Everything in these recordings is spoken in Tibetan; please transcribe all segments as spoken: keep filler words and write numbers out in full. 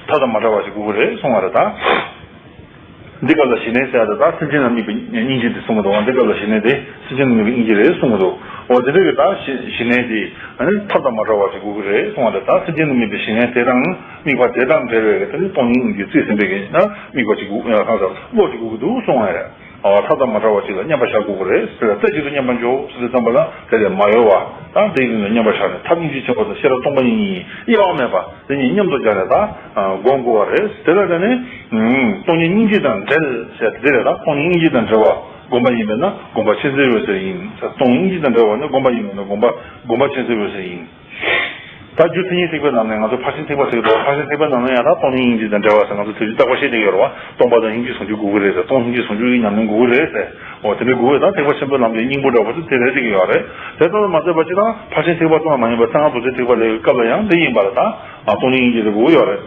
ཐབས་དང་མ་བྲལ་བ་ཞིག་དགོས་ཀྱི་རེད་གསུང་བ་རེད་ད། འདི་སྐབས་ལ་ཞི་གནས་ཟེར་ཡ་དེ་ད་སེམས་ཅན་ལ་དམིགས་པའི་སྙིང་རྗེ་འདི་གསུང་གི་འདུག་འདི་སྐབས་ལ་ཞི་གནས་དེ་སེམས་ཅན་ལ་དམིགས་པའི་སྙིང་རྗེ་རེད་གསུང་གི་འདུག་འོ་དེ་འདྲ་གི་ད་ཞི་ཞི་གནས་དེ་ཨ་ནི་ཐབས་དང་མ་བྲལ་བ་ཞིག་དགོས་ཀྱི་རེད་གསུང་བ་རེད་ད། སེམས་ཅན་ལ་དམིགས་པའི་ཞི་གནས་དེ་དང་དམིགས་པ་དེ་དང་འབྲེལ་བའི་དེ་ནི་སྟོང་ཉིད་སྙིང་རྗེ་རྩིས་ཟིན་པའི་གི་ན་དམིགས་པ་ཅིག་དགོས་ཡ་གང་ཟག་བློ་ཅིག་དགོས་ཀྱི་འདུག་གསུང་བ་རེད། ཨ་ཐབས་དང་མ་བྲལ་བ་ཅིག་ལ་མཉམ་པར་བཞག་དགོས་ཀྱི་རེད་ཟེར་ལ་རྩེ་གཅིག་ཏུ་མཉམ་པར་འཇོག་ཟེར་དུས་ཙམ་པ་ལ་དེ་ལས་མ་གཡོ་བ་དང་དེ་ཡིན་ལ་མཉམ་པར་བཞག་ནས་ཐབས་སྙིང་རྗེ་ཆེན་པོ་དང་ཤེས་རབ་སྟོང་པ་ཉིད་གཉིས་དབྱེ་བ་མེད་པ་དེ་གཉིས་མཉམ་དུ་སྦྱར་ནས་ད་སྒོམ་དགོས་པ་རེད། དེ་ལ་བརྟེན་ནས་སྟོང་ཉིད་སྙིང་རྗེ་དང་འབྲེལ་ཟེར་དེ་རེད་ད། སྟོང་ཉིད་སྙིང་རྗེ་དང་འབྲེལ་བ་སྒོམ་པ་ཡིན་པས་ན་སྒོམ་པ་ཆེས་མཛེས་འོད་ཟེར་ཡིན། སྟོང་ཉིད་སྙིང་རྗེ་དང་འབྲེལ་བ་ནི་སྒོམ་པ་ཡིན་པས་ན་སྒོམ་པ་སྒོམ་པ་ཆེས་མཛེས་འོད་ཟེར་ཡིན། ད་རྒྱུ་མཚན་ཉིད་ཐེག་པའི་ནང་ནས་ང་ཚོ་ཕར་ཕྱིན་ཐེག་པ་ཟེར་གི་འདུག་ཕར་ཕྱིན་ཐེག་པའི་ནང་ནས་ཡང་ད་སྟོང་ཉིད་སྙིང་རྗེ་དང་འབྲེལ་བ་ཟེར་ང་ཚོ་དེ་རིང་རྟག་པར་བཤད་བསྡད་ཡོད་རེད་བ། སྟོང་པ་དང་སྙིང་རྗེ་ཟུང་འཇུག་དགོས་ཀྱི་རེད་ཟེར། སྟོང་སྙིང་རྗེ་ཟུང་འཇུག་གི་ཉམས་ལེན་དགོས་ཀྱི་རེད་ཟེར། འོ་དེ་འདྲ་དགོས་ཀྱི་རེད། ད་ཐེག་པ་ཆེན་པོའི་ལམ་གྱི་སྙིང་པོ་འདྲ་བོ་ཚོ་དེ་རེད་བསྡད་ཀྱི་ཡོད་རེད། དེ་ལྟར་མ་ཟད་པ་ཅི་དང་ཕར་ཕྱིན་ཐེག་པ་ཙམ་མ་ཡིན་པར་གསང་སྔགས་རྡོ་རྗེ་ཐེག་པ་ལས་སྐབས་ལ་ཡང་འདི་ཡིན་པ་ལ་ད་སྟོང་ཉིད་སྙིང་རྗེ་དེ་དགོས་ཀྱི་ཡོད་རེད།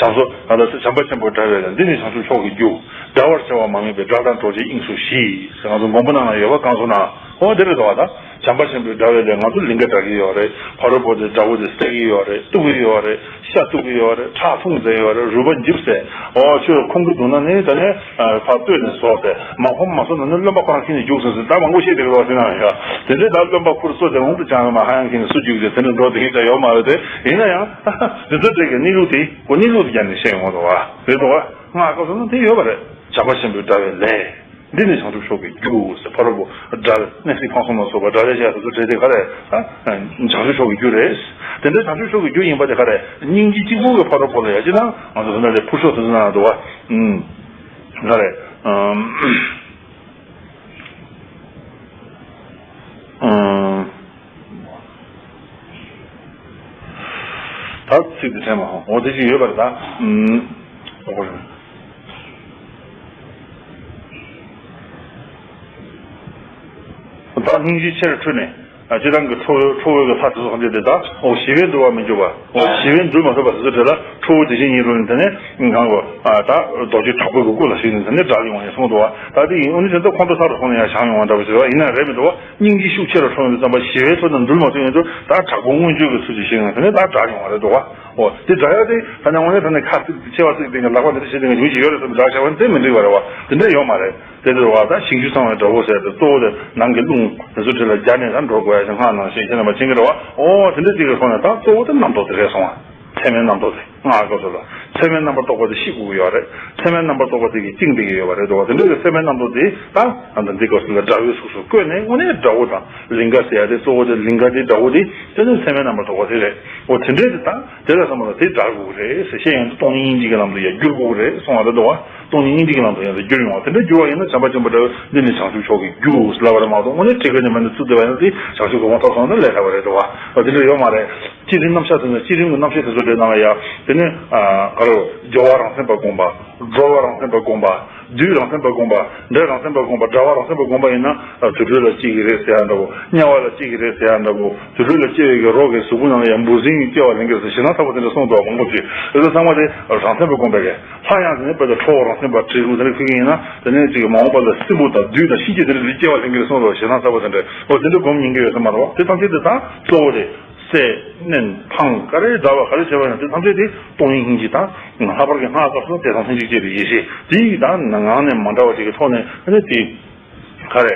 བྱམས་སོ་ད་ལྟ་བྱམས་པ་ཆེན་པོའི་དགྲ་བོས་ལན། འདི་ནི་བྱང་ཆུབ་མཆོག་གི་རྒྱུ། འབྲལ་བར་བྱ་བ་མ་དམིགས་པའི། དགྲ་དང་གྲོགས་བཅས་དབྱིངས་སུ་ཞི། ཟེར་ང་ཚོ་མགོན་པོ་ནང་ལ་ཡོད་པ་གང་སོང་ན། འོ་འདི་རེད་དོ། ད་བྱམས་པ་ཆེན་པོའི་དགྲ་བོས་ལན་ང་ཚོ་ལིང་ག་འདྲ་གི་ཡོད་རེད། ཕ་རོལ་པོ་དེ་དགྲ་བོ་དེ་བསད་ཀྱི་ཡོད་རེད། གཏུབ་ཀྱི་ཡོད་རེད། ཤ་གཏུབ་ཀྱི་ཡོད་རེད། ཁྲག་འཐུང་མཛད་ཡོད་རེད། རུས་པ་འཇིབ་ཟེར། འོ་ཁྱོད་ཁོང་གི་སྡུག་ན་ནི་ད་ནི་ཕར་ལྟོས་ནས་ཟོག་ཟེར། མ་ཕམ་མ་སོང་ན་ནི་རློན་པ་ཁོ་རང་ཁྱེར་ནས་རྒྱུགས་སོང་ཟེར། ད་མང་པོ་བཤད་བསྡད་ཀྱི་རེད་བ། ཟེར་ན་ཡ་དེ་འདྲའི་ད་རློན་པ་ཁུར་གསོ་དེ་འོང་དུ་ཅང་མ་ཧ་ཡང་ཁྱེར་ནས་སུ་རྒྱུགས་ཟེར། དེ་འདྲ་འགྲོ་དེ་ཡིན་ད་ཡོད་མ་རེད་དེ། ཡིན་ན་ཡང་དེ་ཚོ་འདྲ་གི་གནས་ལུགས་དེ་གོ་གནས་ལུགས་དེ་རྒྱ་ནས་བཤད་ཡོང་བ་རེད་བ། རེད་དོ། སྔགས་སྐབས་སུ་ན་དེ་ཡོད་པ་རེད། བྱམས་པ་ཆེན་པོའི་དགྲ་བོས་ལན། འདི་ནི་བྱང་ཆུབ་མཆོག་གི་རྒྱུ་ཟེར། ཕ་རོལ་པོ་དགྲ་བོས་གནས་སྲིད་ཕངས་གསུམ་ལ་སོགས་པ་དགྲ་བཅས་བྱས་དེ་ཚོ་བྲལ་ཏེ་ག་རེ། ཨ། བྱང་ཆུབ་མཆོག་གི་རྒྱུ་རེད། དེ་འདྲའི་བྱང་ཆུབ་མཆོག་གི་རྒྱུ་ཡིན་པ་དེ་ག་རེ། སྙིང་རྗེ་གཅིག་པུ་གི་ཕ་རོལ་པོ་ལ་ཡ་ཅི་ན་ང་ཚོ་དེ་འདྲ་ལས་ཕུར་ཤོག་དེ་ཚོ་ན་འདུག་བ། ཨུམ། ག་རེ། ཨུམ། ཨུམ། ད་ཚིག་དེ་དྲན་མ་སོང་། འོ་དེ་ཅིག་ཡོད་པ་རེད་ད། ཨུམ། ད་སྙིང་རྗེ་ཆེར་འཁྲུལ་ནས། ཨ། སྤྱིར་བཏང་གི་ཁྲོ་བོའི་ཁྲོ་བོའི་གི་ལྷ་དེ་ཚོ་ཐམས་ཅད་དེ་ད་འོ་ཞི་བས་འདུལ་བར་མི་འགྱུར་བ། འོ་ཞི་བས་འདུལ་མ་ཐུབ་པ་དེ་ཚོ་དེ་ལ་ཁྲོ་བོ་དེ་བཞིན་ཉིད་རུ་ནས་དེ་ནས་གང་གོ། ཨ། ད་རྡོ་རྗེ་དྲག་པོའི་གི་སྐུ་ལ་ཞིག་ནས་དེ་ནས་དགྲ་ཡོང་བ་ཡང་སོང་འདུག་བ། ད་དེ་ཡིན། འོ་ནི་དེ་ཚོ་ཁོང་ཁྲོ་ཚ་རུ་སོང་ནས་ཡང་བྱང་ཡོང་བ་འདྲ་བོ་ཞིག་རེད་བ། ཡིན་ན་རེད་མི་འདུག་བ། སྙིང་རྗེ་ཤུགས་ཆེ་རུ་འཁྲུངས་ཡོང་དུས་ཙམ་པ་ཞི་བའི་ཚུལ་དུ་འདུལ་མ་ཐུབ་ཡོང་དུས་ད་དྲག་པོ་མངོན་སྤྱོད་ཀྱི་ཚུལ་དུ་ཞིག་ནས་དེ་ནས་ད་དགྲ་ཡོང་བ་རེད་འདུག་བ། འོ་དེ་དགྲ་ཡ་དེ་ད་ནས་འོ་ནས་ད་ནས་ཁ་ཚིག་མཆེ་བ་གཙིགས་དེ་ནས་ལག་པ་འདི་འདྲ་བྱེད་དེ་ནས་ཡུལ་ཞིག་ཡོད་རེད་བསམ་དགྲ་བྱ་བ་དེ་མི་འགྲིག་པ་རེད་བ། དེ་འདྲ་ཡོད་མ་རེད། དེ་ཚོ་བ་ད་ཞིང་བཅུ་ཚང་བའི་དགྲ་བོ་ཟེར་ཏེ་གཙོ་བོ་དེ་ནང་གི་རླུང་དེ་ཚོ་དེ་ལ་སྦྱར་ནས་ད་འགྲོ་དགོས་ཡ་ཞིག་སྔགས་ནང་བཞིན་ཁྱེད་རྣམ་པ་མཁྱེན་གྱི་རེད་བ། ཨོ་དེ་འདྲ་ཅིག་གི་ཐོག་ནས་ད་གཙོ་བོ་དེ་རྣམ་རྟོག་དེ་རེད་སོང་བ། ཚད་མའི་རྣམ་རྟོག་དེ་སྔགས་སྐབས་སུ་ལ་ཚད་མའི་རྣམ་པར་རྟོག་པ་དེ་ཤི་དགོས་ཀྱི་ཡོད་རེད། ཚད་མའི་རྣམ་པར་རྟོག་པ་དེ་གིས་བཅིངས་བསྡད་ཀྱི་ཡོད་པ་རེད་འདུག་བ། དེ་འདྲ་གི་ཚད་མའི་རྣམ་རྟོག་དེ་ད་ད་འདི་སྐབས་སུ་ལ་དགྲ་བོའི་གཟུགས་སུ་བཀོད་ནས་དངོས་གནས་དགྲ་བོ་དང་ལིང་ག་ཟེར་ཡ་དེ་གཙོ་བོ་དེ་ལིང་ག་དེ་དགྲ་བོ་དེ་དེ་ནི་ཚད་མའི་རྣམ་པར་རྟོག་པ་དེ་རེད། ཨོ་དེ་འདྲས་དེ་ད་དེ་ལ་བསམ་པ་ལ་དེ་དགྲ་དགོས་ཀྱི་རེད་ཟེར་བཤད་ཡོང་དུས་སྟོང་ཉིད་སྙིང་རྗེ་གི་ལམ་དུ་ཡར་བསྒྱུར་དགོས་ཀྱི་རེད་གསུང་བ་རེད་འདུག་བ། སྟོང་ཉིད་སྙིང་རྗེ་གི་ལམ་དུ་ཡང་དུ་བསྒྱུར་ཡོང་བ་དེ་འདྲ་འགྱུར་བ་ཡིན་ན་བྱམས་པ་ཆེན་པོ་འདྲ་བོ་འདི་ནི་བྱང་ཆུབ་མཆོག་གི་རྒྱུ་ལབ་པ་རེད་མ་གཏོགས་དངོས་གནས་ཁྲིད་དགོས་ནི་མེད་ན་ཚུར་བསྡད་པ་ཡིན་ན་དེ་བྱང་ཆུབ་གོ་འཕང་ཐོབ་སོང་ན་ལས་སླ་བ་རེད་འདུག་བ། དེ་འདྲ་ཡོད་མ་རེད། བསྐྱེད་རིམ་རྣམ་གཞག་དེ་ཚོ་བསྐྱེད་རིམ་གྱི་རྣམ་གཞག་དེ་ཚོ་འདྲ་ནང་ལ་ཡ་དེ་ནི་ག་རེ་སྦྱོར་བ་རང་མཚན་པ་བསྒོམ་པ། སྒྲོལ་བ་རང་མཚན་པ་བསྒོམ་པ། བདུད་རང་མཚན་པ་བསྒོམ་པ། འདྲེ་རང་མཚན་པ་བསྒོམ་པ། དགྲ་བོ་རང་མཚན་པ་བསྒོམ་པ་ཡིན་ན་དུད་འགྲོ་ལ་སྐྱེ་གི་རེད་ཟེར་ཡ་འདྲ་བོ། དམྱལ་བ་ལ་སྐྱེ་གི་རེད་ཟེར་ཡ་འདྲ་བོ། དུད་འགྲོ་ལ་སྐྱེ་བའི་གི་རོ་གི་གཟུགས་པོ་ནང་ལ་ཡང་འབུ་སྲིན་གྱིས་སྐྱེ་བ་ལེན་གི་རེད་ཟེར་ཞེ་སྡང་ཚ་པོ་དེ་འདྲ་གསུངས་འདུག་བ། མང་པོ་ཅིག་དེ་ཚོ་ཚང་མ་དེ་རང་མཚན་པ་བསྒོམ་པའི་གི་ལྷ་ཡང་དེ་ནས་དཔེ་ལ་ཁྲོ་བོ་རང་མཚན་པ་བྲིས་རུང་དེ་འདྲ་ཁུལ་གི་ཡིན་ན་དེ་ནས་ཅིག་མ་འོངས་པ་ལ་སྲིན་པོ་དང་བདུད་དང་གཤིན་རྗེ་དེ་འདྲ་ལ་སྐྱེ་བ་ལེན་གི་རེད་གསུངས་འདུག་བ། ཞེ་སྡང་ཚ་པོ་དེ་འདྲ། འོ་དེ་འདྲ་སྒོམ་ཉན་གི་ཡོད་ས་མ་རེད་བ། དེ་ཐམས་ཅད་དེ་ད་གཙོ་བོ་རེད། བསད་མནན་འཕང་ག་རེ་འདྲ་བ་ག་རེ་བྱས་པ་ཡིན་ན་དེ་ཐམས་ཅད་དེ་སྟོང་ཉིད་སྙིང་རྗེ་དང་། ལྷག་པར་གྱི་སྔགས་སྐབས་སུ་དེ་དང་ལྷན་ཅིག་སྐྱེས་པའི་ཡེ་ཤེས་དེ་ཡི་དང་ངང་ནས་མ་འདྲ་བ་ཅིག་གི་ཐོག་ནས་ཨ་ནི་དེ་ག་རེ་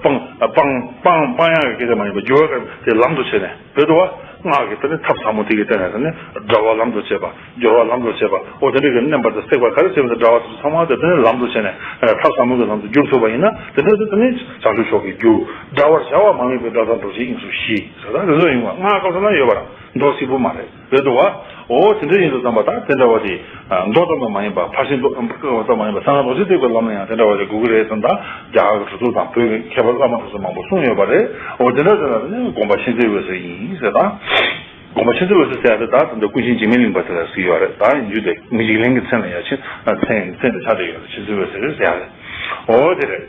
སྤང་སྤང་སྤང་སྤང་ཡག་གི་སྐད་ཆ་མ་ཡིན་པ་འགྱུར་བ་ག་དེ་ལམ་དུ་བྱས་ནས་རེད་འདུག་བ། སྔགས་ཀྱི་དེ་ནི་ཐབས་ཟབ་མོ་དེ་གི་སྟེང་ནས་དེ་ནི་དགྲ་བོ་ལམ་དུ་བྱེད་པ། སྦྱོར་བ་ལམ་དུ་བྱེད་པ། འོ་དེ་འདྲ་གི་མནན་པ་དང་བསྲེག་པ་ག་རེ་བྱེད་པ་དང་དགྲ་བོ་དེ་ཚོ་ཚང་མ་དེ་དེ་ནི་ལམ་དུ་བྱས་ནས་ཐབས་ཟབ་མོ་གི་ལམ་དུ་བསྒྱུར་ཐུབ་པ་ཡིན་ན་དེ་འདྲ་དེ་དེ་ནི་བྱང་ཆུབ་མཆོག་གི་རྒྱུ། དགྲ་བར་བྱ་བ་མ་དམིགས་པའི། དགྲ་དང་གྲོགས་བཅས་དབྱིངས་སུ་ཞི། ཟེར་ད་དེ་ཚོ་ཡིན་པ་སྔགས་སྐབས་སུ་ན་ཡོད་པ་རང་མདོ་སིལ་བུ་མ་རེད། རེད་འདུག་བ། འོ་དེ་འདྲ་ཡིན་དུས་ཙམ་པ་ད་དེ་འདྲ་བ་དེ་མདོ་ཙམ་དུ་མ་ཡིན་པ་ཕར་ཕྱིན་མདོ་ཙམ་དུ་མ་ཡིན་པ་གསང་སྔགས་རྡོ་རྗེ་ཐེག་པའི་ལམ་ལ་ཡང་དེ་འདྲ་བ་དེ་དགོས་ཀྱི་རེད་གསུངས། ད་རྒྱ་གར་གྱི་གྲུབ་ཐོབ་དང་བོད་ཀྱི་མཁས་པ་བླ་མ་དེ་ཚོ་མང་པོ་གསུངས་ཡོད་པ་རེད། འོ་དེ་འདྲ་དེ་ལ་ནི་སྒོམ་པ་ཆེས་མཛེས་འོད་ཟེར་ཡིན་ཟེར་ད། སྒོམ་པ་ཆེས་མཛེས་འོད་ཟེར་ཟེར་ཡ་དེ་ད་ད་ལྟ་ཀུན་མཁྱེན་འཇིགས་མེད་གླིང་པ་དེ་ལ་ཟེར་གྱི་ཡོད་རེད། ད་ཡིན་རྒྱུ་དེ་མི་འཇིགས་གླིང་གི་མཚན་ལ་ཡ་ཆེ་མཚན་མཚན་དེ་ཆགས་བསྡད་ཡོད་རེད། ཆེས་མཛེས་འོད་ཟེར་ཟེར་ཡ་རེད། འོ་དེ་རེད།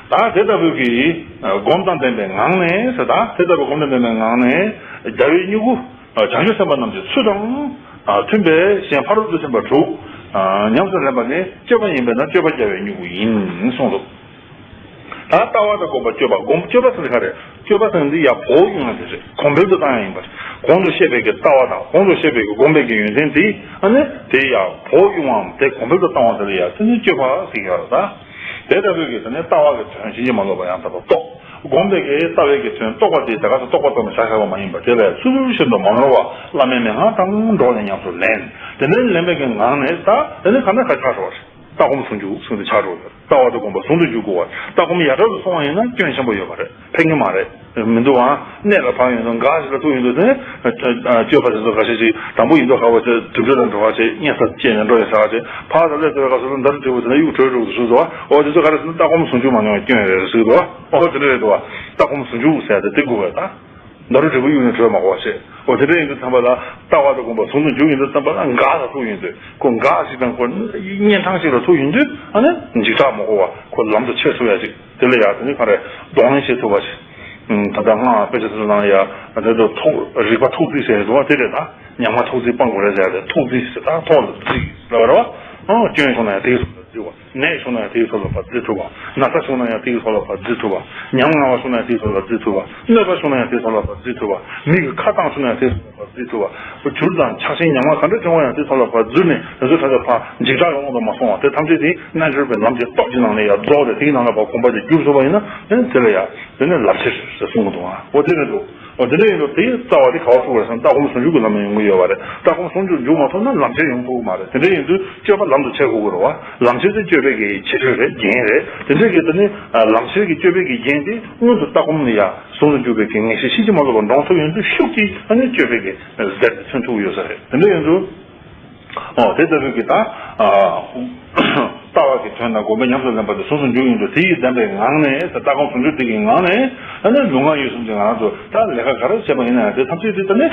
ད་དེ་ལྟ་བུའི་གི་སྒོམ་དང་ལྡན་པའི་ངང་ནས་ཟེར་ད། དེ་ལྟ་བུའི་སྒོམ་དང་ལྡན་པའི་ངང་ནས་རྒྱལ་བའི་མྱུ་གུ་བྱང་ཆུབ་སེམས་དཔའ་རྣམས་ཀྱི་ཚུལ་དང་མཐུན་པའི་གཞན་ཕ་རོལ་ཏུ་ཕྱིན་པ་དྲུག་ཉམས་སུ་ལེན་པ་ནི་སྤྱོད་པ་ཡིན་པས་ན་སྤྱོད་པ་རྒྱལ་བའི་མྱུ་གུ་ཡིན་གསུངས་འདུག་ད་ལྟ་བ་དང་སྒོམ་པ་སྤྱོད་པ། སྒོམ་སྤྱོད་པ་ཟེར་ག་རེད། སྤྱོད་པ་ཟེར་འདི་ཡ་བོགས་དབྱུང་བ་དེ་རེད། གོང་འཕེལ་དུ་བཏང་ཡ་ཡིན་པ་རེད། གོང་དུ་བཤད་པའི་གི་ལྟ་བ་དང་གོང་དུ་བཤད་པའི་གི་སྒོམ་པའི་གི་ཡོན་ཏན་དེ་ཨ་ནི་དེ་ཡ་བོགས་དབྱུང་བའམ་དེ་གོང་འཕེལ་དུ་བཏང་བ་དེ་ལ་ཡ་དེ་ནི་སྤྱོད་པ་ཟེར་གི་ཡོད་རེད་ད། དེ་ལྟ་བུའི་གི་དེ་ནི་ལྟ་བ་གི་དོན་ཕྱིན་ཅི་མ་ལོག་པ་ཡང་དག་པར་རྟོགས། སྒོམ་པའི་གི་ལྟ་བའི་གི་དོན་རྟོགས་པ་དེ་དེ་ག་ཚོད་རྟོགས་པ་ཙམ་བཞག་བཞག་པ་མ་ཡིན་པར་དེ་ལ་ཚུལ་བཞིན་དུ་མ་ནོར་བ་བླ་མའི་མན་ངག་དང་འགྲོགས་ནས་ཉམས་སུ་ལེན། དེ་འདྲ་ལེན་པའི་གི་ངང་ནས་ད་དེ་ནི་ག་འདྲ་ག་ཆགས་འགྲོ་བ་རེད། ལྟ་སྒོམ་ཟུང་འཇུག་ཟེར་དེ་ཆགས་འགྲོ་གི་རེད། ལྟ་བ་དང་སྒོམ་པ་ཟུང་དུ་འཇུག་དགོས་པ། ལྟ་སྒོམ་ཡ་དྲག་ཏུ་སོང་བ་ཡིན་ན་སྐྱོན་ཆེན་པོ་ཡོད་པ་རེད། ཕན་གི་མ་རེད། མི་འདུག་ཨང་། གནས་ལ་བབས་ཡོང་དུས་འགག་ཞིག་ལ་ཐུག་ཡོང་དུས་དེ་ནི་སྤྱོད་པ་དེ་ཚོ་འགའ་ཤས་ཤིག་དང་པོ་ཡིན་མདོག་ཁ་པོ་ཆེ་དུར་ཁྲོད་ལ་འགྲོ་བ་ཆེ་གཉན་སར་སྐྱེས་ནས་འགྲོ་ཡོང་ས་ཆེ་ཕར་ལ་སླེབས་ཚར་བའི་སྐབས་སུ་ལ་འདར་དྲིལ་བུ་དེ་ནས་གཡུག་བྲོས་འགྲོ་གི་ཟེར་འདུག་ཨོ་དེ་ཚོ་ག་རེ་ཟེར་ན་ལྟ་སྒོམ་ཟུང་འཇུག་མ་མྱོང་བའི་སྐྱོན་རེད་ཟེར་འདུག་ཨོ་དེ་འདྲ་རེད་འདུག་ཨ། ལྟ་སྒོམ་ཟུང་འཇུག་ཟེར་ཏེ་དེ་དགོས་པས་ད། འདར་དྲིལ་བུ་གཡུག་ནས་བྲོས་མ་དགོས་པ་བྱས། འོ་དེ་འདྲ་ཡིན་དུས་ཙམ་པ་ལ་ལྟ་བ་དང་སྒོམ་པ་ཟུང་དུ་འཇུག་ཡིན་དུས་ཙམ་པ་ལ་འགག་ལ་ཐུག་ཡོང་དུས་ཁོ་འགག་ཞིག་དང་ཁོ་གཉན་འཕྲང་ཞིག་ལ་ཐུག་ཡོང་དུས་ཨ་ནི་འཇིགས་སྐྲག་མ་དགོས་པ་ཁོ་ལམ་དུ་ཆས་ཐུབ་ཡ་ཅིག་དེ་ལ་ཡ་དེ་ནི་ག་རེ་གདོང་ལེན་བྱེད་ཐུབ་པ་ཞིག་ད་ལྟ་སྔགས་དཔེ་ཆ་དེ་ཚོ་ནང་ལ་ཡ་དེ་ཚོ་ཐུགས་རིག་པ་ཐུགས་རྩིས་ཟེར་འདུག་བ་དེ་རེད་ད། ཉམས་ལེན་ཐུགས་རྩིས་སྤང་དགོས་རེད་ཟེར་ཡ་དེ་ཐུགས་རྩིས་ཟེར་ད་ཐུགས་ལ་རྩིས་ལབ་པ་རེད་བ། ཨང་སྐྱོན་བྱུང་ན་ཡང་དེའི་ཐོག་ལ་རྩིས་པ། ནད་བྱུང་ན་ཡང་དེའི་ཐོག་ལ་ཕར་རྩིས་ཐུབ་པ། ན་ཚ་བྱུང་ན་ཡང་དེའི་ཐོག་ལ་ཕར་རྩིས་ཐུབ་པ། ཉམ་ང་བ་བྱུང་ན་ཡང་དེའི་ཐོག་ལ་རྩིས་ཐུབ་པ། གནོད་པ་བྱུང་ན་ཡང་དེའི་ཐོག་ལ་ཕར་རྩིས་ཐུབ་པ། མི་གི་ཁ་གཏམ་བྱུང་ན་ཡང་དེའི་ཐོག་ལ་ཕར་རྩིས་ཐུབ་པ། བྱུར་དང་ཆགས་ཞེན་ཉམ་ང་ག་འདྲ་བྱུང་བ་ཡང་དེའི་ཐོག་ལ་ཕར་རྩིས་ནས་དེ་ཚོ་ཁྲ་ཁྲ་ཕར་འཇིགས་སྐྲག་གི་དབང་དུ་མ་སོང་བ་དེ་ཐམས་ཅད་དེ་རྣལ་འབྱོར་པའི་ལམ་གྱི་སྟོབས་ཀྱི་ནང་ནས་ཡང་རྫོགས་ཏེ་དེའི་ནང་ལ་ཕར་གོམས་པ་དེ་བསྒྱུར་ཐུབ་པ་ཡིན་ན་ཨེ་དེ་ལ་ཡ་དེ་ནས་ལམ་ཁྱེར་ཟེར་གསུང་གི་འདུག་ཨ། འོ་དེ་རེད་འདུག་འོ་དེ་འདྲ་ཡིན་དུས་དེའི་རྩ་བ་དེ་ག་བ་ཐུག་པ་རེད་ཟེར་ན་ལྟ་སྒོམ་ཟུང་འཇུག་གི་ལམ་ནས་ཡོང་གི་ཡོད་པ་རེད། ལྟ་སྒོམ་ཟུང་འཇུག་འཇུག་མ་ཐུབ་ན་ལམ་ཁྱེར་ཡོང་ཐུབ་ཀྱི་མ་རེད། དེ་འདྲ་ཡིན་དུས་སྤྱོད་པ་ལམ་དུ་ཆས་དགོས་ཀྱི་རེད་བ། ལམ་ཁྱེར་དེ་སྤྱོད་པའི་གི་ཁྱད་ཆོས་རེད་རྒྱན་རེད། དེ་འདྲ་གི་དེ་ནི་ལམ་ཁྱེར་གྱི་སྤྱོད་པའི་གི་རྒྱན་དེ་སྔོན་དུ་ལྟ་སྒོམ་ལ་ཡ་ཟུང་དུ་འཇུག་པའི་གི་ངེས་ཤེས་ཕྱིན་ཅི་མ་ལོག་པར་འདྲོངས་ཐུབ་ཡོང་དུས་ཤུགས་ཀྱིས་ཨ་ནི་སྤྱོད་པའི་གི་ཟེར་དེ་མཚོན་ཐུབ་ཀྱི་ཡོད་ས་རེད། དེ་འདྲ་ཡིན་དུས། ཨོ་དེ་ལྟ་བུའི་གི་ད། ལྟ་བ་གི་དོན་དང་སྒོམ་པའི་ཉམས་སུ་ལེན་པ་དེ་ཟུང་དུ་འཇུག་ཡིན་དུས་དེ་ཡིས་ལྡན་པའི་ངང་ནས་ད་ལྟ་སྒོམ་ཟུང་འཇུག་དེ་གི་ངང་ནས་ཨ་ནི་ལུས་ངག་ཡིད་གསུམ་གྱི་ངང་དུ་ད་ལས་ཀ་ག་རེ་བྱས་པ་ཡིན་ན་ཡང་དེ་ཐམས་ཅད་དེ་ད་ནི་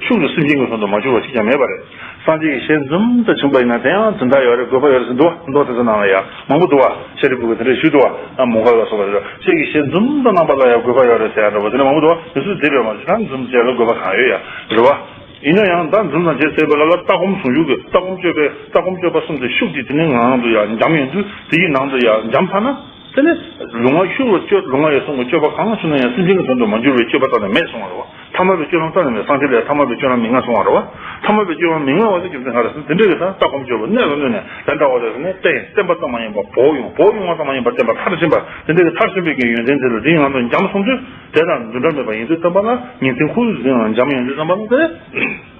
ཤུགས་ཀྱིས་སེམས་ཅན་གྱི་དོན་དུ་མ་གྱུར་བ་གཅིག་ཀྱང་མེད་པ་རེད། སངས་རྒྱས་ཀྱི་ཞལ་འཛུམ་དུ་བྱུང་པ་ཡིན་ན་དེ་ཡང་འཛིན་གྲྭ་ཡོད་རེད་དགོས་པ་ཡོད་རེད་ཟེར་འདུག་བ། མདོ་དེ་ཚོ་ནང་ལ་ཡང་མང་པོ་འདུག་བ། ཤཱ་རིའི་བུ་གིས་དེ་འདྲ་ཞུས་འདུག་བ། མོའུ་འགལ་ལ་སོགས་པ་དེ་ཚོ་ཁྱེད་ཀྱི་ཞལ་འཛུམ་དུ་གནང་བ་ལ་ཡང་དགོས་པ་ཡོད་རེད་ཟེར་ཡ་འདྲ་པོ་དེ་འདྲ་མང་པོ་འདུག་བ། དེ་ཚོ་དེ་བས་མ་ཞུ་ན་འཛུམ་བྱས་ལ་དགོས་པ་གང་ཡོད་ཡ་རེད་བ། ཡིན་ན་ཡང་ད་འཛུམ་དང་བཅས་ཟེར་བའི་ལ་ལ་ལྟ་སྒོམ་ཟུང་འཇུག་གི་ལྟ་སྒོམ་སྤྱོད་པའི་ལྟ་སྒོམ་སྤྱོད་པ་གསུམ་དེ་ཤུགས་ཀྱིས་དེ་ནི་ངང་དུ་ཡང་འཇམ་ཡོང་དུས་དེ་ཡི་ནང་དུ་ཡང་འཇམ་ཚར་ན། དེ་ནི་ལུས་ངག་ཤུགས་ལ་སྤྱོད་ལུས་ངག་ཡིད་གསུམ་གྱི་སྤྱོད་པ་གང་བྱུང་ན་ཡང་སེམས་ཅན་གྱི་དོན་དུ་མ་འགྱུར་བའི་སྤྱོད་པ་རྩ་ནས་མེད་སོང་བ་རེད་བ། ཐ་མལ་པའི་སྤྱོད་ལམ་རྩ་ནས་མེད། སངས་རྒྱས་ལ་ཡང་ཐ་མལ་པའི་སྤྱོད་ལམ་མི་མངའ་སོང་བ་རེད་བ། ཐ་མལ་པའི་སྤྱོད་ལམ་མི་མངའ་བ་དེ་རྒྱུ་མཚན་ག་རེ་ཟེར་ན་དེ་འདྲ་གི་ད་ལྟ་སྒོམ་སྤྱོད་པ་གནད་ལ་གནས་ནས་དེ་འདྲ་བ་རེད་ཟེར་ནས་བསྟན་བསྟན་པ་ཙམ་མ་ཡིན་པར་བོགས་དབྱུང་བོགས་དབྱུང་བ་ཙམ་མ་ཡིན་པར་བསྟན་པ་མཐར་ཕྱིན་པ་དེ་འདྲ་གི་མཐར་ཕྱིན་པའི་གི་ཡོན་ཏན་དེ་ལ་དེའི་ངང་དུ་འཇམ་སོང་དུས། དེ་དང་འདུ་འབྲལ་མེད་པ་ཡིན་དུས་ཙམ་པ་ལ་ཉིན་མཚན་ཁོར་ཡུག་ཟིན་ཡང་འཇམ་ཡོང་དུས་ཙམ་པ་ལ་དེ།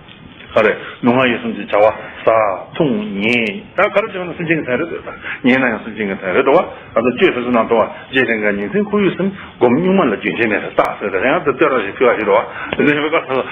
ག་རེ། ལུས་ངག་ཡིད་གསུམ་གྱི་བྱ་བ་ཟ་འཐུང་ཉལ། ད་ག་རེ་བྱས་ན་སེམས་ཅན་གྱི་དོན་རེད་འདུག་ད་ཉལ་ན་ཡང་སེམས་ཅན་གྱི་དོན་རེད་འདུག་བ། ད་ལྟ་སྤྱོད་ཟེར་ཟེར་ན་འདུག་བ། རྗེས་དྲན་གྱི་ཉིན་མཚན་ཁོར་ཡུག་གསུམ། སྒོམ་གཉུག་མ་ལ་རྒྱུན་ཆད་མེད་པའི་རྟགས་ཟེར་ཏེ་ཡང་དེ་ལྟོས་ར་ཞིག་ཕུལ་བ་ཞིག་རེད་བ། དེ་འདྲ་ཡིན་པའི་སྐབས་སུ།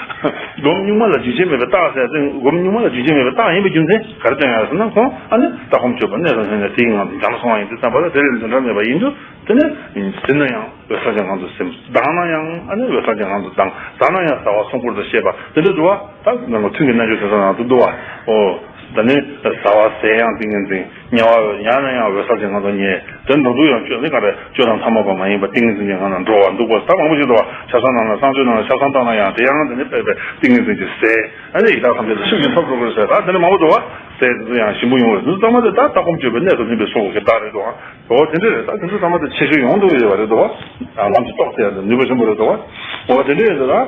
སྒོམ་གཉུག་མ་ལ་རྒྱུན་ཆད་མེད་པའི་རྟགས་ཟེར་ཏེ་སྒོམ་གཉུག་མ་ལ་རྒྱུན་ཆད་མེད་པའི་རྟགས་ཡིན་པའི་རྒྱུ་མཚན་ག་རེ་སྟོན་ཡ་ཟེར་ན་ཁོང་ཨ་ནི་ལྟ་སྒོམ་སྤྱོད་པ་གནད་དུ་སྨིན་ནས་དེའི་ངང་དུ་འཇམ་སོང་བ་ཡིན་དུས་ཙམ་པ་ལ་དེ་ལས་འདུ་འབྲལ་མེད་པ་ཡིན་དུས། དེ་ནས་ཟིན་ན་ཡང་འོད་གསལ་གྱི་ངང་དུ་ཟིན། ལྡང་ན་ཡང་ཨ་ནི་འོད་གསལ་གྱི་ངང་དུ་ལྡང་། ཟ་ན་ཡང་ཟ་བ་སྲུང་འཁོར་དུ་བཤད་པ་དེ་འདྲ་འདུག་བ། ད་ནང་གི་ཐུན་གྱི་རྣལ་འབྱོར་དེ་ཚོ་ནང་དུ་འདུག་བ། ཨོ། ད་ནི་ཟ་བ་ཟས་ཡང་ཏིང་ངེ་འཛིན། ཉལ་བ་ཉལ་ན་ཡང་འོད་གསལ་གྱི་ངང་དུ་ཉལ། དེ་འགྲོ་འདུག་ཡང་སྤྱོད་ནི་ག་རེ་སྤྱོད་དང་ཐ་མལ་པ་མ་ཡིན་པ་ཏིང་ངེ་འཛིན་གྱི་ངང་ན་འགྲོ་བ་འདུག་པ་ད་མང་པོ་ཞིག་འདུག་བ། ཆབ་གསང་ནང་ལ་གསང་སྤྱོད་ནང་ལ་ཆབ་གསང་བཏང་ན་ཡང་དེ་ཡང་དེ་ནི་དཔེ་དཔེ་ཏིང་ངེ་འཛིན་གྱི་ཟས། ཨ་ནི་ཡི་དྭགས་ཐམས་ཅད་ལ་ཤུགས་ཀྱིས་ཐོབ་འགྲོ་དགོས་ཟེར་ད་དེ་ནི་མང་པོ་འདུག་བ། ཟས་དེ་ཚོ་ཡང་ཞིམ་པོ་ཡོང་བ་རེད། དེ་ཚོ་ཚང་མ་དེ་ད་ལྟ་སྒོམ་སྤྱོད་པའི་གནད་དུ་སྨིན་པའི་ཚོགས་ཀྱི་བདག་རེད་འདུག་བ། འོ་དེ་འདྲ་རེད། ད་དེ་ཚོ་ཚང་མ་དེ་ཁྱད་ཆོས་ཡོང་འདུག་ཡོད་པ་རེད་འདུག་བ། ལམ་གྱི་རྟོགས་ཚད་ནུས་པ་ཆེན་པོ་རེད་འདུག་བ། འོ་དེ་འདྲ་ཡིན་འདུག་ད།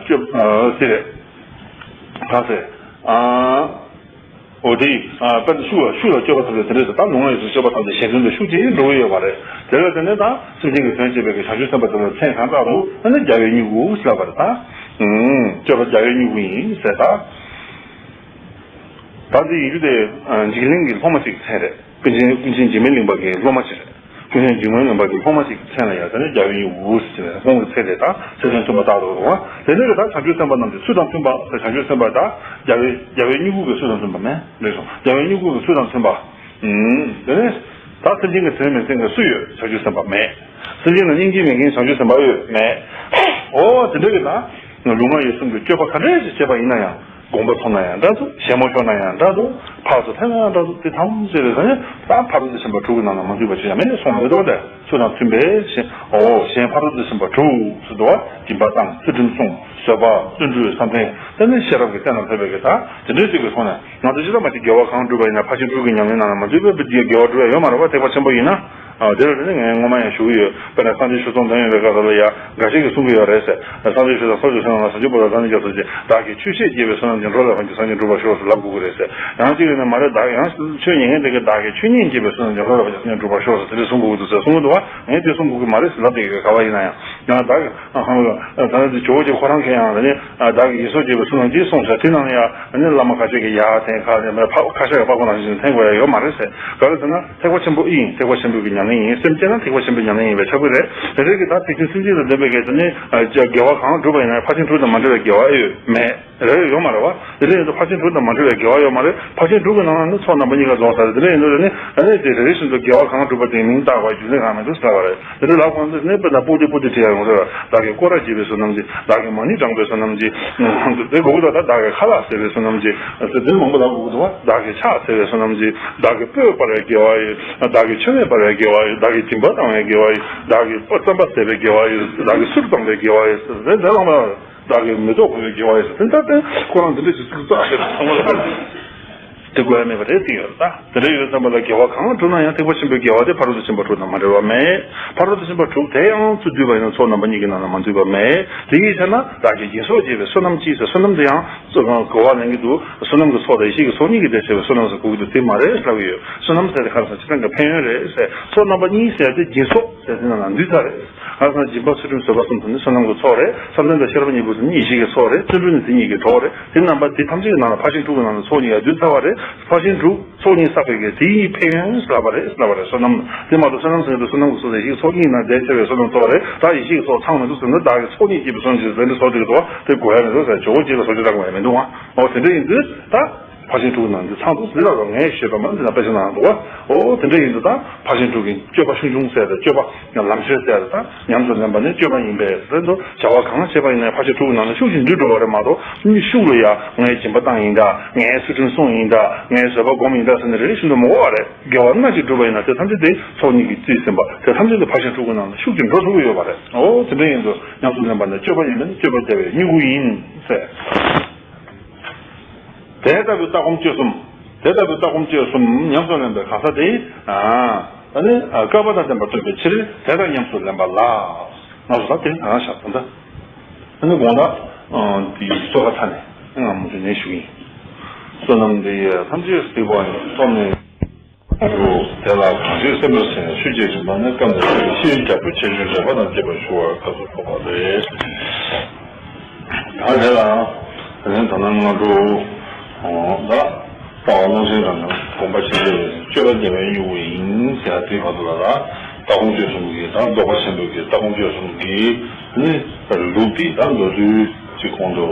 སྤྱོད་དེ་རེད། ག་ཟེར། འོ་དེ་དཔེར་ན་ཤུགས་ལ་ཤུགས་ལ་སྤྱོད་པ་ཐམས་ཅད་དེ་འདྲ་རེད། ད་ལུས་ངག་ཡིད་གསུམ་སྤྱོད་པ་ཐམས་ཅད་ཞན་དོན་དུ་ཤུགས་ཀྱིས་འགྲོ་གི་ཡོད་པ་རེད། དེ་ལ་བརྟེན་ནས་ད་སེམས་ཅན་གྱི་དོན་བྱེད་པའི་གི་བྱང་ཆུབ་སེམས་དཔའ་དེ་ལ་མཚན་གང་དྲག་ཏུ་ཨ་ནི་རྒྱལ་བའི་སྨྱུ་གུ་ཟེར་བ་རེད་ད། སྤྱོད་པ་རྒྱལ་བའི་སྨྱུ་གུ་ཡིན་ཟེར་ད། ད་འདི་ཡི་གེ་དེ་འཇིགས་གླིང་གི་སློབ་མ་ཞིག་གི་མཚན་རེད། ཀུན་མཁྱེན་ཀུན་མཁྱེན་འཇིགས་མེད་གླིང་པ་གི་སློབ་མ་ཞིག་རེད། ཀུན་མཁྱེན་འཇིགས་མེད་གླིང་པ་གི་སློབ་མ་ཞིག་གི་མཚན་ལ་ཡང་དེ་ནི་རྒྱལ་བའི་སྨྱུ་གུ་ཟེར་བའི་ཁོང་གི་མཚན་དེ་དང་ཚེ་བཙུན་མཐུན་པ་རྟག་ཏུ་རུང་བ། དེ་ནས་ཀྱི་ད་བྱང་ཆུབ་སེམས་དཔའ་རྣམས་ཀྱི་ཚུལ་དང་མཐུན་པ་ཟེར། བྱང་ཆུབ་སེམས་དཔའ་ད་རྒྱལ་བའི་རྒྱལ་བའི་སྨྱུ་གུ་གི་ཚུལ་དང་མཐུན་པ་མེད་རེད་སོང་། རྒྱལ་བའི་སྨྱུ་གུ་གི་ཚུལ་དང་མཐུན་པ། དེ་ནས་ད་སེམས་ཅན་གྱི་དོན་མི་མཛད་མཁན་སུ་ཡོད། བྱང་ཆུབ་སེམས་དཔའ་མེད། སེམས་ཅན་ལ་སྙིང་རྗེ་མེད་མཁན་བྱང་ཆུབ་སེམས་དཔའ་ཡོད་མེད། འོ་དེ་འདྲ་གི་ད་ལུས་ངག་ཡིད་གསུམ་གྱི་སྤྱོད་པ་ག་འདྲ་ཞིག་བྱེད་པ་ཡིན་ན་ཡང་། དགོངས་པ་མཐོང་ན་ཡང་འདྲ་འདུག་གཞན་མོ་ཤོར་ན་ཡང་འདྲ་འདུག་ཕར་ཚུར་ཐལ་ན་ཡང་འདྲ་འདུག་དེ་ཐམས་ཅད་ལས་ད་ཕ་རོལ་ཏུ་ཕྱིན་པ་དྲུག་གི་ནང་ན་མ་འཛུལ་བ་ཅི་ཡང་མེད་ནས་སོང་མི་འདུག་སྟེ། ཚུལ་དང་མཐུན་པའི་གཞན། འོ་གཞན་ཕ་རོལ་ཏུ་ཕྱིན་པ་དྲུག་ཟེར་འདུག་བ། སྦྱིན་པ་དང་ཚུལ་ཁྲིམས་སྲུང་། བཟོད་པ་བརྩོན་འགྲུས་བསམ་གཏན། དེ་ནི་ཤེས་རབ་ཀྱི་སྟེང་ན་ཕེབས་པའི་གི་ད་དེ་འདྲའི་ཅིག་གི་ཐོག་ནས་ང་ཚོ་ཅི་ལྟར་མ་ཅིག་དགེ་བ་གང་བསྒྲུབས་པ་ཡིན་ན་ཕར་ཕྱིན་དྲུག་གི་ཉམས་ལེན་ནང་ན་མ་འཛུལ་བའི་དགེ་བ་བསྒྲུབས་ཡ་ཡོད་མ་རེད་བ། ཐེག་པ་ཆེན་པོ་ཡིན་ན། ཨ། དེ་ལ་ནི་ངས་སྔོན་མ་ཡང་ཞུ་གི་ཡོད། དཔེར་ན་སངས་རྒྱས་ཆོས་ཚོགས་འདོན་ཡོད་པའི་སྐབས་སུ་ལ་ཡང་འགའ་ཤས་ཀྱིས་གསུང་གི་ཡོད་རེད་ཟེར། སངས་རྒྱས་ཆོས་ཚོགས་ཚོགས་ཀྱི་སོང་ན་བྱང་ཆུབ་བར་དུ་སངས་རྒྱས་ཀྱི་སོ་ཅི། བདག་གིས་ཆོས་བཤད་བགྱིས་པའི་བསོད་ནམས་ཀྱིས། འགྲོ་ལ་ཕན་ཕྱིར་སངས་རྒྱས་འགྲུབ་པར་ཤོག་ཟེར་ལབ་དགོས་ཀྱི་རེད་ཟེར། ཡང་གཅིག་ཡིན་ན་མ་རེད། བདག་ཡང་ཆོས་ཉན་མཁན་དེ་གིས་བདག་གིས་ཆོས་ཉན་བགྱིས་པའི་བསོད་ནམས་ཀྱིས། འགྲོ་ལ་ཕན་ཕྱིར་སངས་རྒྱས་འགྲུབ་པར་ཤོག་ཟེར་དེ་འདྲ་གསུང་དགོས་ཀྱི་འདུག་ཟེར་གསུང་གི་འདུག་བ། ངས་དེ་གསུང་དགོས་ཀྱི་མ་རེད་ཟེར་ལབ་བསྡད་ཀྱི་རེད། ག་བ་ཡིན་ན་ཡང་། ཡང་བདག་གིས་ཨ་ཧང་། ད་ནི་ཇོ་བོ་རྗེ་ཁོ་རང་གིས་ཡང་ད་ནི་བདག་གིས་ཡིད་སོགས་བགྱིས་པའི་བསོད་ནམས་ཀྱིས་གསུངས་ཟེར། དེ་ནང་ལ་ཡང་ད་ནི་བླ་མ་ཁ་ཤས་ཀྱིས་ཡར་འཐེན། ཁ་ནས་མར་ཕར། ཁ་ཤས་ཀྱིས་པགས་ཀོ་ནང་བཞིན་འཐེན་དགོས་ཡ་ཡོད་མ་རེད་ཟེར། ག་རེ་ཟེར་ན་ཐེག་པ་ཆེན་པོ་ཨེ་ཡིན། ཐེག་པ་ཆེན་པོའི་གི་ཉམས་ལེན་ཡིན། སེམས་བསྐྱེད་ན་ཐེག་པ་ཆེན་པོའི་ཉམས་ལེན་ཡིན་པས་ཁྱབ་ཀྱི་རེད། དེ་འདྲའི་གི་ད་ཐེག་ཆེན་སེམས་བསྐྱེད་ལ་ལྡན་པའི་གི་ད་ནི་དགེ་བ་གང་བསྒྲུབས་པ་ཡིན་ན་ཕར་ཕྱིན་དྲུག་དང་མ་འབྲེལ་བའི་དགེ་བ་ཨེ་ཡོད་མེད། རེ་ཡོད་མ་རེད་བ། དེ་འདྲ་ཡིན་དུས་ཕར་ཕྱིན་དྲུག་དང་མ་འབྲེལ་བའི་དགེ་བ་ཡོད་མ་རེད། ཕར་ཕྱིན་དྲུག་གི་ནང་ན་ནི་ཚོགས་རྣམ་པ་གཉིས་ཀ་རྫོགས་ཚར་རེད། དེ་འདྲ་ཡིན་དུས་ནི་ཨ་ནི་དེ་རེ་རེ་བཞིན་དུ་དགེ་བ་གང་བསྒྲུབས་པ་དེའི་མིང་བཏགས་པ་རྒྱུ་མཚན་གང་མེད་དུ་ཟེར་བ་རེད། དེ་འདྲ་ལབ་གོང་དུ་ནི་དཔེར་ན་པུ་ཏི་པུ་ཏི་བྲི་ཡ་ཡོང་ཟེར་བ། བདག་གིས་སྐོར་ར་བགྱིས་པའི་བསོད་ནམས་ཀྱིས། བདག་གིས་མ་ཎི་བགྲངས་པའི་བསོད་ནམས་ཀྱིས། དེ་གོ་གི་འདུག་ད་བདག་གིས་ཁ་ལག་བཟས་པའི་བསོད་ནམས་ཀྱིས། དེ་མང་པོ་ལབ་དགོས་ཀྱི་འདུག་བ། བདག་གིས་ཕྱག་བཟས་པའི་བསོད་ནམས་ཀྱིས། བདག་གིས་སྤོས་སྤར་བའི་དགེ་བ་ཡོད། བདག་གིས་མཆོད་མེ་སྤར་བའི་དགེ་བ་ཡོད། བདག་གིས་སྦྱིན་པ་བཏང་བའི་དགེ་བ་ཡོད། བདག་གིས་རྩམ་པ་བཟས་པའི་དགེ་བ་ཡོད། བདག་གིས་གསུར་བཏང་བའི་དགེ་བ་ཡོད། དེ་འདྲ་ལབ་མ་ལབ། བདག་གིས་མེ་ཏོག་ཕུལ་བའི་དགེ་བ་ཡོད་ཟེར། དེ་ལྟར་ཏེ་ཁོ་རང་འདི་འདྲ་ཞིག་ཚིག་རྩ་ཞིག་ཚང་མ་ལ་དེ་དགོས་ཡ་མེད་པ་རེད་ཟེར་ཡོད་ད། དེ་འདྲ་ཡོད་ཙམ་པ་ལ་དགེ་བ་གང་བསྒྲུབས་ན་ཡང་ཐེག་པ་ཆེན་པོའི་དགེ་བ་དེ་ཕ་རོལ་ཏུ་ཕྱིན་པ་དྲུག་དང་མ་འབྲེལ་བ་མེད། ཕ་རོལ་ཏུ་ཕྱིན་པ་དྲུག་དེ་ཡང་ཚུར་བསྡུས་པ་ཡིན་ན་ཚོགས་རྣམ་པ་གཉིས་ཀྱི་ནང་ན་མ་འཛུལ་བ་མེད། དེ་ཡི་ཕྱིར་ན་བདག་གིས་སྦྱིན་སོགས་བགྱིས་པའི་བསོད་ནམས་ཀྱིས་ཟེར། བསོད་ནམས་དེ་ཡང་གོ་བ་ལེན་གྱི་འདུག་བསོད་ནམས་ཀྱི་ཚོགས་དང་ཡེ་ཤེས་ཀྱི་ཚོགས་གཉིས་ཀྱིས་དེ་བྱས་པའི་བསོད་ནམས་ཟེར་གོ་གི་འདུག་དེ་མ་རེད་ལབ་ཀྱི་ཡོད། བསོད་ནམས་ཟེར་དེ་ག་རེ་ཟེར་ན་སྤྱིར་བཏང་གི་ཕན་ཡོན་རེད་ཟེར། ཚོགས་རྣམ་པ་གཉིས་ཟེར་དེ་སྦྱིན་སོགས་ཟེར་དེ་ནང་ལ་འདུས་ཚར་རེད། ཁ་སང་སྦྱིན་པ་ཚུལ་ཁྲིམས་བཟོད་པ་གསུམ་དང་ནི་བསོད་ནམས་ཀྱི་ཚོགས་རེད། བསམ་གཏན་དང་ཤེས་རབ་གཉིས་པོ་དེ་ནི་ཡེ་ཤེས་ཀྱི་ཚོགས་རེད། ཚུལ་ཁྲིམས་ནི་དེ་གཉིས་ཀྱི་གྲོགས་རེད། དེ་རྣམ་པ་དེ་ཐམས་ཅད་ཀྱི་ནང་ལ་ཕར་ཕྱིན་དྲུག་གི་ནང་ལ་ཚོགས་གཉིས་ཀ་འདུས་ཚར་བ་རེད། ཕར་ཕྱིན་དྲུག་ཚོགས་གཉིས་བསགས་པའི་གི་དེའི་ཕན་ཡོན་ཟེར་ལབ་པ་རེད་ཟེར་ལབ་པ་རེད། བསོད་ནམས་དེ་མ་གཏོགས་བསོད་ནམས་ཟེར་དུས་བསོད་ནམས་ཀྱི་ཚོགས་དང་ཡེ་ཤེས་ཀྱི་ཚོགས་གཉིས་ནང་འདས་ཆེ་བའི་བསོད་ནམས་ཚོགས་རེད། ད་ཡེ་ཤེས་ཀྱི་ཚོགས་ཚང་མི་འདུག་ཟེར་ན་བདག་གིས་ཚོགས་གཉིས་བགྱིས་པའི་བསོད་ནམས་ཀྱིས་ཟེར་འདི་སོགས་དེ་གི་འདུག་བ། དེ་དགོས་ཡ་མི་འདུག་ཟེར། ཇོ་བོ་རྗེ་ལ་སོགས་ཀྱི་རག་དགོས་ཡ་མི་འདུག་བ། འོ་དེ་འདྲ་ཡིན་དུས་ད། ཕར་ཕྱིན་དྲུག་ནང་འདི་ཚང་འདུག་ཟེར་ལ་ངས་ཞུས་པ་མ་འདི་ན་དཔེ་ཆ་ནང་འདུག་བ། འོ་དེ་འདྲ་ཡིན་དུས་ད་ཕར་ཕྱིན་དྲུག་གི་སྤྱོད་པ་ཆུང་ཆུང་ཟེར་ཏེ་སྤྱོད་པ་ལམ་ཆེན་ཟེར་ཏེ་ད་ཉམས་སུ་ལེན་པ་ནི་སྤྱོད་པ་ཡིན་པས་ཟེར་དུ་བྱ་བ་གང་བྱེད་པ་ཡིན་ན་ཕར་ཕྱིན་དྲུག་གི་ནང་ནས་ཤུགས་ཀྱིས་འདུས་འགྲོ་བ་རེད་མ་གཏོགས་མི་ཤུགས་ལ་ཡ་ངས་སྦྱིན་པ་བཏང་ཡིན་འདྲ་ངས་ཚུལ་ཁྲིམས་སྲུང་ཡིན་འདྲ་ངས་བཟོད་པ་སྒོམ་ཡིན་འདྲ་ཟེར་ནས་རེ་རེ་བཞིན་དུ་མི་དགོས་པ་རེད། དགེ་བ་སྣ་གཅིག་བསྒྲུབས་པ་ཡིན་ན་དེ་ཐམས་ཅད་དེ་ཚོགས་གཉིས་ཀྱིས་རྩིས་ཟིན་པ་དེ་ཐམས་ཅད་དེ་ཕར་ཕྱིན་དྲུག་གི་ནང་ནས་ཤུགས་ཀྱིས་འགྲོ་ཐུབ་ཀྱི་ཡོད་པ་རེད། འོ་དེ་འདྲ་ཡིན་དུས་ཉམས་སུ་ལེན་པ་ནི་སྤྱོད་པ་ཡིན་པས་ན་སྤྱོད་པ་བརྒྱབ་པའི་མྱུ་གུ་ཡིན་ཟེར། དེ་ལྟ་བུའི་ལྟ་སྒོམ་སྤྱོད་གསུམ། དེ་ལྟ་བུའི་ལྟ་སྒོམ་སྤྱོད་གསུམ་ཉམས་སུ་ལེན་པའི་གང་ཟག་དེ། ཨ་ནི་སྐལ་པ་དང་ལྡན་པ་སྟོན་པའི་ཕྱིར་དེ་ལྟར་ཉམས་སུ་ལེན་པ་ལ། ང་ཚོ་ད་དེ་གང་བཞག་ད། ཨ་ནི་དགོངས་དག་དེའི་གཙོ་ཁ་མཐའ་ནས་ང་མུ་མཐུད་ནས་ཞུ་ཡིན། བསོད་ནམས་འདི་ཡིས་ཐམས་ཅད་གཟིགས་པ་ཡི་ཐོབ་ནས། དེ་ལ་གང་ཞིག་སེམས་པར་བྱས་ནས་ཆོས་བརྒྱད་ཀྱི་མ་ཎི་བསྐངས་ནས་ཤེས་རྒྱ་བོད་ཆེ་ཆུང་འགྲེལ་པ་དང་བཅས་པ་ཞུ་བར་སྐབས་སུ་བབ་པ་རེད། ད་དེ་ལ་དེ་ནས་ད་ནང་ང་འགྲོ་ད་ལྟ་བ་ཀློང་ཆེན་རང་རང་དགོངས་པ་ཆེན་པོའི་སྤྱོད་པ་བརྒྱ་པའི་མྱུ་གུ་ཡིན་ཟེར་དེ་བར་དུ་ལ་ལ་ལྟ་སྒོམ་སྤྱོད་གསུམ་གྱི་ད་རྫོགས་པ་ཆེན་པོའི་གི་ལྟ་སྒོམ་སྤྱོད་གསུམ་གྱི་ནི་ལུགས་འདི་ད་མདོར་བསྡུས་ཀྱི་གོང་དུ་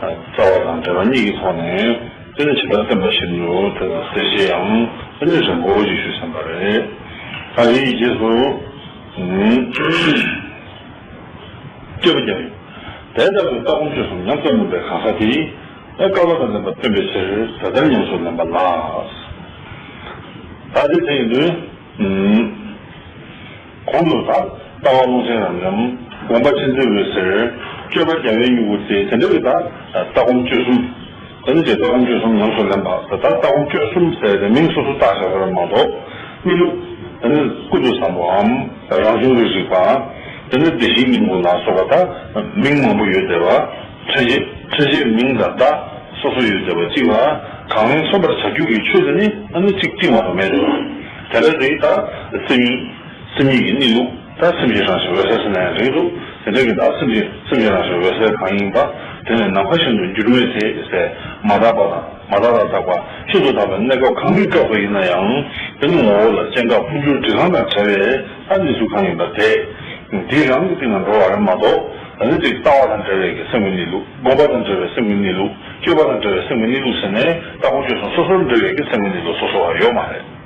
རྩ་བ་དང་འགྲེལ་པ་གཉིས་ཀྱི་ཐོག་ནས། དེ་ནི་ཇི་ལྟར་བསྟན་པ་བཞིན་དུ་དེ་ལ་གསལ་བཤད་ཡང་དེ་ནི་རིང་པོ་ཞིག་ཞུས་ཟིན་པ་རེད། ད་དེའི་རྗེས་སུ། སྤྱོད་པ་བརྒྱ་པའི། དེ་ལྟ་བུའི་ལྟ་སྒོམ་སྤྱོད་གསུམ་ཉམས་སུ་ལེན་པའི་གང་ཟག་དེས། ཨེ་སྐལ་པ་དང་ལྡན་པ་སྟོན་པའི་ཕྱིར་དེ་ལྟར་ཉམས་སུ་ལེན་པ་ལ། ད་དེ་དེ་ཡིན་དུས། གོང་དུ་ད་ལྟ་བ་ཀློང་ཆེན་རབ་འབྱམས་དགོངས་པ་ཆེན་པོའི་འོད་ཟེར་སྤྱོད་པ་བརྒྱ་པའི་མྱུ་གུ་སྟེ་དེ་འདྲ་བའི་ད་ལྟ་སྒོམ་སྤྱོད་གསུམ། ད་ནི་དེ་ལྟ་སྒོམ་སྤྱོད་གསུམ་ཉམས་སུ་ལེན་པ་ད་ལྟ་ལྟ་སྒོམ་སྤྱོད་གསུམ་ཟེར་ཏེ་མིང་སོ་སོ་བཏགས་བཞག་པ་རེད་མ་གཏོགས་གནས་ལུགས་ད་ནི་ཀུན་ཏུ་བཟང་པོའམ་རང་བྱུང་གི་རིག་པ་ད་ནི་བདེ་གཤེགས་སྙིང་པོ་ལ་སོགས་པ་ད་མིང་མང་པོ་ཡོད་བསྡད་པ་ཕྲན་བཅས་ཕྲན་བཅས་མིང་དང་ད་སོ་སོ་ཡོད་བསྡད་པ་གཅིག་ལ་གང་མཚོན་པར་བྱ་རྒྱུ་གི་ཆོས་དེ་ནི་ད་ནི་གཅིག་གཅིག་མ་གཏོགས་མེད་དེ་བ་དེ་ལ་རེད་ད་སེམས་ཉིད། སེམས་ཉིད་ཀྱི་གནས་ལུགས་ད་སེམས་ཉིད་རང་བཞིན་འོད་གསལ་ཟེར་ན་ཡང་རིང་དུ་དེ་འདྲ་གི་ད་སེམས་ཉིད་སེམས་ཉིད་རང་བཞིན་འོད་གསལ་གང་ཡིན་པ་དེ་ནི་ནམ་མཁའ་བཞིན་དུ་འགྱུར་མེད་དེ་ཟེར་མ་དག་པ་དང་མ་དག་ལ་དག་པ་ཤིན་ཏུ་དག་པའི་གནས་སྐབས་གང་གི་སྐབས་སུ་ཡིན་ན་ཡང་དེ་ནི་ངོ་བོ་ལ་སྐྱེ་འགག་འཕོ་འགྱུར་འགྲིབ་སྤང་དང་བྲལ་བའི་ད་གནས་ཚུལ་གང་ཡིན་པ་དེ་འདི་རང་གི་སྟེང་ན་འགྲོ་བ་རེད་མ་གཏོགས་ད་ནི་དེ་ལྟ་བ་དང་བྲལ་བའི་གི་སེམས་ཀྱི་གནས་ལུགས་སྒོམ་པ་དང་བྲལ་བའི་སེམས་ཀྱི་གནས་ལུགས་སྤྱོད་པ་དང་བྲལ་བའི་སེམས་ཀྱི་གནས་ལུགས་ཟེར་ནས་ལྟ་སྒོམ་སྤྱོད་གསུམ་སོ་སོར་འབྲེལ་བའི་གི་སེམས་ཀྱི་གནས་ལུགས་སོ་སོ་བ་ཡོད་མ་རེད།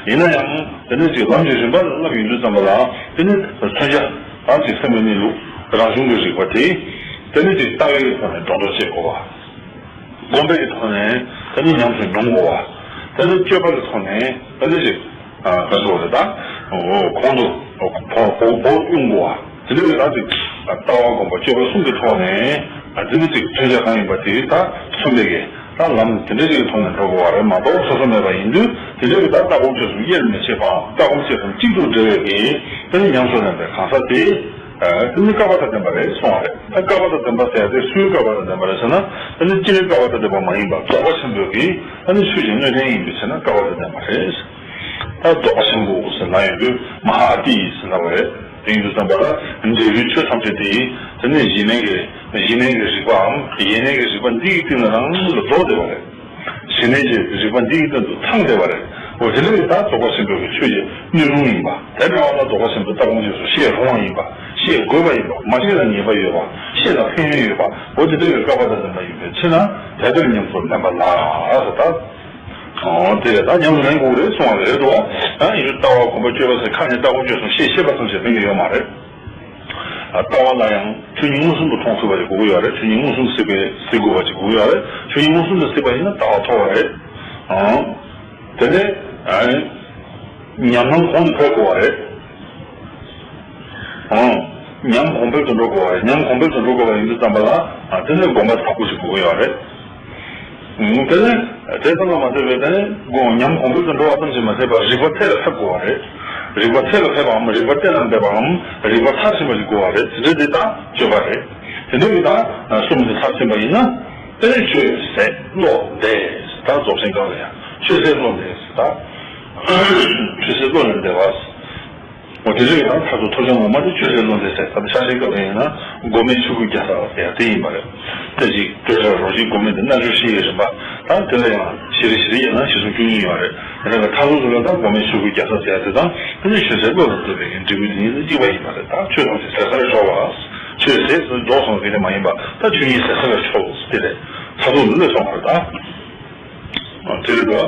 ཡིན་ན་ཡང་དེ་ནི་ཅིག་ལམ་གྱི་རིམ་པ་ལ་བསླབ་ཡོང་དུས་ཙམ་པ་ལ་དེ་ནི་མཚོན་བྱ་དང་ཅིག་སེམས་ཀྱི་གནས་ལུགས་རང་བྱུང་གི་རིག་པ་དེ་དེ་ནི་ཅིག་ལྟ་བའི་ཐོག་ནས་སྒྲོ་འདོགས་བཅད་དགོས་པ། སྒོམ་པའི་ཐོག་ནས་དེ་ནི་ཉམས་སུ་མྱོང་དགོས་པ། དེ་ནི་སྤྱོད་པ་གི་ཐོག་ནས་དེ་ནི་ཅིག་ག་ཚོད་རེད་ད། གོང་དུ་བོགས་བོགས་དབྱུང་དགོས་པ། དེ་ནི་ད་ཅིག་ལྟ་བ་སྒོམ་པ་སྤྱོད་པ་གསུམ་གྱི་ཐོག་ནས་དེ་ནི་ཅིག་མཚོན་བྱ་གང་ཡིན་པ་དེ་ད་མཚོན་པའི་གི་ད་ལམ་དེ་འདྲ་ཞིག་གི་ཐོག་ནས་འགྲོ་དགོས་པ་རེད་མ་གཏོགས་སོ་སོ་མེད་པ་ཡིན་དུས་དེ་འདྲ་གི་ད་ལྟ་སྒོམ་སྤྱོད་གསུམ་དབྱེར་མི་ཕྱེད་པའམ་ལྟ་སྒོམ་སྤྱོད་གསུམ་གཅིག་ཏུ་འབྲེལ་བའི་གི་དེ་ནི་ཉམས་སུ་ལེན་པའི་གང་ཟག་དེ་དེ་ནི་སྐལ་པ་དང་ལྡན་པ་རེད་གསུངས་པ་རེད། ད་སྐལ་པ་དང་ལྡན་པ་ཟེར་ཡ་དེ་སུའི་སྐལ་པ་དང་ལྡན་པ་རེད་ཟེར་ན་དེ་ནི་སྤྱིར་སྐལ་པ་དང་ལྡན་པ་མ་ཡིན་པ་རྫོགས་པ་ཆེན་པོའི་གི་དེ་ནི་ཆོས་ཀྱི་དངོས་བསྟན་ཡིན་པའི་ཕྱིར་ན་སྐལ་པ་དང་ལྡན་པ་རེད། ད་རྫོགས་པ་ཆེན་པོ་ཟེར་ལབ་ཡོང་དུས་མ་ཧཱ་ཨ་ཏི་ཟེར་ལབ་པ་རེད། དེ་ཡིན་དུས་ཙམ་པ་ལ་འབྲས་བུའི་ཆོས་ཐམས་ཅད་དེ་དེ་ནི་གཞི་གནས་ཀྱི་གཞི་གནས་ཀྱི་རིག་པའམ་ཡེ་གནས་ཀྱི་རིག་པ་འདི་ཡི་སྟེང་ན་རང་ལ་རྫོགས་བསྡད་པ་རེད། གཞི་གནས་ཀྱི་རིག་པ་འདི་ཡི་སྟེང་དུ་ཚང་བསྡད་པ་རེད། འོ་དེ་ལས་ད་རྫོགས་པ་ཆེན་པོའི་ཆོས་ཀྱི་སྣོད་རུང་ཡིན་པ་དེ་འདྲ་བ་ལ་རྫོགས་པ་ཆེན་པོའི་ལྟ་སྒོམ་སྤྱོད་གསུམ་ཤེས་རུང་བ་ཡིན་པ་ཤེས་དགོས་པ་ཡིན་པ་མ་ཤེས་ལ་ཉེས་པ་ཡོད་པ་ཤེས་ལ་ཕན་ཡོན་ཡོད་པ་འོ་དེ་འདྲ་བའི་སྐལ་པ་དང་ལྡན་པ་ཡིན་པའི་ཕྱིར་ན་དེ་ལྟར་ཉམས་སུ་ལེན་པ་ལ་ཟེར་ད། ཨོ་དེ་རེད། ད་ཉམས་སུ་ལེན་དགོས་རེད་གསུང་བ་རེད་དོ། ད་ཡིན་རུང་ལྟ་བ་སྒོམ་པ་སྤྱོད་པ་ཟེར་ཁ་ནས་ལྟ་སྒོམ་སྤྱོད་གསུམ་ཤེས་ཤེས་པ་ཙམ་ཞིག་ཕན་གྱི་ཡོད་མ་རེད། ལྟ་བ་ལ་ཡང་ཆོས་ཉིད་མངོན་སུམ་དུ་མཐོང་ཐུབ་པ་ཞིག་དགོས་ཀྱི་ཡོད་རེད། ཆོས་ཉིད་མངོན་སུམ་དུ་གཟིགས་པའི་གཟིགས་དགོས་པ་ཞིག་དགོས་ཀྱི་ཡོད་རེད། ཆོས་ཉིད་མངོན་སུམ་དུ་གཟིགས་པ་ཡིན་ན་ལྟ་བ་མཐོ་བ་རེད། ཨང་། དེ་ནས་ཨང་། ཉམས་སྣང་གོང་དུ་འཕེལ་དགོས་པ་རེད། ཨང་། ཉམས་གོང་འཕེལ་དུ་འགྲོ་དགོས་པ་རེད། ཉམས་གོང་འཕེལ་དུ་འགྲོ་དགོས་པ་ཡིན་དུས་ཙམ་པ་ལ་ཨ་དེ་ནས་སྒོམ་པ་དག་པོ་ཞིག་དགོས་ཀྱི་ཡོད་རེད། ཨང་། དེ་ནས་དེ་ཙམ་ལ་མ་ཟད་པའི་དེ་ནས་སྒོམ་ཉམས་གོང་འཕེལ་དུ་འགྲོ་བ་ཙམ་ཞིག་མ་ཟད་པར་རིག་པ་ཐད་ལ་ཐེབས་དགོས་པ་རེད། རིག་པ་ཐད་ལ་ཐེབས་པའམ་རིག་པ་གཏན་ལ་འབེབས་པའམ་རིག་པ་མཐར་ཕྱིན་པ་ཞིག་དགོས་པ་རེད། དེ་འདྲ་དེ་དག་སྤྱོད་པ་རེད། དེ་འདྲ་ཡིན་ད་གསུམ་དེ་མཐར་ཕྱིན་པ་ཡིན་ན་དེ་ནས་ཆོས་ཟད་བློ་འདས་ད་རྫོགས་ཆེན་སྐབས་ལ་ཡང་ཆོས་ཟད་བློ་འདས་ད། ཆོས་ཟད་བློ་ལས་འདས་པ། འོ་དེ་ཚོ་ཡི་དང་མཐར་ཐུག་ཐོབ་བྱ་ངོ་མ་དེ་ཆོས་ཟད་བློ་འདས་ཟེར་ད་ཆགས་ཞེན་སྐབས་ལ་ཡིན་ན་སྒོམ་མེད་ཆོས་སྐུ་རྒྱལ་ས་ཟེར་ཡ་དེ་ཡིན་པ་རེད། ད་ཅིག་སྤྲོས་བྲལ་རོ་གཅིག་སྒོམ་མེད་དེ་རྣལ་འབྱོར་ཤེས་ཡི་རིམ་པ་དང་དེ་ལ་ཡང་གཞི་རིམ་གཞི་རིམ་ཡིན་ན་གཞི་གསུམ་བཅུ་གཉིས་ཡོད་རེད། དེ་ནས་མཐར་ཐུག་ཚུལ་ལ་ད་སྒོམ་མེད་ཆོས་སྐུ་རྒྱལ་ས་ཟེར་ཡ་དེ་དང་དེ་ནས་ཆོས་ཟད་བློ་ལ་འདས་པའི་འབྲས་བུ་དེ་གཉིས་ལ་གཅིག་པ་ཡིན་པ་རེད། ད་ཆོས་ཐམས་ཅད་ཟད་སར་འཇོག་པ། ཆོས་ཟད་ཟེར་རྫོགས་སོང་བ་དེ་མ་ཡིན་པ་ད་ཆོས་ཉིད་ཟད་སར་ཆོག་དེ་རེད། མཐར་ཐུག་ལ་སླེབས་སོང་བ་རེད་ད། དེ་རེད་དོ།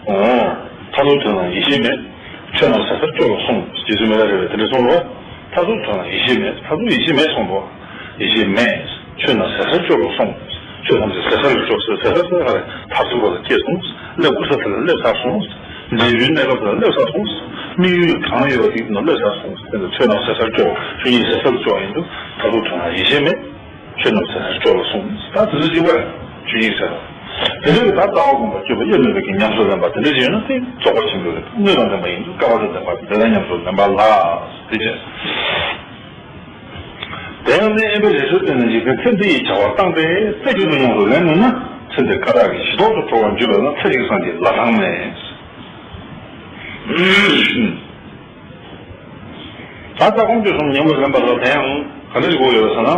ཨོ། མཐར་ཐུག་དོན་ལ་ཡེ་ཤེས་མེད། ཆོས་རྣམས་ཟད་སར་སྐྱོ་ལ་སོང་། རྗེ་བཙུན་མི་ལ་རས་པས་དེ་འདྲ་གསུངས་རོ། མཐར་ཐུག་དོན་ལ་ཡེ་ཤེས་མེད། མཐར་ཐུག་ཡེ་ཤེས་མེད་གསུངས་རོ། ཡེ་ཤེས་མེད། ཆོས་རྣམས་ཟད་སར་སྐྱོ་ལ་སོང་། ཆོས་ཐམས་ཅད་ཟད་སར་ལ་སྐྱོ་ཟེར་ཟད་སར་ཟེར་ག་རེ་མཐར་ཐུག་པ་ལ་སྐྱེས་སོང་། སླེབས་དགོས་ས་དེ་ལ་སླེབས་ཚར་སོང་། འབྲས་བུའི་གནས་སྐབས་དེ་ལ་སླེབས་ཚར་སོང་། དམིགས་ཡུལ་གང་ཡོད་པ་དེ་ལ་སླེབས་ཚར་སོང་། དེ་ལ་ཆོས་རྣམས་ཟད་སར་སྐྱོ། ཆོས་ཉིད་ཟད་སར་སྐྱོ་ཡིན་དུས་མཐར་ཐུག་དོན་ལ་ཡེ་ཤེས་མེད། ཆོས་རྣམས་ཟད་སར་སྐྱོ་ལ་སོང་། ད་དེ་ཚོ་གཅིག་པ་ཆོས་ཉིད་ཟེར་བ། དེ་འདྲ་གི་ད་ལྟ་བ་སྒོམ་པ་སྤྱོད་པ་དབྱེར་མེད་པའི་གི་ཉམས་སུ་ལེན་པ་དེ་འདྲ་ཞིག་ཡོད་ན་དེ་རྫོགས་པ་ཆེན་པོའི་དངོས་དང་ལྡན་པ་ཡིན་དུས་སྐལ་པ་དང་ལྡན་པ་དེ་ལ་ཉམས་སུ་ལེན་པ་ལ་དེ་བྱས། དེ་ཡང་ནི་དབེན་པའི་རི་སུལ་སྟེང་ན་འཇིག་རྟེན་ཚེ་འདི་ཡི་བྱ་བ་བཏང་སྟེ་རྩེ་གཅིག་ཏུ་ཉམས་སུ་ལེན་ནུས་ན་ཚེ་འདིར་ཀ་དག་གི་གཞི་ཐོག་ཏུ་གྲོལ་བར་འགྱུར་བས་ན་ཚེ་གཅིག་སངས་རྒྱས་ལ་དྭགས་མེད། ད་ལྟ་ཁོང་ཚོས་གསུངས་ཉམས་ལ་ལེན་པ་ལ་དེ་ཡང་ག་འདྲ་ཞིག་དགོས་ཡོད་ཟེར་ན།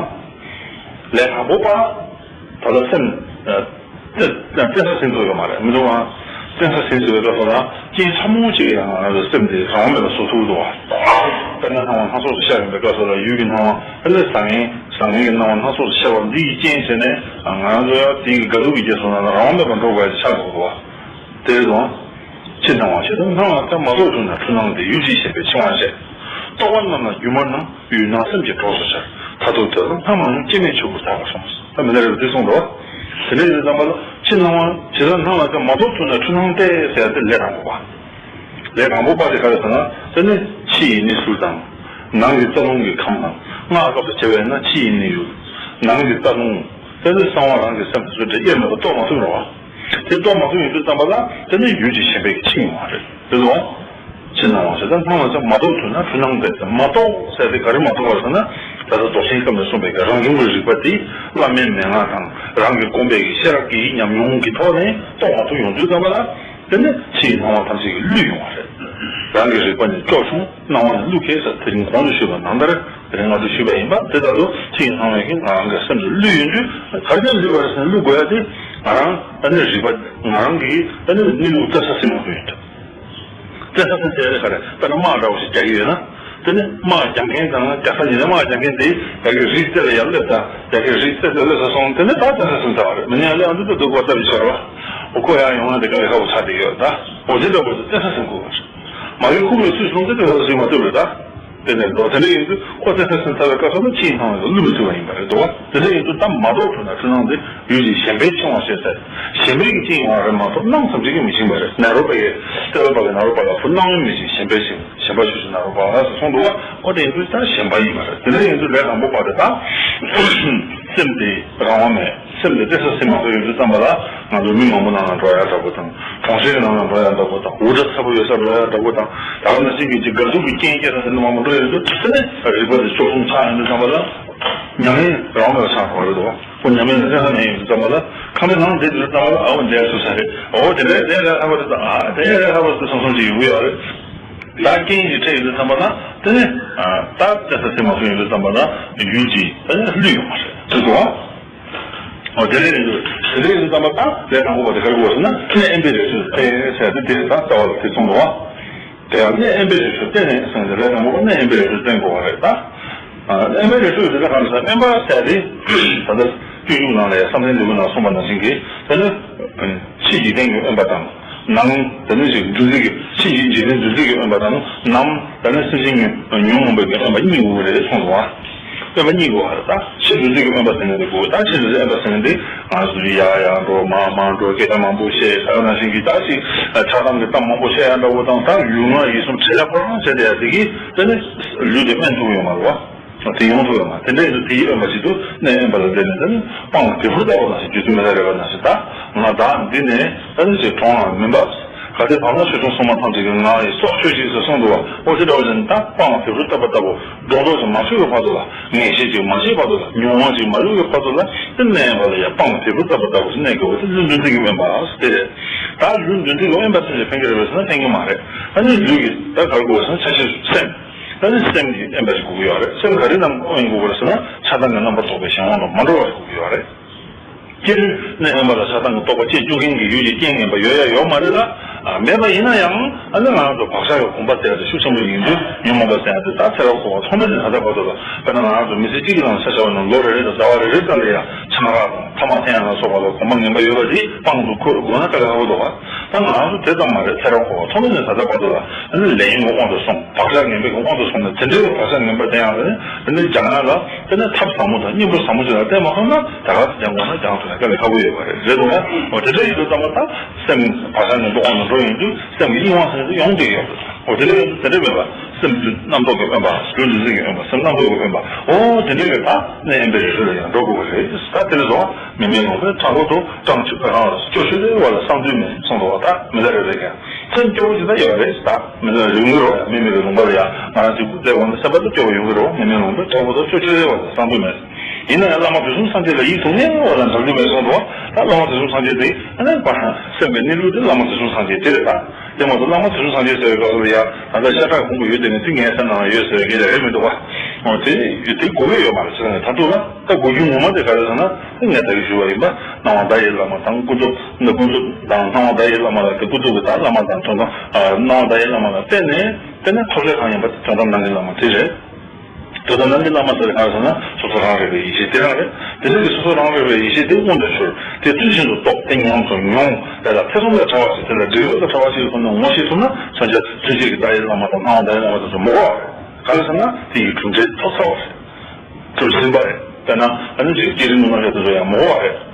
ལས་དང་པོ་པ། ད་ལྟ་སེམས། བཙན་བཙན་ས་ཟིན་ཐུབ་ཡོད་མ་རེད་མི་འདུག་ཨ། བཙན་ས་ཟིན་ཟེར་བའི་སྐབས་སུ་ལ་རྐྱེན་ཕྲ་མོ་གཅིག་ཡང་ང་ཚོ་སེམས་དེ་རང་དབང་མེད་པར་བཟོ་ཐུབ་འདུག་ཨ། དཔེར་ན་སྣང་བ་སྣ་ཚོགས་སུ་ཤར་ཡོང་པའི་སྐབས་སུ་ལ་ཡུལ་གྱི་སྣང་བ་ཨ་ལས་བཟང་ངན་བཟང་ངན་གྱི་སྣང་བ་སྣ་ཚོགས་སུ་ཤར་བ་འདི་ཡི་རྐྱེན་བྱས་ནས་ང་ཚོ་ཡང་དེའི་དགའ་སྡུག་གི་རྗེས་སུ་ལ་རང་དབང་མེད་པར་འགྲོ་དགོས་ཡ་ཆགས་འགྲོ་གི་འདུག་ཨ། དེ་རེད་དོ། ཕྱི་སྣང་བ་ཇི་ལྟར་སྣང་ལ་ཀྱང་མ་རྟོགས་ཐུབ་ན་འཁྲུལ་སྣང་སྟེ་ཡུལ་གྱི་ཞེན་པས་འཆིང་བར་བྱེད། རྟོག་པ་རྣམས་ལ་སྒྱུ་མ་རྣམས་ཡུལ་སྣང་སེམས་ཀྱི་གྲོགས་སུ་འཆར། མཐར་ཐུག་དོན་ལ་སྣང་བ་རྣམས་སྐྱེ་མེད་ཆོས་སྐུར་དག་པར་གསུངས། ད་མི་ལ་རེ་བ་འདི་གསུངས་འདུག་དེ་ནས་ཡིན་ཙམ་པ་ལ་ཕྱི་སྣང་བ་ཇི་ལྟར་སྣང་ལ་ཀྱང་མ་རྟོགས་ཐུབ་ན་འཁྲུལ་སྣང་སྟེ་ཟེར་ཡ་དེ་ལས་དང་པོ་པ། ལས་དང་པོ་པ་དེ་ག་རེ་ཟེར་ན་དེ་ནི་ཕྱི་ཡི་གནས་ཚུལ་དང་། ནང་གི་རྩ་རླུང་གི་ཁམས་དང་སྔགས་སྐབས་སུ་བྱས་པས་ན་ཕྱི་ཡི་གནས་ཡུལ། ནང་གི་རྩ་རླུང་། དེ་ནི་གསང་བ་རང་གི་སེམས་སུ་འདྲེ་དབྱེར་མེད་པར་རྟོགས་མ་ཐུབ་རེད་བ། དེ་རྟོགས་མ་ཐུབ་ཡོང་དུས་ཙམ་པ་ལ་དེ་ནི་ཡུལ་གྱི་ཞེན་པའི་འཆིང་བ་རེད་དེ་ལོ། ཕྱི་སྣང་བ་ཞེས་དང་སྣང་བ་ཙམ་མ་རྟོགས་ཐུབ་ན་འཁྲུལ་སྣང་སྟེ་མ་རྟོགས་ཟེར་དེ་ག་རེ་མ་རྟོགས་པ་ཟེར་ན་ད་ལྟ་རྫོགས་ཆེན་སྐབས་ནས་གསུངས་པའི་རང་བྱུང་གི་རིག་པ་དེ་བླ་མའི་མན་ངག་དང་རང་གིས་བསྒོམས་པའི་ཤེས་རབ་ཀྱི་ཉམས་མྱོང་གི་ཐོག་ནས་རྟོགས་མ་ཐུབ་ཡོང་དུས་ཙམ་པ་ལ། དེ་ནི་ཕྱིའི་སྣང་བ་ཐམས་ཅད་ཀྱིས་བསླུས་ཡོང་བ་རེད། རང་གི་རིག་པ་ནི་སྐྱོ་ཆུང་སྣང་བ་ནི་བསླུ་མཁས་ཟེར་དེ་རིང་གོང་དུ་ཞུས་པ་ནང་ལྟར་དེ་རིང་ང་ཚོས་ཞུས་པ་ཡིན་པ་དེ་ལྟར་དུ་ཕྱིའི་སྣང་བ་ཡིས་ང་རང་གི་སེམས་སུ་བསླུས་ཡོང་དུས་ག་རེ་བསླུས་པ་རེད་ཟེར་ན་བསླུ་དགོས་ཡ་དེ་ང་རང་ཨ་ནི་རིག་པ་ང་རང་གི་ཨ་ནི་གནས་ལུགས་བཙན་ས་ཟིན་མ་ཐུབ་ཡོད་དུས། བཙན་ས་ཟིན་ཟེར་ཡ་དེ་ག་རེ་དཔེར་ན་དམག་འདྲ་བོ་ཞིག་རྒྱག་གི་ཡོད་ན། དེ་ནི་དམག་རྒྱག་མཁན་དང་རྒྱག་ས་ཉིན་ནས་དམག་རྒྱག་མཁན་དེ་རྒྱ་གི་རིགས་རྩེ་ལ་ཡར་སླེབས་དང་རྒྱ་གི་རིགས་རྩེ་ལ་སླེབས་ས་སོང་དེ་ནི་ད་བཙན་ས་ཟིན་ཚར་བ་རེད། མི་ཉན་ལས་ཨ་འདི་ད་སྡུག་པ་ལྟ་བུ་ཆགས་རོགས། འོ་ཁོ་ཡང་ཡོང་ན་དེ་ག་ལས་ཁག་པོ་ཆགས་བསྡད་ཡོད་ད། འོ་དེ་འདྲ་བོ་དེ་བཙན་ས་ཟིན་དགོས་པ་རེད། མ་གི་ཁུག་ལ་སུས་སོང་དེ་དེ་ལ་ཟིན་མ་ཐུབ་རེད་ད། དེ་ནས་ལོ་དེ་འདྲ་ཡིན་དུས་ཁོ་བཙན་ས་ཟིན་ཚར་བའི་སྐབས་སུ་ནི་ཕྱིའི་སྣང་བ་ཡང་བསླུ་མི་ཐུབ་པ་ཡིན་པ་རེད་དོ། དེ་འདྲ་ཡིན་དུས་ད་མ་རྟོགས་ཐུབ་ན་འཁྲུལ་སྣང་དེ་ཡུལ་གྱི་ཞེན་པས་འཆིང་བ་ཞེས་ཟེར། ཞེན་པས་ཀྱིས་འཆིང་ཡོང་བ་རེད་མ་གཏོགས་སྣང་ཙམ་ཅིག་གིས་མི་འཆིང་བ་རེད། ནཱ་རོ་པ་ཡི་སྟོན་པ་གི་ནཱ་རོ་པ་ལ་བུ་སྣང་ཡུལ་མི་འཆིང་ཞེན་པས་འཆིང་། ཞེན་པ་ཆོས་ཅན་ནཱ་རོ་པ་ཟེར་གསུངས་འདུག་བ། འོ་དེ་ཡིན་དུས་ད་ཞེན་པ་ཡིན་པ་རེད། དེ་འདྲ་ཡིན་དུས་ལས་དང་པོ་པ་དེ་ད་སེམས་དེ་རང་དབང་མེད། སེམས་དེ་བཙན་ས་སེམས་མ་སོགས་ཡོད་དུས་ཙམ་པ་ལ་ང་ཚོ་མི་མང་པོ་ནང་ལ་འགྲོ་ཡ་འདྲ་པོ་དང་གྲོང་གསེབ་ནང་ལ་འགྲོ་ཡ་འདྲ་པོ་དང་འུར་སྒྲ་ཚ་པོ་ཡོད་ས་འགྲོ་ཡ་འདྲ་པོ་དང་ད་ག་ནང་བཞིན་གྱི་ཅིག་དགའ་སྡུག་གི་རྐྱེན་སྐྱེ་ས་དེ་འདྲ་མང་པོ་འགྲོ་ཡོད་དུས་དེ་ནས་རིག་པ་དེ་བཅུ་གསུམ་ཆགས་ཡོང་དུས་ཙམ་པ་ལ་ཉམས་ལེན་རང་མེད་པ་ཆགས་འགྲོ་བ་རེད་དོ། ཁོ་ཉམས་ལེན་བཙན་ས་ནས་ཡོང་དུས་ཙམ་པ་ལ་ཁ་མེད་ནང་བསྡད་དུས་ཙམ་པ་ལ་ཨ་འོ་འདས་ཐུབ་ས་རེད། འོ་དེ་འདྲ་དེ་འདྲ་ལྷག་པ་རེད་དང་ཨ་དེ་འདྲ་ལྷག་པ་རེད་བསམ་བསམ་ཅིག་ཡོང་གི་ཡོད་རེད། ད་རྐྱེན་གྱིས་འཕྲད་ཡོད་དུས་ཙམ་པ་ལ་དེ་ནས་ད་བཙན་ས་སེམས་མ་སོགས་ཡོད་དུས་ཙམ་པ་ལ་ཡུལ་གྱི་ད་ནས་བསླུས་ཡོང་བ་རེད་དེ་དོ། འོ་དེ་ལས་རིང་དུ་དེ་ལས་རིང་དུ་བཏང་བ་དང་ལས་དང་པོ་བ་དེ་ག་རེ་དགོས་ཟེར་ན་གནས་དབེན་པའི་རི་སུལ་དེ་ཟེར་ཏེ་དེ་ད་རྩ་བ་ལ་དེ་གསུངས་འདུག་བ། དེ་ཡང་གནས་དབེན་པའི་རི་སུལ་བསྟེན་ནས་གསུངས་ཏེ་ལས་དང་པོ་བ་གནས་དབེན་པའི་རི་སུལ་བསྟེན་དགོས་བ་རེད་ད། གནས་དབེན་པའི་རི་སུལ་དེ་ལ་གང་ཟེར་དབེན་པ་ཟེར་ཏེ་ད་ལྟ་སྤྱོད་འཇུག་ནང་ལ་ཡང་བསམ་གཏན་འབྲས་བུ་ནང་གསུངས་པ་ནང་བཞིན་གྱི་དེ་ནི་ཕྱི་འཇིག་རྟེན་གྱི་དབེན་པ་དང་། ནང་དེ་ནི་ཞིག་འདུ་འཛི་གི་ཕྱི་ཡི་འཇིག་རྟེན་འདུ་འཛི་གི་དབེན་པ་དང་ནང་དེ་ནི་སེམས་ཅན་ཉོན་མོངས་པའི་དབེན་པ་གཉིས་དགོས་རེད་གསུངས་སོང་བ། དབེན་པ་གཉིས་དགོས་པ་རེད་ད། ཕྱི་འདུ་འཛི་གི་དབེན་པ་ཟེར་ནི་དེ་དགོས་ད། ཕྱི་འདུ་འཛི་དབེན་པ་ཟེར་ནི་དེ་ང་ཚོ་ཡར་ཡར་འགྲོ་མར་མར་འགྲོ་སྐད་ཆ་མང་པོ་བཤད་ཟ་ནང་བཞིན་གྱི་ད་ཞིག་ཆགས་སྡང་གི་གཏམ་མང་པོ་བཤད་ཡ་འདྲ་བོ་དང་ད་ལུས་ངག་ཡིད་གསུམ་བྲེལ་བ་ཁོ་རང་བྱས་ཏེ་ཡ་དེ་གིས་དེ་ནི་ལུས་དེ་དབེན་ཐུབ་ཡོད་མ་རེད་བ། དེ་ཡོང་ཐུབ་ཡོད་མ་རེད། དེ་འདྲ་ཡིན་དུས་དེའི་དབེན་པ་ཞིག་ཏུ་གནས་དབེན་པ་ལ་བསྡད་ནས་ད་ནི་སྤང་བ་དེ་ཕུར་ལྟ་བུ་ནང་བཞིན་རྗེ་བཙུན་མི་ལ་རས་པ་ནང་བཞིན་ད་ང་བདག་འདི་ནས་ད་ནི་ཅིག་གྲོངས་ལ་མིན་པ། གལ་ཏེ་བར་ན་ཆོས་སྐྱོང་སྲུང་མ་ཐམས་ཅད་ཀྱིས་ང་ཡི་སྲོག་གཅོད་ཅིག་ཟེར་གསུངས་འདུག་བ། ཨོ་ཅེ་འདྲ་བ་ཅན་ད་སྤང་བ་དེ་ཕུར་ལྟ་བུ་ལྟ་བུ་སྒྲོ་འདོགས་ཀྱང་མ་ཆོད་པའི་བར་དུ་ལ་ངེས་ཤེས་ཅིག་མ་སྐྱེས་བར་དུ་ལ་ཉོན་མོངས་ཅིག་མ་ལུས་པའི་བར་དུ་ལ་དེ་གནས་པ་ལ་ཡང་སྤང་བ་དེ་ཕུར་ལྟ་བུ་ལྟ་བུ་ཞིག་གནས་དགོས་པ་དེ་ལུས་འདུ་འཛི་གི་དབེན་པ་དེ་རེད། ད་ལུས་འདུ་འཛི་གི་དབེན་པ་ཐམས་ཅད་ཕན་གྱི་རེད་པས་ཟེར་ན་ཕན་གྱི་མ་རེད། ཨ་ནི་ལུས་ཀྱི་ད་གར་དགོས་ཟེར་ན་ཆ་ཤས་སུ་སེམས། ད་ནི་སེམས་ཀྱི་དབེན་པ་ཞིག་དགོས་ཀྱི་ཡོད་རེད། སེམས་ག་རེ་རྣམས་དབེན་དགོས་ཀྱི་རེད་ཟེར་ན་ཆགས་སྡང་གི་རྣམ་པར་རྟོག་པའི་གཞན་དབང་དུ་མ་འགྲོ་བ་ཞིག་དགོས་ཀྱི་ཡོད་རེད། སྐྱེ་དུས་ནས་དབེན་པ་ལ་ཆགས་སྡང་གི་རྟོག་པ་སྐྱེ་བཅུག་མཁན་གྱི་ཡུལ་གྱི་རྐྱེན་ངན་པ་ཡོད་ཡ་ཡོད་མ་རེད་ལ། ཨ་མེད་པ་ཡིན་ན་ཡང་ཨ་ནི་ང་རང་ཚོ་བག་ཆགས་ཀྱི་གོམས་པ་ཟེར་ཡ་དེ་ཤུགས་ཆེན་པོ་ཡིན་དུས་ཉོན་མོངས་པ་ཟེར་ཡ་དེ་ད་ཚེ་རབས་འཁོར་བ་ཐོག་མེད་ནས་ད་ལྟ་བར་དུ་ལ་དཔེར་ན་ང་རང་ཚོ་མི་ཚེ་གཅིག་གི་ནང་ཆ་བཞག་པ་ན་ལོ་རེ་རེ་དང་ཟླ་བ་རེ་རེ་ཙམ་ལ་ཡ་ཆང་རག་དང་ཐ་མག་འཐེན་ཡ་ལ་སོགས་པ་ལ་གོམས་པ་ངན་པ་ཡོད་པ་དེ་སྤང་དུ་འཁོར་དགོས་ན་དཀའ་ལས་ཁག་པོ་འདུག་བ། ད་ང་རང་ཚོ་དེ་ཙམ་མ་རེད། ཚེ་རབས་འཁོར་བ་ཐོག་མེད་ནས་ད་ལྟ་བར་དུ་ལ་ཨ་ནི་ལས་ངན་གྱི་དབང་དུ་སོང་བག་ཆགས་ངན་པའི་དབང་དུ་སོང་ནས་དེ་འདྲའི་བག་ཆགས་ངན་པ་དེ་ཡང་རེད། དེ་ནས་སྦྱང་ཡ་ལ་དེ་ནས་ཐབས་ཟབ་མོ་དང་སྙིང་པོ་ཟབ་མོ་ཞིག་ལ་བརྟེན་མ་ཐུབ་ན་ད་ག་སེ་སྦྱང་དགོས་ན་སྦྱང་ཐུབ་ན་དཀའ་ལས་ཁག་པོ་ཡོད་པ་རེད། རེད་འདུག་ན། འོ་དེ་འདྲ་ཡིན་དུས་ཙམ་པ་ད་སེམས་བག་ཆགས་ངན་པའི་དབང་དུ་འགྲོ་ཡོང་དུས་སེམས་ཀྱི་དབྱིངས་དབང་ཟེར་དུ་ཡོང་བསྡད་ཡོད་རེད། འོ་དེ་འདྲ་ཡིན་དུས་དེ་འདྲ་མེད་པ་སེམས་རྣམ་རྟོག་གི་དབེན་པ་ལུས་འདུ་འཛི་གི་དབེན་པ་སེམས་རྣམ་རྟོག་གི་དབེན་པ་འོ་དེ་འདྲ་ཡོད་ད་གནས་དབེན་པའི་རི་སུལ་ལ་ཡང་འགྲོ་དགོས་པ་རེད། ད་དེ་ལས་བཟུང་མི་མེད་ལུང་པའི་ཕྲག་དོག་ཏུ་སྤྲང་ཕྱུག་རང་ལ་སྐྱོ་ཤོས་དེ་བ་ལ་གསང་འདུས་མེད་གསུངས་འདུག་བ། ད་མི་ལ་རས་པས་ཀྱང་སེམས་སྐྱོ་བོ་ཅིག་ད་ཡོད་རེད། ད་མི་ལ་ཡོང་གི་རོགས་ཡ་མི་མེད་པའི་ལུང་པ་ལ་ཡ་ང་རང་ཅིག་སྐུ་བསྡད་དགོས་ན་སེམས་པ་ད་སྐྱོ་བོ་ཡོང་གི་རོགས་མི་མེད་ལུང་པའི་ཕྲག་དོག་ཏུ་སྐྱོ་ཤོས་དེ་བ་ལ་གསང་འདུས་མེད། ཡིན་ན་ཡང་བླ་མ་དུས་གསུམ་སངས་རྒྱས་ལ་ཡིད་དུ་ངེས་པ་ལ་འབྲལ་རྒྱུ་མེད་གསུངས་འདུག་བ། ད་བླ་མ་དུས་གསུམ་སངས་རྒྱས་དེ་ཨ་ནི་པ་སེམས་པའི་གནས་ལུགས་དེ་བླ་མ་དུས་གསུམ་སངས་རྒྱས་དེ་རེད། ད་དེ་མ་གཏོགས་བླ་མ་དུས་གསུམ་སངས་རྒྱས་ཟེར་བའི་སྐབས་སུ་ཡ་ད་ལྟ་ཤ་ཁྲག་ཕུང་པོ་ཡོད་དེ་ནི་ཚིག་ངན་གསལ་ནང་ཡོད་ཟེར་བའི་སྐད་ཆ་རེད་མི་འདུག་བ། འོ་དེ་ཡོད་དེ་དགོས་ཀྱི་ཡོད་མ་རེད་ཟེར་ནས་ད་ཐུག་ན། ད་དགོས་རྒྱུ་ངོ་མ་དེ་ག་རེ་ཟེར་ན་ངས་ད་གིན་ཞུས་པ་ཡིན་པ། སྣང་བ་བརྡ་ཡི་བླ་མ་དང་ཀུན་རྫོབ་ནི་ཀུན་རྫོབ་དང་སྣང་བ་བརྡ་ཡི་བླ་མ་ལ་དེ་ཀུན་རྫོབ་ཀྱི་ད་བླ་མ་དང་དོན་དམ་སྣང་བ་བརྡ་ཡི་བླ་མ་ལ་བརྟེན་ནས་དེ་ནས་ཐོབ་བྱ་གང་ཡིན་པ་དེ་དོན་དམ་ནང་གི་བླ་མ་དེ་རེད། དོན་དམ་ནང་གི་བླ་མ་དེ་ག་རེ་ཟེར་ན་སོ་སོ་རང་རིག་པའི་ཡེ་ཤེས་དེ་རང་རེད། དེ་ནས་ཀྱི་སོ་སོ་རང་རིག་པའི་ཡེ་ཤེས་དེ་མངོན་དུ་གྱུར་དེ་ཚུལ་བཞིན་དུ་རྟོགས་དེ་ཉམས་སུ་མྱོང་དེ་ལ་ཐེ་ཚོམ་ལས་བྲལ་བ་ཞིག་དེ་ལ་འབྲས་བུ་ལས་བྲལ་བ་ཞིག་ཐོབ་ནས་ངོ་ཤེས་ཐུབ་ན་མཚོན་བྱ་མཚོན་བྱེད་ཀྱི་བརྡ་ཡི་བླ་མ་དང་སྣང་བ་བརྡ་ཡི་བླ་མ་དེ་ཚོ་མི་དགོས་པ་རེད། ག་རེ་ཟེར་ན་དེ་ཡི་གྲུབ་འབྲས་ཐོབ་ཚར་བ་རེད། གྲུབ་ཟིན་པ་རེད། དཔེར་ན་ཨ་ནི་ཅིག་བསྐྱེད་རིམ་སྣ་ཚོགས་དེ་ཚོ་ཡང་མི་དགོས་པ་རེད།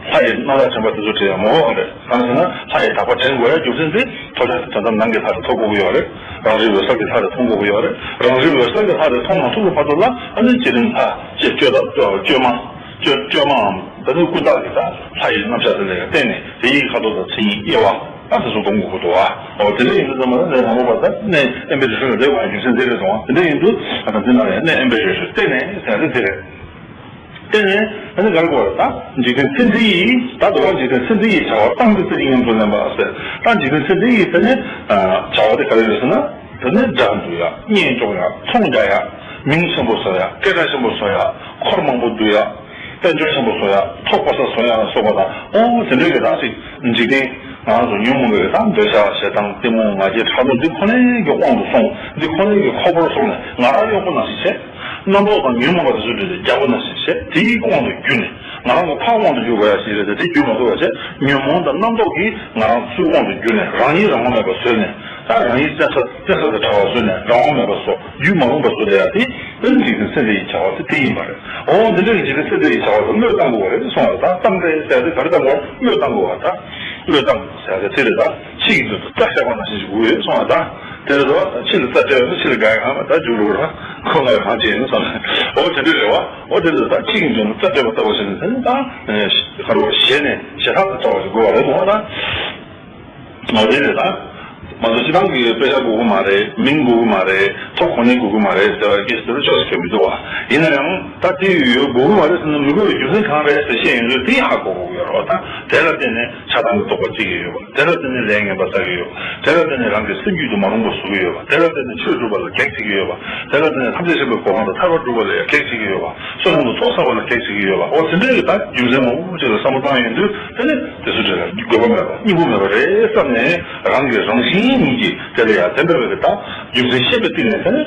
ལྷ་ཡི་རྣམ་ཐར་དྲན་པ་དེ་ཚོ་དྲན་ཡང་མི་དགོས་པ་རེད། གང་ཟེར་ན་ལྷ་ཡི་དག་པ་དྲན་དགོས་ཡ་རྒྱུ་མཚན་དེ་ཐོབ་བྱ་དེ་དོན་དམ་ནང་གི་ལྷ་རེ་ཐོབ་དགོས་ཀྱི་ཡོད་རེད། རང་རིག་འོད་གསལ་གྱི་ལྷ་རེ་མཐོང་དགོས་ཀྱི་ཡོད་རེད། རང་རིག་འོད་གསལ་གྱི་ལྷ་རེ་མཐོང་མ་ཐུབ་པའི་བར་དུ་ལ་ཨ་ནི་བསྐྱེད་རིམ་ལྷ་ཅེས་བཅོས་ཐབས་བཅོས་མ་བཅོས་བཅོས་མའམ་ད་ནི་ཀུན་བརྟགས་ཀྱི་ད་ལྷ་ཡི་རྣམ་གཞག་དེ་ལ་ཡང་བརྟེན་ནས་དེ་ཡི་ཁ་དོག་དང་མཚན་ཉིད་དབྱེ་བ་ད་དེ་ཚོ་སྟོན་དགོས་ཀྱི་འདུག་ཨ། འོ་དེ་འདྲ་ཡིན་དུས་ཙམ་པ་ལ་ལས་དང་པོ་པ་ད་གནས་དབེན་པའི་རི་སུལ་ལ་བསྡད་པའི་རྒྱུ་མཚན་དེ་རེད་སོང་བ། དེ་འདྲ་ཡིན་དུས་ད་ལྟ་འདི་ན་ཡང་གནས་དབེན་པའི་རི་སུལ་བསྟེན་ནས་ཟེར་ཡ་དེ་དེ་རེད། བརྟེན་ནས་ཨ་ནི་ག་རེ་དགོས་རེད། ད་འཇིག་རྟེན་ཚེ་འདི་ཡི་ད་དུང་འཇིག་རྟེན་ཚེ་འདི་ཡི་བྱ་བ་བཏང་སྟེ་ཚེ་གཅིག་ཉམས་སུ་ལེན་པ་ཟེར། ད་འཇིག་རྟེན་ཚེ་འདི་ཡི་དེ་ནི་བྱ་བ་དེ་ག་རེ་རེད་ཟེར་ན། དེ་ནི་དགྲ་འདུལ་ཡ། གཉེན་སྐྱོང་ཡ། ཚོང་རྒྱག་ཡ། མིང་ཆེན་པོ་བཟོ་ཡ། སྐད་གྲགས་ཆེན་པོ་བཟོ་ཡ། འཁོར་མང་པོ་འདུལ་ཡ། དཔལ་འབྱོར་ཆེན་པོ་བཟོ་ཡ། ཐོབ་གོ་ས་བཟོ་ཡ་ལ་སོགས་པ་དང་། ཨོ་དེ་འདྲའི་གི་ད་ཅིག་འཇིག་རྟེན་ང་ཚོ་ཉོན་མོངས་པའི་ད་འདོད་ཆགས་ཞེ་སྡང་གཏི་མུག་ང་རྒྱལ་ཕྲག་དོག་འདི་ཁོ་ནའི་གི་དབང་དུ་སོང་། འདི་ཁོ་ནའི་གི་ཁོག་པར་སོང་ནས་ང་རང་གཡོག་པོ་ནང་བཞིན་བྱས། རྣམ་རྟོག་དང་ཉོན་མོངས་པ་དེ་ཚོ་འདྲེས་ཏེ་རྒྱལ་པོ་ནང་བཞིན་བྱས། དེའི་དབང་དུ་གྱུར་ནས་ང་རང་གི་ཕར་དབང་དུ་གྱུར་དགོས་ཡ་ཞིག་རེད་དེ། དེ་གྱུར་མ་ཐུབ་པ་བྱས། ཉོན་མོངས་དང་རྣམ་རྟོག་གིས་ང་རང་ཚུར་དབང་དུ་གྱུར་ནས་རང་ཉིད་རང་དབང་མེད་པར་བཟོས་ནས། ད་རང་ཉིད་བཙན་ས་བཙན་ས་དང་བྲལ་བ་བཟོས་ནས་རང་དབང་མེད་པར་བཟོ། ཡུལ་མ་རུངས་པ་བཟོ་བསྡད་ཡ་དེ་ཨ་ནི་འཇིག་རྟེན་ཚེ་འདི་ཡི་བྱ་བ་དེ་དེ་ཡིན་པ་རེད། འོ་འདི་འདྲ་གི་འཇིག་རྟེན་ཚེ་འདི་ཡི་བྱ་བ་དེ་བློས་བཏང་དགོས་པ་རེད་གསུངས་པ་རེད། ད་བཏང་སྟེ་ཟེར་ཡ་དེ་ག་རེ་བཏང་དགོས། བློས་བཏང་དགོས་པ། ད་བློས་བཏང་ཟེར་ཡ་དེ་དེ་རེད། ད་ཕྱི་ཡི་དོན་དུ་རྩྭ་བཤགས་པ་ནང་བཞིན་ཞིག་དགོས་ཡོད་གསུངས་པ་རེད། ད། དེ་ལ་ཕྱི་ལ་རྩ་སྤྲད་པ་ན་ཕྱི་ལ་དགའ་ཡང་ད་རྒྱུགས་རུ་ར་ཁོ་ལ་གང་བྱེད་ཡིན་བསམ། འོ་དེ་འདྲ་རེད་བ། འོ་དེ་འདྲ་ད་ཕྱི་གི་འཇོན་རྩ་སྤྲད་པ་ལྟ་བུ་ཞིག་ནི་དེ་ནི་ད་ཁ་རུ་ཞེ་ནས་ཞེ་ཐག་ཏུ་བྲལ་བ་ཞིག་དགོས་བ་རེད་འོ་ད། འོ་དེ་རེད་ད། མ་གཏོགས་སྤྱི་བཏང་གི་དཔེ་ཆ་དགོས་ཀྱི་མ་རེད། མིང་དགོས་ཀྱི་མ་རེད། ཐོ་གོ་གནས་དགོས་ཀྱི་མ་རེད་ཟེར་བ་སྐད་ཆ་དེ་རུ་ཆོག་ཟེར་གྱི་མི་འདུག་བ། ཡིན་ན་ཡང་ད་དེ་ཡོད་དགོས་ཀྱི་མ་རེད་ཟེར་ན་མི་དགོས་པའི་རྒྱུ་མཚན་གང་རེད་ཟེར་བཤད་ཡོང་དུས་དེ་ཧ་གོ་དགོས་ཀྱི་ཡོད་རེད་བ། ད་དེ་ལ་བརྟེན་ནས་ཆགས་སྡང་གི་རྟོག་པ་སྐྱེ་གི་ཡོད་པ། དེ་ལ་བརྟེན་ནས་ལས་ངན་པ་བསགས་ཀྱི་ཡོད་པ། དེ་ལ་བརྟེན་ནས་རང་གི་སེམས་རྒྱུད་དུ་མ་རུང་པ་བཟོ་གི་ཡོད་པ། དེ་ལ་བརྟེན་ནས་ཆོས་སྒྲུབ་པ་ལ་གེགས་བྱེད་ཀྱི་ཡོད་པ། དེ་ལ་བརྟེན་ནས་ཐམས་ཅད་མཁྱེན་པའི་གོ་འཕང་དང་ཐར་པ་སྒྲུབ་པ་ལ་ཡང་གེགས་བྱེད་ཀྱི་ཡོད་པ། བསོད་ནམས་ཀྱི་ཚོགས་བསགས་པ་ལ་གེགས་བྱེད་ཀྱི་ཡོད་པ། འོ་དེ་འདྲའི་གི་ད་རྒྱུ་མཚན་མང་པོ་ཅིག་ལ་བསམ་བློ་བཏང་ཡོང་དུས་དེ་ནི་དེ་ཚོ་དེ་ལ་དགོས་པ་མེད་པ་སྙིང་པོ་མེད་པ་རེད་བསམ་ནས་རང་གི་རང་བཞིན་ཉིད་ཀྱིས་དེ་ལ་ཡང་དེ་འདྲ་བའི་གི་ད་རྒྱུ་མཚན་ཤེས་པའི་སྟེང་ནས་དེ་ནི་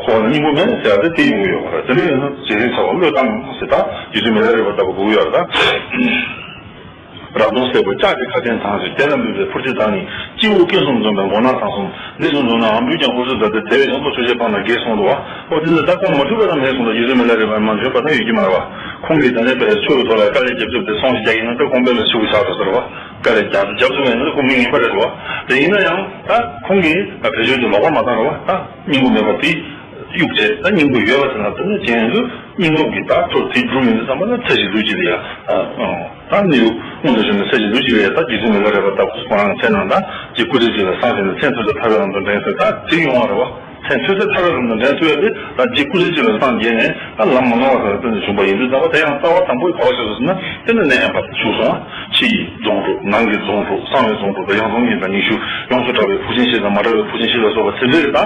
ཁོ་ལ་སྙིང་པོ་མེད་ཟེར་ཡ་དེ་དེ་ཡོང་གི་ཡོད་པ་རེད། དེ་འདྲ་ཡིན་ན་ཇི་སྲིད་འཚོ་བ་བློས་བཏང་ཟེར་ད་རྗེ་བཙུན་མི་ལ་རས་པ་ལྟ་བུ་དགོས་ཀྱི་ཡོད་རེད་ད། རབ་གདོང་སེར་པོ་ལྕགས་ཀྱི་ཁ་ཕྲན་དང་ཞིང་། དེ་ལ་འབུལ་བའི་ཕུར་ཁྱིམ་དང་ནི། སྤྱི་བོ་སྐྱོན་གསུམ་འཛོམས་པའི་མགོ་ནག་དང་གསུམ། འདི་གསུམ་འཛོམས་ན་ཨམ་བུའི་ཀྱང་སྐུ་གཟུགས་ལྟ་སྟེ། དེ་བས་ཡངས་པོ་ཆོས་བཤད་སྤངས་ན་དགེ་གསུངས་འདུག་བ། ཨོ་དེ་ལ་ད་ཁོང་མ་ཐུབ་པ་ཙམ་ལས་གསུངས་ལ་རྗེ་བཙུན་མི་ལ་རས་པ་མ་འཇོན་པ་ད་ཡོད་ཀྱི་མ་རེད་བ། ཁོང་གིས་ད་ནས་པའི་ཆོས་ཀྱི་ཐོག་ལ་དཀའ་ལས་རྒྱབ་རྒྱབ་དེ་སོང་ཞིག་རྒྱག་ཡིན་ན་ད་དགོངས་པ་ལ་ཞུགས་ཆགས་འགྲོ་ཟེར་བ། དཀའ་ལས་རྒྱབ་རྒྱབ་ཐུབ་པ་ཡིན་ན་ཁོང་མི་ངན་པ་རེད་བ། དེ་ཡིན་ན་ཡང་ད་ཁོང་གིས་བེད་སྤྱོད་དེ་ལོག་པར་མ་བཏང་ར་བ། ད་སྙིང་པོ་མེད་པ་དེ། གཡུག་བྱས་ད་སྙིང་པོ་ཡོད་པ་དེ་ལ་དེ་ནས་གཞན་དུ་སྙིང་པོ་གི་ད་ཐོག་དེ་སྒྲུབ་ཡིན་དུས་ཙམ་པ་ལ་ཚེ་ཞིག་ལུས་ཀྱི་ལ་ཡ། ད་ནི་ཡུག་སྔོན་དུ་བྱོན་ནས་ཚེ་ཞིག་ལུས་ཀྱི་ལ་ཡ་ད་རྗེ་བཙུན་མི་ལ་རས་པ་ལྟ་བུ་ཁོ་རང་ཚེ་ནང་ད་རྗེ་སྐུ་ཚེ་གཅིག་ལ་སངས་རྒྱས་ནས་མཚན་ཐོས་ཀྱི་ཐར་པའི་ལམ་དུ་འདྲེན་ཟེར་ད་དེ་ཡོང་བ་རེད་བ། མཚན་ཐོས་ཚེ་ཐར་པའི་ལམ་དུ་འདྲེན་ཐུབ་ཡ་དེ་ད་རྗེ་སྐུ་ཚེ་གཅིག་ལ་སངས་རྒྱས་ནས་ད་ལམ་མ་ནོར་བ་ཟེར་བ་དེ་ནས་བྱུང་པ་ཡིན་དུས་ཙམ་པ་དེ་ཡང་རྩ་བ་དང་པོའི་ག་བ་ཞིག་རེད་ཟེར་ན་དེ་ནི་གནས་ཡན་པར་ཞུགས་སོང་བ། ཕྱི་ཡི་རྫོང་དྲུག་ནང་གི་རྫོང་དྲུག་གསང་བའི་རྫོང་དྲུག་དང་ཡང་རྫོང་གཉིས་དང་ཉི་ཤུ། ཡོངས་སུ་གྲགས་པའི་ཕུག་ཆེན་བཞི་དང་མ་གྲགས་པའི་ཕུག་ཆེན་བཞི་ལ་སོགས་པ་དེ་འདྲའི་ད་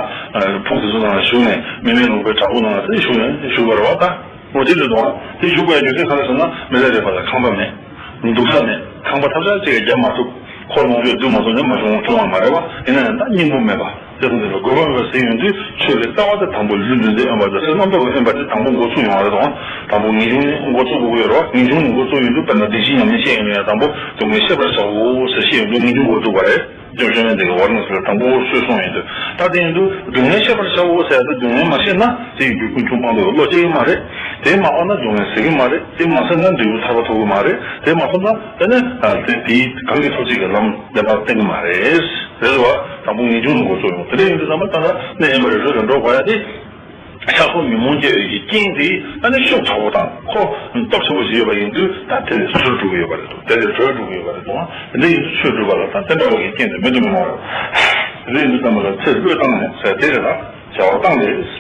ཕུག་དེ་ཚོ་ནང་ལ་ཞུགས་ནས་མི་མེད་ལུང་པའི་བྲག་ཕུག་ནང་ལ་དེ་ཞུགས་ནས་ཞུགས་པ་རེད་བ་ད། འོ་དེ་འདྲ་དང་དེ་ཞུགས་པའི་རྒྱུ་མཚན་ག་རེ་ཟེར་ན་མི་ལ་རས་པ་ལ་ཁང་པ་མེད། འདུག་ས་མེད། ཁང་པ་ཐབས་ཆག་ཅིག་རྒྱབ་མ་ཐུབ། འཁོར་ལོངས་སྤྱོད་སྡུད་མ་ཐུབ་ནས་མ་བྱུང་བྱུང་བ་མ་རེད་བ། ཡིན་ན་ཡང་ད་སྙིང་པོ་མེད་པ། དེ་ཚོ་འདི་ལ་དགོས་པ་མེད་པ་ཟེར་ཡོང་དུས་ཆོས་ཀྱི་རྩ་བ་དེ་དང་པོ་ལུས་འདུལ་འདི་དབེན་པ་དང་སེམས་རྣམ་དག་གི་དབེན་པ་དེ་དང་པོ་འགོ་ཚུགས་ཡོང་བ་རེད་དང་། དང་པོ་ངེས་འབྱུང་ནས་འགོ་ཚུགས་དགོས་ཀྱི་ཡོད་རེད་བ། ངེས་འབྱུང་ནས་འགོ་ཚུགས་ཡོང་དུས་དཔེར་ན་བདེན་བཞིའི་ཉམས་ལེན་བཤད་ཡོང་ཡང་དང་པོ་སྡུག་བསྔལ་ཤེས་པར་བྱའོ་ཟེར་བཤད་ཡོང་དུས་ངེས་འབྱུང་འགོ་ཚུགས་པ་རེད། སྐྱབས་བཅོལ་མའི་འདི་ག་བར་ན་ཟེར་དང་པོ་ཆོས་གསུངས་ཡོང་དུས་ད་དེ་ཡིན་དུས་སྡུག་བསྔལ་ཤེས་པར་བྱའོ་ཟེར་ཡ་དེ་སྡུག་བསྔལ་མ་ཤེས་ན་དེ་ཡི་རྒྱུད་ཀུན་འབྱུང་སྤང་འདུག་བློ་སྐྱེ་གི་མ་རེད། དེ་མ་སྤངས་ན་སྡུག་བསྔལ་ཟད་གི་མ་རེད། དེ་མ་ཟད་ན་འབྲས་བུ་ཐར་པ་ཐོབ་གི་མ་རེད། དེ་མ་ཐོབ་ན་དེ་ནི་དེ་དེའི་གང་གི་ཐོབ་བྱེད་ཀྱི་ལམ་བདེན་པ་བསྟན་གི་མ་རེད། རེད་བ། དང་པོ་ངེས་འབྱུང་ནས་འགོ་ཚུགས་ཡོང་། དེ་འདྲ་ཡིན་དུས་ཙམ་པ་ད་ལྟ་གནས་ཡན་པར་རོལ་དུ་འགྲོ་དགོས་ཡ་དེ། ཤ་ཁོ་ཉོན་མོངས་སྐྱེ་བའི་གི་རྐྱེན་དེ་ཨ་ནི་ཤུགས་དྲག་པོ་དང་ཁོ་སྟོབས་ཆེན་པོ་ཞིག་ཡོད་པ་ཡིན་དུས་ད་དེ་ལས་ཚུར་འགྲོ་གི་ཡོད་པ་རེད་འདུག་དེ་ལས་གྲོལ་འགྲོ་གི་ཡོད་པ་རེད་འདུག་དེ་འདྲ་ཡིན་དུས་ཆོས་སྒྲུབ་པ་ལ་ད་དེ་འདྲ་བ་གི་རྐྱེན་དེ་མེད་དུ་མི་རུང་བ་རེད། དེ་འདྲ་ཡིན་དུས་ཙམ་པ་ལ་ཚེ་བློས་བཏང་ནས་ཟེར་དེ་རེད་ད། བྱ་བ་བཏང་སྟེ།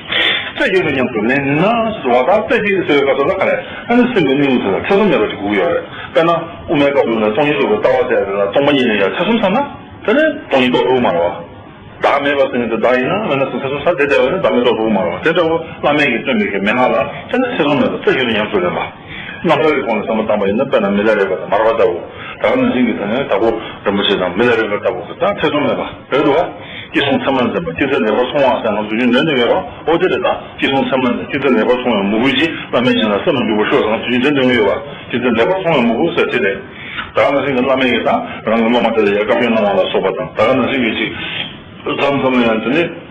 རྩེ་གཅིག་ཏུ་ཉམས་སུ་ལེན་ན་ཟེར་བ་དང་རྩེ་གཅིག་ཟེར་བའི་སྐབས་སུ་ལ་ག་རེ་ཨ་ནི་སེམས་ཀྱི་གནས་ལུགས་དེ་ལ་ཐེ་ཚོམ་མེད་པ་ཞིག་དགོས་ཀྱི་ཡོད་རེད། དཔེར་ན་དབུ་མའི་སྐབས་སུ་ལ་སྟོང་ཉིད་རྟོགས་པའི་ལྟ་བ་ཟེར་ཡ་དེ་ལ་སྟོང་པ་ཉིད་ལ་ཡང་ཐེ་ཚོམ་ཟ་ན་དེ་ནི་སྟོང་ཉིད་རྟོགས་ཐུབ་མ་རེད་བ། བདག་མེད་པ་ཟེར་མཁན་དེ་བདག་ཡིན་ན་མེད་ན་ཟེར་ཐེ་ཚོམ་ཟ་དེ་འདྲ་བས་ན་བདག་མེད་རྟོགས་ཐུབ་མ་རེད་བ། དེ་འདྲ་བོ་བླ་མས་ཀྱིས་སྟོན་པའི་གི་མན་ངག་ལ་དེ་ནི་ཐེ་ཚོམ་མེད་པ་རྩེ་གཅིག་ཏུ་ཉམས་སུ་ལེན་པ། རྣམ་ཐར་གྱི་ཁོངས་ནས་བསམ་བློ་བཏང་པ་ཡིན་ན་དཔེར་ན་མི་ལ་རས་པ་དང་མར་པ་ལྟ་བུ། ད་ག་ནང་བཞིན་གྱི་དེ་ནས་དྭགས་པོ་རིན་པོ་ཆེ་དང་མི་ལ་རས་པ་ལྟ་བུ་གི་ད་ཐེ་ཚོམ་མེད་པ་རེད་འདུག་བ། སྐྱེས་སོང་མཚན་མ་འཛིན་པ་སྐྱེས་ཚེ་ལེགས་པར་སོང་བ་ཟེར་ང་ཚོ་རྒྱུན་འདོན་གྱི་ཡོད་རེད། འོ་དེ་རེད་ད། སྐྱེས་སོང་མཚན་མ་འཛིན་སྐྱེས་ཚེ་ལེགས་པར་སོང་བའི་མུ་གེ་ཅིག་བླ་མའི་མིང་ལ་སེམས་ལ་འཇུག་པར་ཤོག་ཟེར་ང་ཚོ་རྒྱུན་འདོན་གྱི་ཡོད་པ། སྐྱེས་ཚེ་ལེགས་པར་སོང་བའི་མུ་གེ་ཟེར་དེ་རེད། ད་ག་ནང་བཞིན་གྱི་བླ་མས་ཀྱིས་ད་རང་གི་སློབ་མ་དེ་ལ་ཡང་བཀའ་བཀྱོན་གནང་བ་ལ་སོགས་པ་དང་ད་ག་ནང་བཞིན་གྱི་ཅིག་མཚམས་མཚམས་ལ་ཡང་དེ་ནས།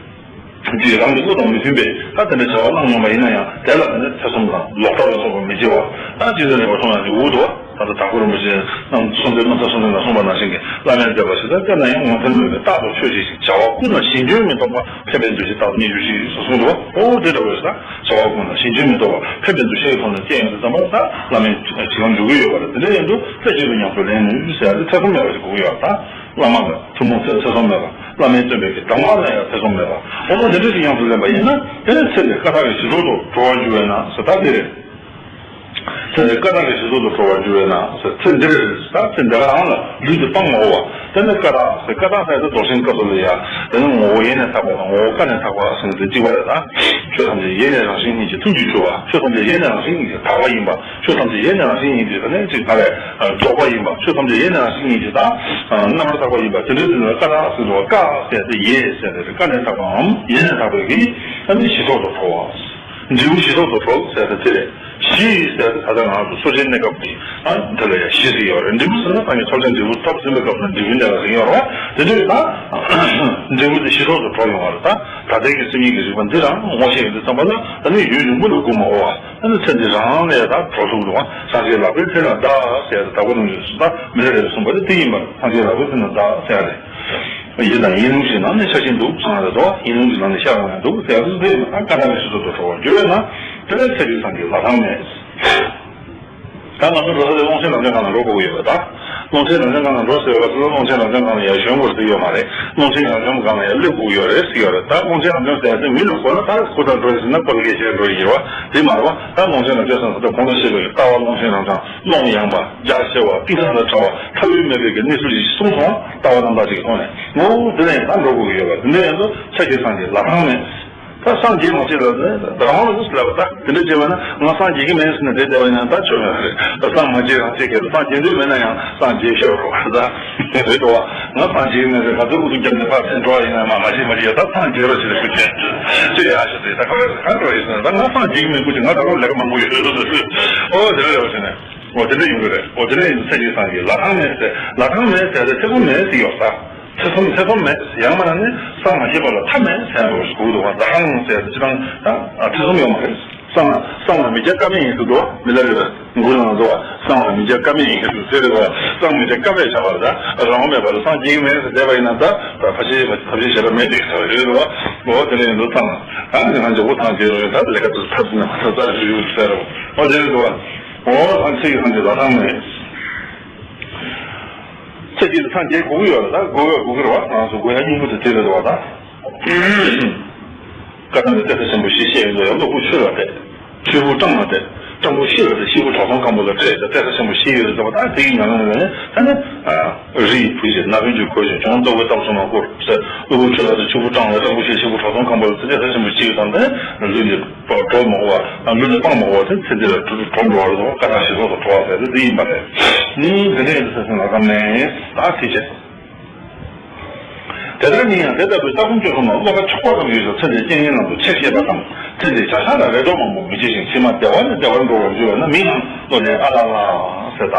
དེ་རང་གི་བློ་དང་མི་མཐུན་པའི་ད་དེ་འདྲ་བྱ་བ་གནང་མྱོང་བ་ཡིན་ན་ཡང་དེ་ལ་དེ་ནས་ཐེ་ཚོམ་དང་ལོག་ལྟ་ལ་སོགས་པ་མི་བྱེད་པ། ད་སྐྱེས་ཚེ་ལེགས་པར་སོང་ཡང་དེ་འུ་དུ་བ། ད་ལྟ་དྭགས་པོ་རིན་པོ་ཆེ་རྣམ་གསུམ་ལྡན་རྣམ་ཐར་གསུམ་ལྡན་ལ་གསུངས་པ་ནང་བཞིན་གྱི་བླ་མའི་མཛད་པ་ཞིག་ད་དེ་ན་ཡང་ངོ་མཚར་མེད་པའི་རྟག་ཏུ་ཆོས་བྱེད་ཅིང་བྱ་བ་ཀུན་ལ་གཞན་རྒྱུན་མི་གཏོགས་པ་ཕན་པའི་འདུ་ཤེས་རྟག་ཏུ་རྙེད་གྱུར་ཅིག་ཟེར་གསུངས་འདུག་བ། འོ་དེ་འདྲ་བས་ད་བྱ་བ་ཀུན་ལ་གཞན་རྒྱུན་མི་གཏོགས་པ་ཕན་པའི་འདུ་ཤེས་ཀྱི་ཐོག་ནས་སྐྱེ་ཡོང་དུས་ཙམ་པ་ད་བླ་མའི་ཁྲི་ཁར་འཇུག་གི་ཡོད་པ་རེད། དེ་འདྲ་ཡིན་དུས་རྩེ་གཅིག་ཏུ་ཉམས་སུ་ལེན་ནུས་ཟེར་ཡ་དེ་ཐེ་ཚོམ་མེད་པ་ཞིག་དགོས་ཀྱི་ཡོད་རེད་ད། བླ་མ་ལ་ཐུན་མོང་ཐེ་ཚོམ་མེད་པ། བླ་མའི་སྟོན་པའི་གི་གདམས་ངག་ལ་ཡང་ཐེ་ཚོམ་མེད་པ། འོ་ན་དེ་འདྲ་ཞིག་ཉམས་སུ་ལེན་པ་ཡིན་ན་དེ་ནི་ཚེ་འདིར་ཀ་དག་གི་ཞི་ལྷོད་དུ་གྲོལ་བར་འགྱུར་བས་ན་ཟེར་ད་དེ་རེད། ཚེ་འདིར་ཀ་དག་གི་ཞི་ལྷོད་དུ་གྲོལ་བར་འགྱུར་བས་ན་ཟེར་ཚེ་འདིར་ད་ཚེ་འདི་ག་རང་ལ་ལུས་འདི་སྤང་ངོ་བ། དེ་ནི་ཀ་དག་ཟེར་ཀ་དག་ཟེར་དེ་མདོ་ཆེན་སྐབས་སུ་ལ་ཡ་དེ་ནི་ངོ་བོ་ཡེ་ནས་དག་པ་དང་ངོ་བོ་ཀ་ནས་དག་པ་ཟེར་ནས་དེ་གཅིག་པ་རེད་ད། ཆོས་ཐམས་ཅད་ཡེ་ནས་རང་བཞིན་ཉིད་ཀྱིས་ཐུགས་རྒྱུད་གྱུར་པ། ཆོས་ཐམས་ཅད་ཡེ་ནས་རང་བཞིན་ཉིད་ཀྱིས་དག་པ་ཡིན་པ། ཆོས་ཐམས་ཅད་ཡེ་ནས་རང་བཞིན་ཉིད་ཀྱིས་ད་ནས་ཅིག་ད་རེ་རྫོགས་པ་ཡིན་པ། ཆོས་ཐམས་ཅད་ཡེ་ནས་རང་བཞིན་ཉིད་ཀྱིས་ད་རྣམ་པར་དག་པ་ཡིན་པ། དེ་འདྲའི་དུས་ན་ཀ་དག་ཟེར་དུས་ཀ་ཟེར་དེ་ཡེ་ཟེར་དེ་རེད། ཀ་ནས་དག་པའམ་ཡེ་ནས་དག་པའི་གི་ཨ་ནི་ཞི་ལྷོད་དུ་གྲོལ་བ། འབྲས་བུ་ཞི་ལྷོད་དུ་གྲོལ་ཟེར་དེ་དེ་རེད། ཞི་ཟེར་དེ་ད་ལྟ་ང་ཚོ་སོ་སྐྱེའི་གནས་སྐབས་ཀྱི་ཨ་དེ་ལ་ཡང་ཞི་ཟེར་ཡོད་རེད། འབྲས་བུ་ཟེར་ན་ད་ནི་ཐོབ་བྱ་འབྲས་བུ་ཐོབ་ཟིན་པའི་སྐབས་ལ་འབྲས་བུའི་གནས་ལ་ཟེར་ཡོད་རེད་བ། དེ་འདྲ་ཡིན་ན་འབྲས་བུ་དེ་ཞི་ལྷོད་དུ་གྲོལ་ཡོང་བ་རེད། ད་ད་ལྟའི་གི་སེམས་ཉིད་ཀྱི་རིག་པ་འདི་རང་ངོ་ཤེས་ཡོང་དུས་ཙམ་པ་ལ་ད་ནི་ཡུན་རིང་པོ་ལ་སྒུག་མ་དགོས་པ། ཨ་ནི་ཚེ་འདི་རང་ལས་ད་གྲོལ་ཐུབ་འདུག་བ། སངས་རྒྱས་ལག་པའི་མཐིལ་ལ་བདག་ཟེར་ཡ་དེ་དྭགས་པོ་རིན་པོ་ཆེས་གསུངས་ད་མི་ལ་རས་པས་གསུངས་པ་དེ་དེ་ཡིན་པར་སངས་རྒྱས་ལག་པའི་མཐིལ་ལ་བདག་ཟེར་ཡ་རེད། ཡིད་དང་ཡིད་ལུང་ཞིག་ནང་ནས་ཆགས་ཤིང་འདུག་ཚང་རེ་དོ། ཡིད་ལུང་ཞིག་ནང་ནས་ཤར་འོང་ཡང་འདུག་ཟེར་ཡང་འདུག་ཟེར་ན་ཀ་ཐ་གི་ཕྱི་སོ་དུ་གྲོལ་བར་འགྱུར་བས་ན། དེ་ལས་ཚེ་འདིའི་སངས་རྒྱས་ལ་ཐང་མེད། ད་ང་ཚོ་འགྲོ་ས་དེ་ཀློང་ཆེན་རབ་འབྱམས་སྒང་ལ་འགྲོ་དགོས་ཀྱི་ཡོད་པ་ད། ཀློང་ཆེན་རབ་འབྱམས་སྒང་ལ་འགྲོ་ཟེར་བ་ཚོ་ཀློང་ཆེན་རབ་འབྱམས་སྒང་ལ་ཡར་ཞོན་དགོས་ཟེར་ཡོད་མ་རེད། ཀློང་ཆེན་རབ་འབྱམས་སྒང་ལ་ཡར་སླེབས་དགོས་ཀྱི་ཡོད་རེད་ཟེར་ཡོད་རེད། ད་ཀློང་ཆེན་རབ་འབྱམས་ཟེར་ཡ་དེ་མི་ལ་གོ་ན་ད་སྐུ་དང་འགྲོ་ཟེར་ན་ཀུན་དགའ་ཤེས་རབ་འགྲོ་ཡི་རེད་བ། དེ་མ་རེད་བ། ད་ཀློང་ཆེན་རབ་འབྱམས་ཟེར་ན་ད་གོང་དུ་བཤད་པའི་ལྟ་བ་ཀློང་ཆེན་རབ་འབྱམས་ཀློང་ཡངས་པ། རྒྱ་ཆེ་བ། གཏིང་ཟབ་ལ་ཕྲ་བ། ཐལ་འགྱུར་མེད་པའི་གི་གནས་ཚུལ་ཞིག་གསུངས་སོང་། ལྟ་བ་རྣམ་དག་ཅིག་གི་ཐོག་ནས་ངོ་བོ་དེ་ལ་ཡང་ད་འགྲོ་དགོས་ཀྱི་ཡོད་པ། དེ་འདྲ་ཡིན་དུས་ཚེ་འདིའི་སངས་རྒྱས་ལ་ཐང་མེད། ད་སངས་རྒྱས་མ་བྱེད་ལ་རང་དབང་ལ་ལབ་པ། ད་དེ་འདྲ་བྱས་པ་ན་ང་སངས་རྒྱས་ཀྱི་མེད་ཟེར་ནས་བསྡད་བསྡད་པ་ཡིན་ན་ད་ཆོག་ཡོད་རེད། ད་སངས་མ་རྒྱས་རང་བྱེད་མཁན་ལ་སངས་རྒྱས་འདོད་མེད་ན་ཡང་སངས་རྒྱས་ཤོར་རོགས་ད་རེད་དོ། ང་སངས་རྒྱས་ཀྱི་མེད་ཟེར་ག་ཚོད་ཨུ་ཚུགས་བརྒྱབ་ནས་ཕར་ཕྱིན་འགྲོ་བ་ཡིན་ན་མ་མ་བྱེད་མ་བྱེད་ད་སངས་རྒྱས་རོགས་བྱེད་ལ་ཤུགས་ཆེ་ཅི་ཡ་ཞུ་དེ་ད་ག་རེ་ག་འགྲོ་ཡིན་ཟེར་ན། ད་ང་སངས་རྒྱས་ཀྱི་མེད་ཁུལ་གྱིས་ང་ད་རུང་ལས་ཀ་མང་པོ་ཡོད་ཟེར་ཟེར། ཨོ་དེ་འདྲ་ཡོད་ཟེར་ནས། འོ་དེ་འདྲ་ཡིན་དགོས་རེད། འོ་དེ་འདྲ་ཡིན་ཚེ་འདིའི་སངས་རྒྱས་ལ་ཐང་མེད་ཟེར། ལ་ཐང་མེད་ཟེར་ཏེ་ཐེ་ཚོམ་མེད་ཟེར་ཡོད་ས། ཐེ་ཚོམ་ཐེ་ཚོམ་མེད། ཡང་མིན་ན་ནི་སངས་མ་རྒྱས་པ་ལ་ཐ་མེད་ཟེར་ཡང་འགྲོ་དགོས་འདུག་བ། ལ་ཐང་ཟེར་ཏེ་ཅི་ཐང་ད་ཐེ་ཚོམ་ཡོད་མ་རེད། སངས་སངས་ལ་མི་རྒྱ་ཀ་མེད་ཡིན་ཟེར་འདུག་བ། མི་ལ་རེད། མགུར་ནང་འདུག་བ། སངས་ལ་མི་རྒྱ་ཀ་མེད་ཡིན་ཟེར་རེད་བ། སངས་མི་རྒྱ་ཀ་མེད་བྱ་བ་རེད། ད་རང་དབང་མེད་པ་ལ་སངས་རྒྱས་ཀྱི་མེད་ཟེར་བསྡད་པ་ཡིན་ན་ད་ད་ཕ་ཆེ་ཕ་ཆེ་བྱེད་པ་མེད་དེ་ཟེར་རེད་བ། འོ་དེ་ལ་ཡིན་འདུག་ཐང་ད་ནི་ང་ཚོ་འོ་ཐང་དེ་རེད། ད་ལས་ཀ་དེ་ཐབས་ནས་མ་ཐབས་ད་ཞུ་ཡོད་ཟེར་རོ། འོ་དེ་རེད་འདུག་བ། འོ་ཐང་ཚེ་ཡི་སངས་རྒྱས་ལ་ཐང་མེད། ཚེ་འདི་ལ་སངས་རྒྱས་དགོས་ཀྱི་ཡོད་ལ་ད་དགོས་ཀྱི་དགོས་ཀྱི་རེད་བ། ང་ཚོ་དགོས་ཡ་སྙིང་པོ་དེ་དེ་རེད་འདུག་བ་ད། བཀའ་ཐང་གི་གཏེར་ས་ཆེན་པོ་བཞི་བཤད་ཡོད་འདུག་ཡ། གློ་བུར་ཆུ་ལ་བྲེད། ཆུ་བུར་སྤྲང་ལ་བྲེད། སྤྲང་བུ་ཤི་ལ་བྲེད། ཤི་བུ་ཁྲག་འཐུང་སྐམ་པོ་ལ་བྲེད། ད་གཏེར་ས་ཆེན་པོ་བཞི་ཡོད་འདུག་བ། ད་དེ་ཡི་ཉམས་ལེན་ལ་ནི་ད་ནི་རི་ཡི་བུ་ཞིག་ན་བུན་གྱི་གོས་ཤིག་བྱུང་། ལྟོ་གོས་སྟག་ཚོ་མ་བསྐོར་ཟེར། གློ་བུར་ཆུ་ལ་བྲེད། ཆུ་བུར་སྤྲང་ལ། སྤྲང་བུ་ཤི། ཤི་བུ་ཁྲག་འཐུང་སྐམ་པོ་ལ་བྲེད། གཏེར་ས་ཆེན་པོ་བཞི་ཡོད་ད་ནི་ལུས་ལ། གྲོལ་མ་དགོས་པ། ལུས་ལ་སྤང་མ་དགོས་པ་དེ་ཚེ་འདི་ལ་གྲོལ་འགྲོ་བ་རེད་དོ། བཀའ་ཐང་ཞིག་སོགས་སུ་གྲོལ་བ་ཟེར་དེ་འདི་ཡིན་པ་རེད། ནི་འདི་འདྲ་ཡིན་ཚེ་སེམས་ལ་བསམ་ནས་ད་ཐིག་བྱེད། དེ་ལྟར་མིན་ཡང་དེ་ལྟ་བུའི་ལྟ་སྒོམ་སྤྱོད་གསུམ་ལ་བློ་ཁ་ཕྱོགས་པ་ཙམ་ཡོད་ཀྱང་ཚེ་འདིའི་རྐྱེན་ངན་རྣམས་སུ་ཆེར་སྐྱེས་པ་དང་། ཚེ་འདིའི་བྱ་བཞག་ལ་རེ་དོགས་མང་པོ་མི་བྱེད་ཅིང་ཕྱི་མ་བདེ་བ་ནས་བདེ་བར་འགྲོ་བར་འགྱུར་བས་ན་མིང་ངམ་བློ་ལྡན་ཨ་ལ་ལ་ཟེར་ད།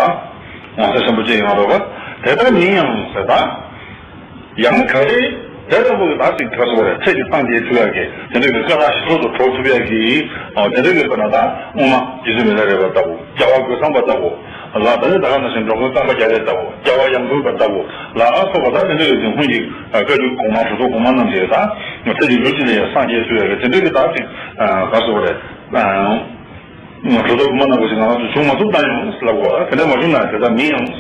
ངོ་ཚ་ཆེན་པོ་ཅིག་ཡོང་རོགས། དེ་ལྟར་མིན་ཡང་ཟེར་ད། ཡང་ག་རེ། དེ་ལྟ་བུ་གི་ད་ཅིག་ག་སོགས་རེད། ཚེ་འདི་སངས་རྒྱས་ཐུབ་ཡག་གི་དེ་འདྲ་གི་བཀའ་ཐང་ཞིག་སོགས་སུ་གྲོལ་ཐུབ་ཡག་གི་ཨོ་དེ་འདྲ་གི་དཔེར་ན་ད་དབུ་མ་རྗེ་བཙུན་མི་ལ་རས་པ་ལྟ་བུ། རྒྱལ་བ་རྒོད་ཚང་པ་ལྟ་བུ་ལ། ད་ནི་ད་ག་ནང་བཞིན་འགྲོ་མགོན་གཙང་པ་རྒྱ་རས་ལྟ་བུ། རྒྱལ་བ་ཡང་དགོན་པ་ལྟ་བུ་ལ་སོགས་པ་ད་དེ་འདྲ་གི་དེ་སྔོན་གྱི་བཀའ་བརྒྱུད་གོང་མ་གྲུབ་ཐོབ་གོང་མ་རྣམས་ཀྱིས་ད་ཚེ་འདི་ལུས་ཅིག་ལ་ཡང་སངས་རྒྱས་ཐུབ་ཡག་གི་དེ་འདྲ་གི་ད་ཅིག་ག་སོགས་རེད། གྲུབ་ཐོབ་གོང་མ་རྣམས་ཀྱིས་ང་རང་ཚོ་བྱུང་མ་ཐུབ་བཏང་ཡོང་ལབ་དགོས། དེ་འདྲ་མ་བྱུང་ན་དེ་ལྟར་མིན་ཡང་།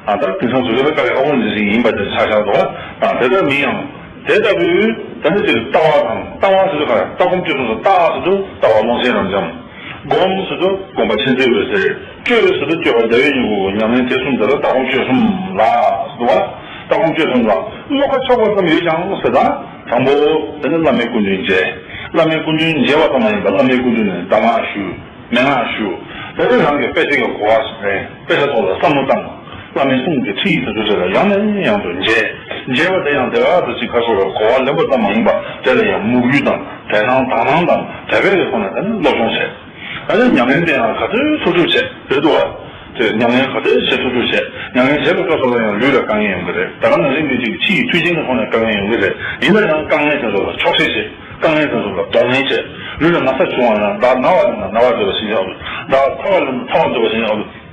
ཨ་ད་དེང་སང་བཟོ་བཀོད་ལ་དཀའ་ལས་ཁག་པོ་འདི་ཞིག་ཡིན་པ་དེ་ཆ་བཞག་འདུག་ཨ་དེ་ལྟར་མིན་ཡང་། དེ་ལྟ་བུའི་ད་ནི་ཅིག་ལྟ་བ་དང་ལྟ་བ་ཟེར་དུས་ག་ལྟ་སྒོམ་སྤྱོད་གསུམ་ལ་ལྟ་ཟེར་དུས་ལྟ་བ་ཀློང་ཆེན་རབ་འབྱམས། སྒོམ་ཟེར་དུས་སྒོམ་པ་མཁྱེན་བརྩེ་འོད་གསལ། སྤྱོད་ཟེར་དུས་སྤྱོད་པ་བདེ་བའི་མྱུ་གུ། ཉམས་ལེན་དེ་གསུམ་དེ་ལ་ལྟ་སྒོམ་སྤྱོད་གསུམ་ལ་ཟེར་དུས་ལྟ་སྒོམ་སྤྱོད་གསུམ་ལ་བློ་ཁ་ཕྱོགས་པ་ཙམ་ཡོད་ཀྱང་ཟེར་ད། དང་པོ་དེ་ནི་བླ་མའི་སྐུ་མདུན་མཇལ། བླ་མའི་སྐུ་མདུན་མཇལ་བ་ཙམ་མ་ཡིན་པར་བླ་མའི་སྐུ་མདུན་ནས་གདམས་ངག་ཞུ། མན་ངག་ཞུ། དེ་ནས་རང་གི་དཔེ་ཆ་གི་གོ་བ་ལེན། དཔེ་ཆ་སོགས་ལ་བསམ་བློ་བཏང་། བླ་མའི་གསུང་གི་ཁྲིད་ཡིག་དེ་ཚོ་དེ་ལ་ཡང་ནས་ཡང་དུ་མཇལ། མཇལ་བ་དེ་ཡང་དེ་ག་ཙམ་ཞིག་ཁ་ཕྱོགས་ལ་གོ་བ་ལེན་པ་ཙམ་མ་ཡིན་པར་དེ་ལ་ཡང་མོས་གུས་དང་དད་སྣང་དག་སྣང་དང་དད་པའི་ཐོག་ནས་དེ་ནས་སློབ་སྦྱོང་བྱས། ད་ནི་ཉམས་ལེན་དེ་ཡང་ག་ཚོད་ཐུབ་ཐུབ་བྱས་རེད་འདུག་བ། དེ་ཉམས་ལེན་ག་ཚོད་བྱེད་ཐུབ་ཐུབ་བྱས། ཉམས་ལེན་བྱེད་པའི་སྐབས་སུ་ལ་ཡང་ལུས་ལ་དཀའ་ངལ་ཡོང་གི་རེད། ད་ག་ནང་བཞིན་གྱི་ཅིག་ཕྱི་ཡི་མཐུན་རྐྱེན་གྱི་ཐོག་ནས་དཀའ་ངལ་ཡོང་གི་རེད། ཡིན་ན་ཡང་དཀའ་ངལ་དེ་ཚོ་ལ་ཆོག་ཤེས་བྱེད། དཀའ་ངལ་དེ་ཚོ་ལ་གདོང་ལེན་བྱེད། ལུས་ལ་ན་ཚ་བྱུང་བ་ན་བདག་ན་བ་ལས་ན་ན་བ་འདོད་པ་ཞིག་ཡོད་ལ། བདག་ཚ་བ་ལས་ན་ཚ་བ་འདོད་པ་ཞིག་ཡོད་ལ།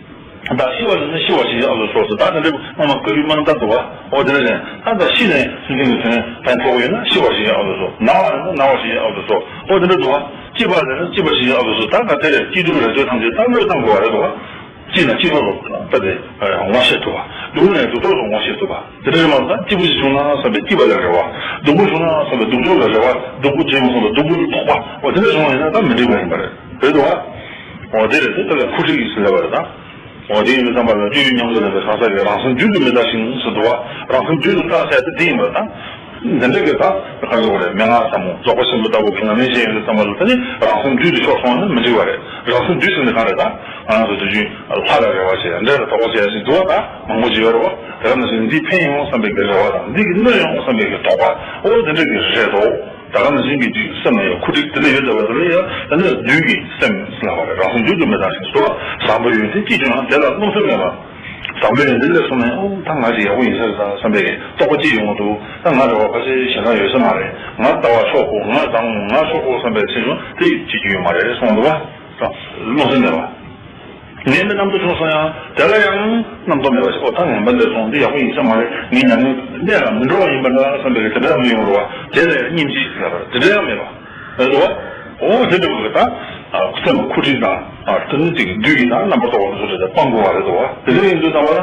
བདག་ཤི་བ་ལས་ན་ཤི་བ་ཞིག་ཡོད་ལ་སོགས་སུ་ད་དེ་འདྲའི་སྔོན་མ་བཀའ་བརྒྱུད་དམངས་ད་འདུག་བ། འོ་དེ་འདྲ་རེད། ད་ད་ཤི་ནས་སེམས་ཅན་གྱི་དོན་ཕན་ཐོགས་ཡོད་ན་ཤི་བ་ཞིག་ཡོད་ལ་སོགས། ན་བ་ལས་ན་ན་བ་ཞིག་ཡོད་ལ་སོགས། འོ་དེ་འདྲ་འདུག་བ། སྐྱིད་པ་ལས་ན་སྐྱིད་པ་ཞིག་ཡོད་ལ་སོགས། ད་ག་དེ་རེད། སྐྱིད་སྡུག་རེ་ལྟོས་ཐམས་ཅད་ད་བློས་བཏང་དགོས་བ་རེད་འདུག་བ། སྐྱིད་ན་སྐྱིད་པ་ལ་ད་དེ་ངོ་ཤེས་ཐུབ་པ། སྡུག་ན་སྡུག་ཐོག་ཏུ་ངོ་ཤེས་ཐུབ་པ། དེ་འདྲ་རེད་མ་གཏོགས་སྐྱིད་པོ་ཞིག་བྱུང་ན་བསམ་པའི་སྐྱིད་པ་ལ་རེ་བ། སྡུག་པོ་བྱུང་ན་བསམ་པའི་སྡུག་ཚོར་ལ་རེ་བ། སྡུག་པོ་བྱུང་བསམ་པའི་སྡུག་པོ་ལ་དོགས་པ། འོ་དེ་འདྲ་བྱུང་བ་ཡིན་ན་ད་མི་འགྲིག་པ་ཡིན་པ་རེད། རེད་འདུག་བ། འོ་དེ་རེད། དེ་ལྟ་ལ་ཁུ་ཁྲིག་ཡིན་ཟེར་ལབ་པ་རེད་ད། འོ་དེ་ཡིན་དུས་ཙམ་པ་ལ་སྤྱོད་ཡུལ་ཉམས་ལེན་ལ་བའི་གང་ཟག་གིས་རང་སེམས་རྒྱུད་དུ་མི་ལྟ་ཞིང་ཟེར་འདུག་བ། རང་སེམས་རྒྱུད་དུ་ལྟ་ཟེར་དེ་དེ་ཡིན་པ་དང་། འདི་འདྲ་གི་ད་ག་རེ་ཟེར་དགོས་རེད། མན་ངག་ཟབ་མོ་རྫོགས་པ་ཆེན་པོ་ལྟ་བུ་གི་ཉམས་ལེན་བྱེད་ཡོང་དུས་ཙམ་པ་ལ་ད་ནི་རང་སེམས་རྒྱུད་དུ་ཕྱོགས་སོང་ན་མི་འགྲིག་པ་རེད། རང་སེམས་རྒྱུད་ཟེར་ནི་གང་རེད་ད། ང་རང་ཚོ་དུས་རྒྱུན་ལྷ་ལ་རེ་བ་བྱེད། འདྲེ་ལ་དོགས་པ་བྱེད་ཡ་ཞིག་འདུག་བ། ད་མང་པོ་ཅིག་ཡོད་རེད་བ། དེ་ག་ནང་བཞིན་འདི་ཕན་ཡོང་བསམ་པའི་གི་རེ་བ་དང་འདི་གི་གནོད་ཡོང་བསམ་པའི་གི་དོགས་པ། འོ་དེ་འདྲ་གི་རེ་དོགས། ད་ག་ནང་བཞིན་གྱི་ཅིག་སེམས་ལ་ཡང་ཁུ་ཁྲིག་དེ་འདྲ་ཡོད་བསྡད་པ་དེ་ལ་ཡང་ད་ནི་བདུད་ཀྱི་སེམས་ལ་བ་རེད། རང་སེམས་རྒྱུད་དུ་མི་ལྟ་ཞིང་སོ། བཟང་པོ་ཡོད་དེ་ཅི་བྱུང་ཡང་དེ་ལ་རློམ་སེམས་མེད་པ། བཟང་པོ་ཡོད་དེ་ལས་སོང་ནས་ཨོ་ད་ང་ཅིག་ཡག་པོ་ཡིན་ས་རེད་ད་བསམ་པའི་རྟོགས་པ་ཅིག་ཡོང་གི་འདུག་ད་ང་རེ་བ་ཕལ་ཆེར་གཞན་དག་ཡོད་ས་མ་རེད། ང་ལྟ་བ་ཕྱོགས་ཕུག་ང་བཟང་ང་ཕྱོགས་ཕུག་བསམ་པའི་ཚེ་ཡང་དེ་ཅིག་ཡོད་མ་རེད་གསུངས་འདུག་བ། རློམ་སེམས་མེད་པ། ངན་པའི་རྣམ་རྟོག་བྱུང་སོང་ཡང་དེ་ལ་ཡང་རྣམ་རྟོག་མེད་པ་ཞིག་ཨོ་ད་ངན་པ་འདི་སོང་འདི་ཡག་པོ་ཡིན་ས་མ་རེད། ངའི་མྱ་ངན་གནས་ལ་མི་འགྲོ་བ་ཡིན་པ་འདྲ་བསམ་པའི་དེ་འདྲ་མི་ཡོང་རུང་བ་དེ་ལ་ཡང་སྙིང་རྗེ་ཟེར་བ་དེ་འདྲ་ཡང་མེད་པ་རེད་དོ། ཨོ་དེ་འདྲ་བོ་ད་སེམས་ཁུ་འཕྲིག་དང་དེ་ནི་ཅིག་བདུད་ཡིན་ན་རྣམ་པ་རྟོག་པ་སོ་སོ་དེ་སྤང་དགོས་པ་རེད་དོ། དེ་འདྲ་ཡིན་དུས་ཙམ་པ་ལ་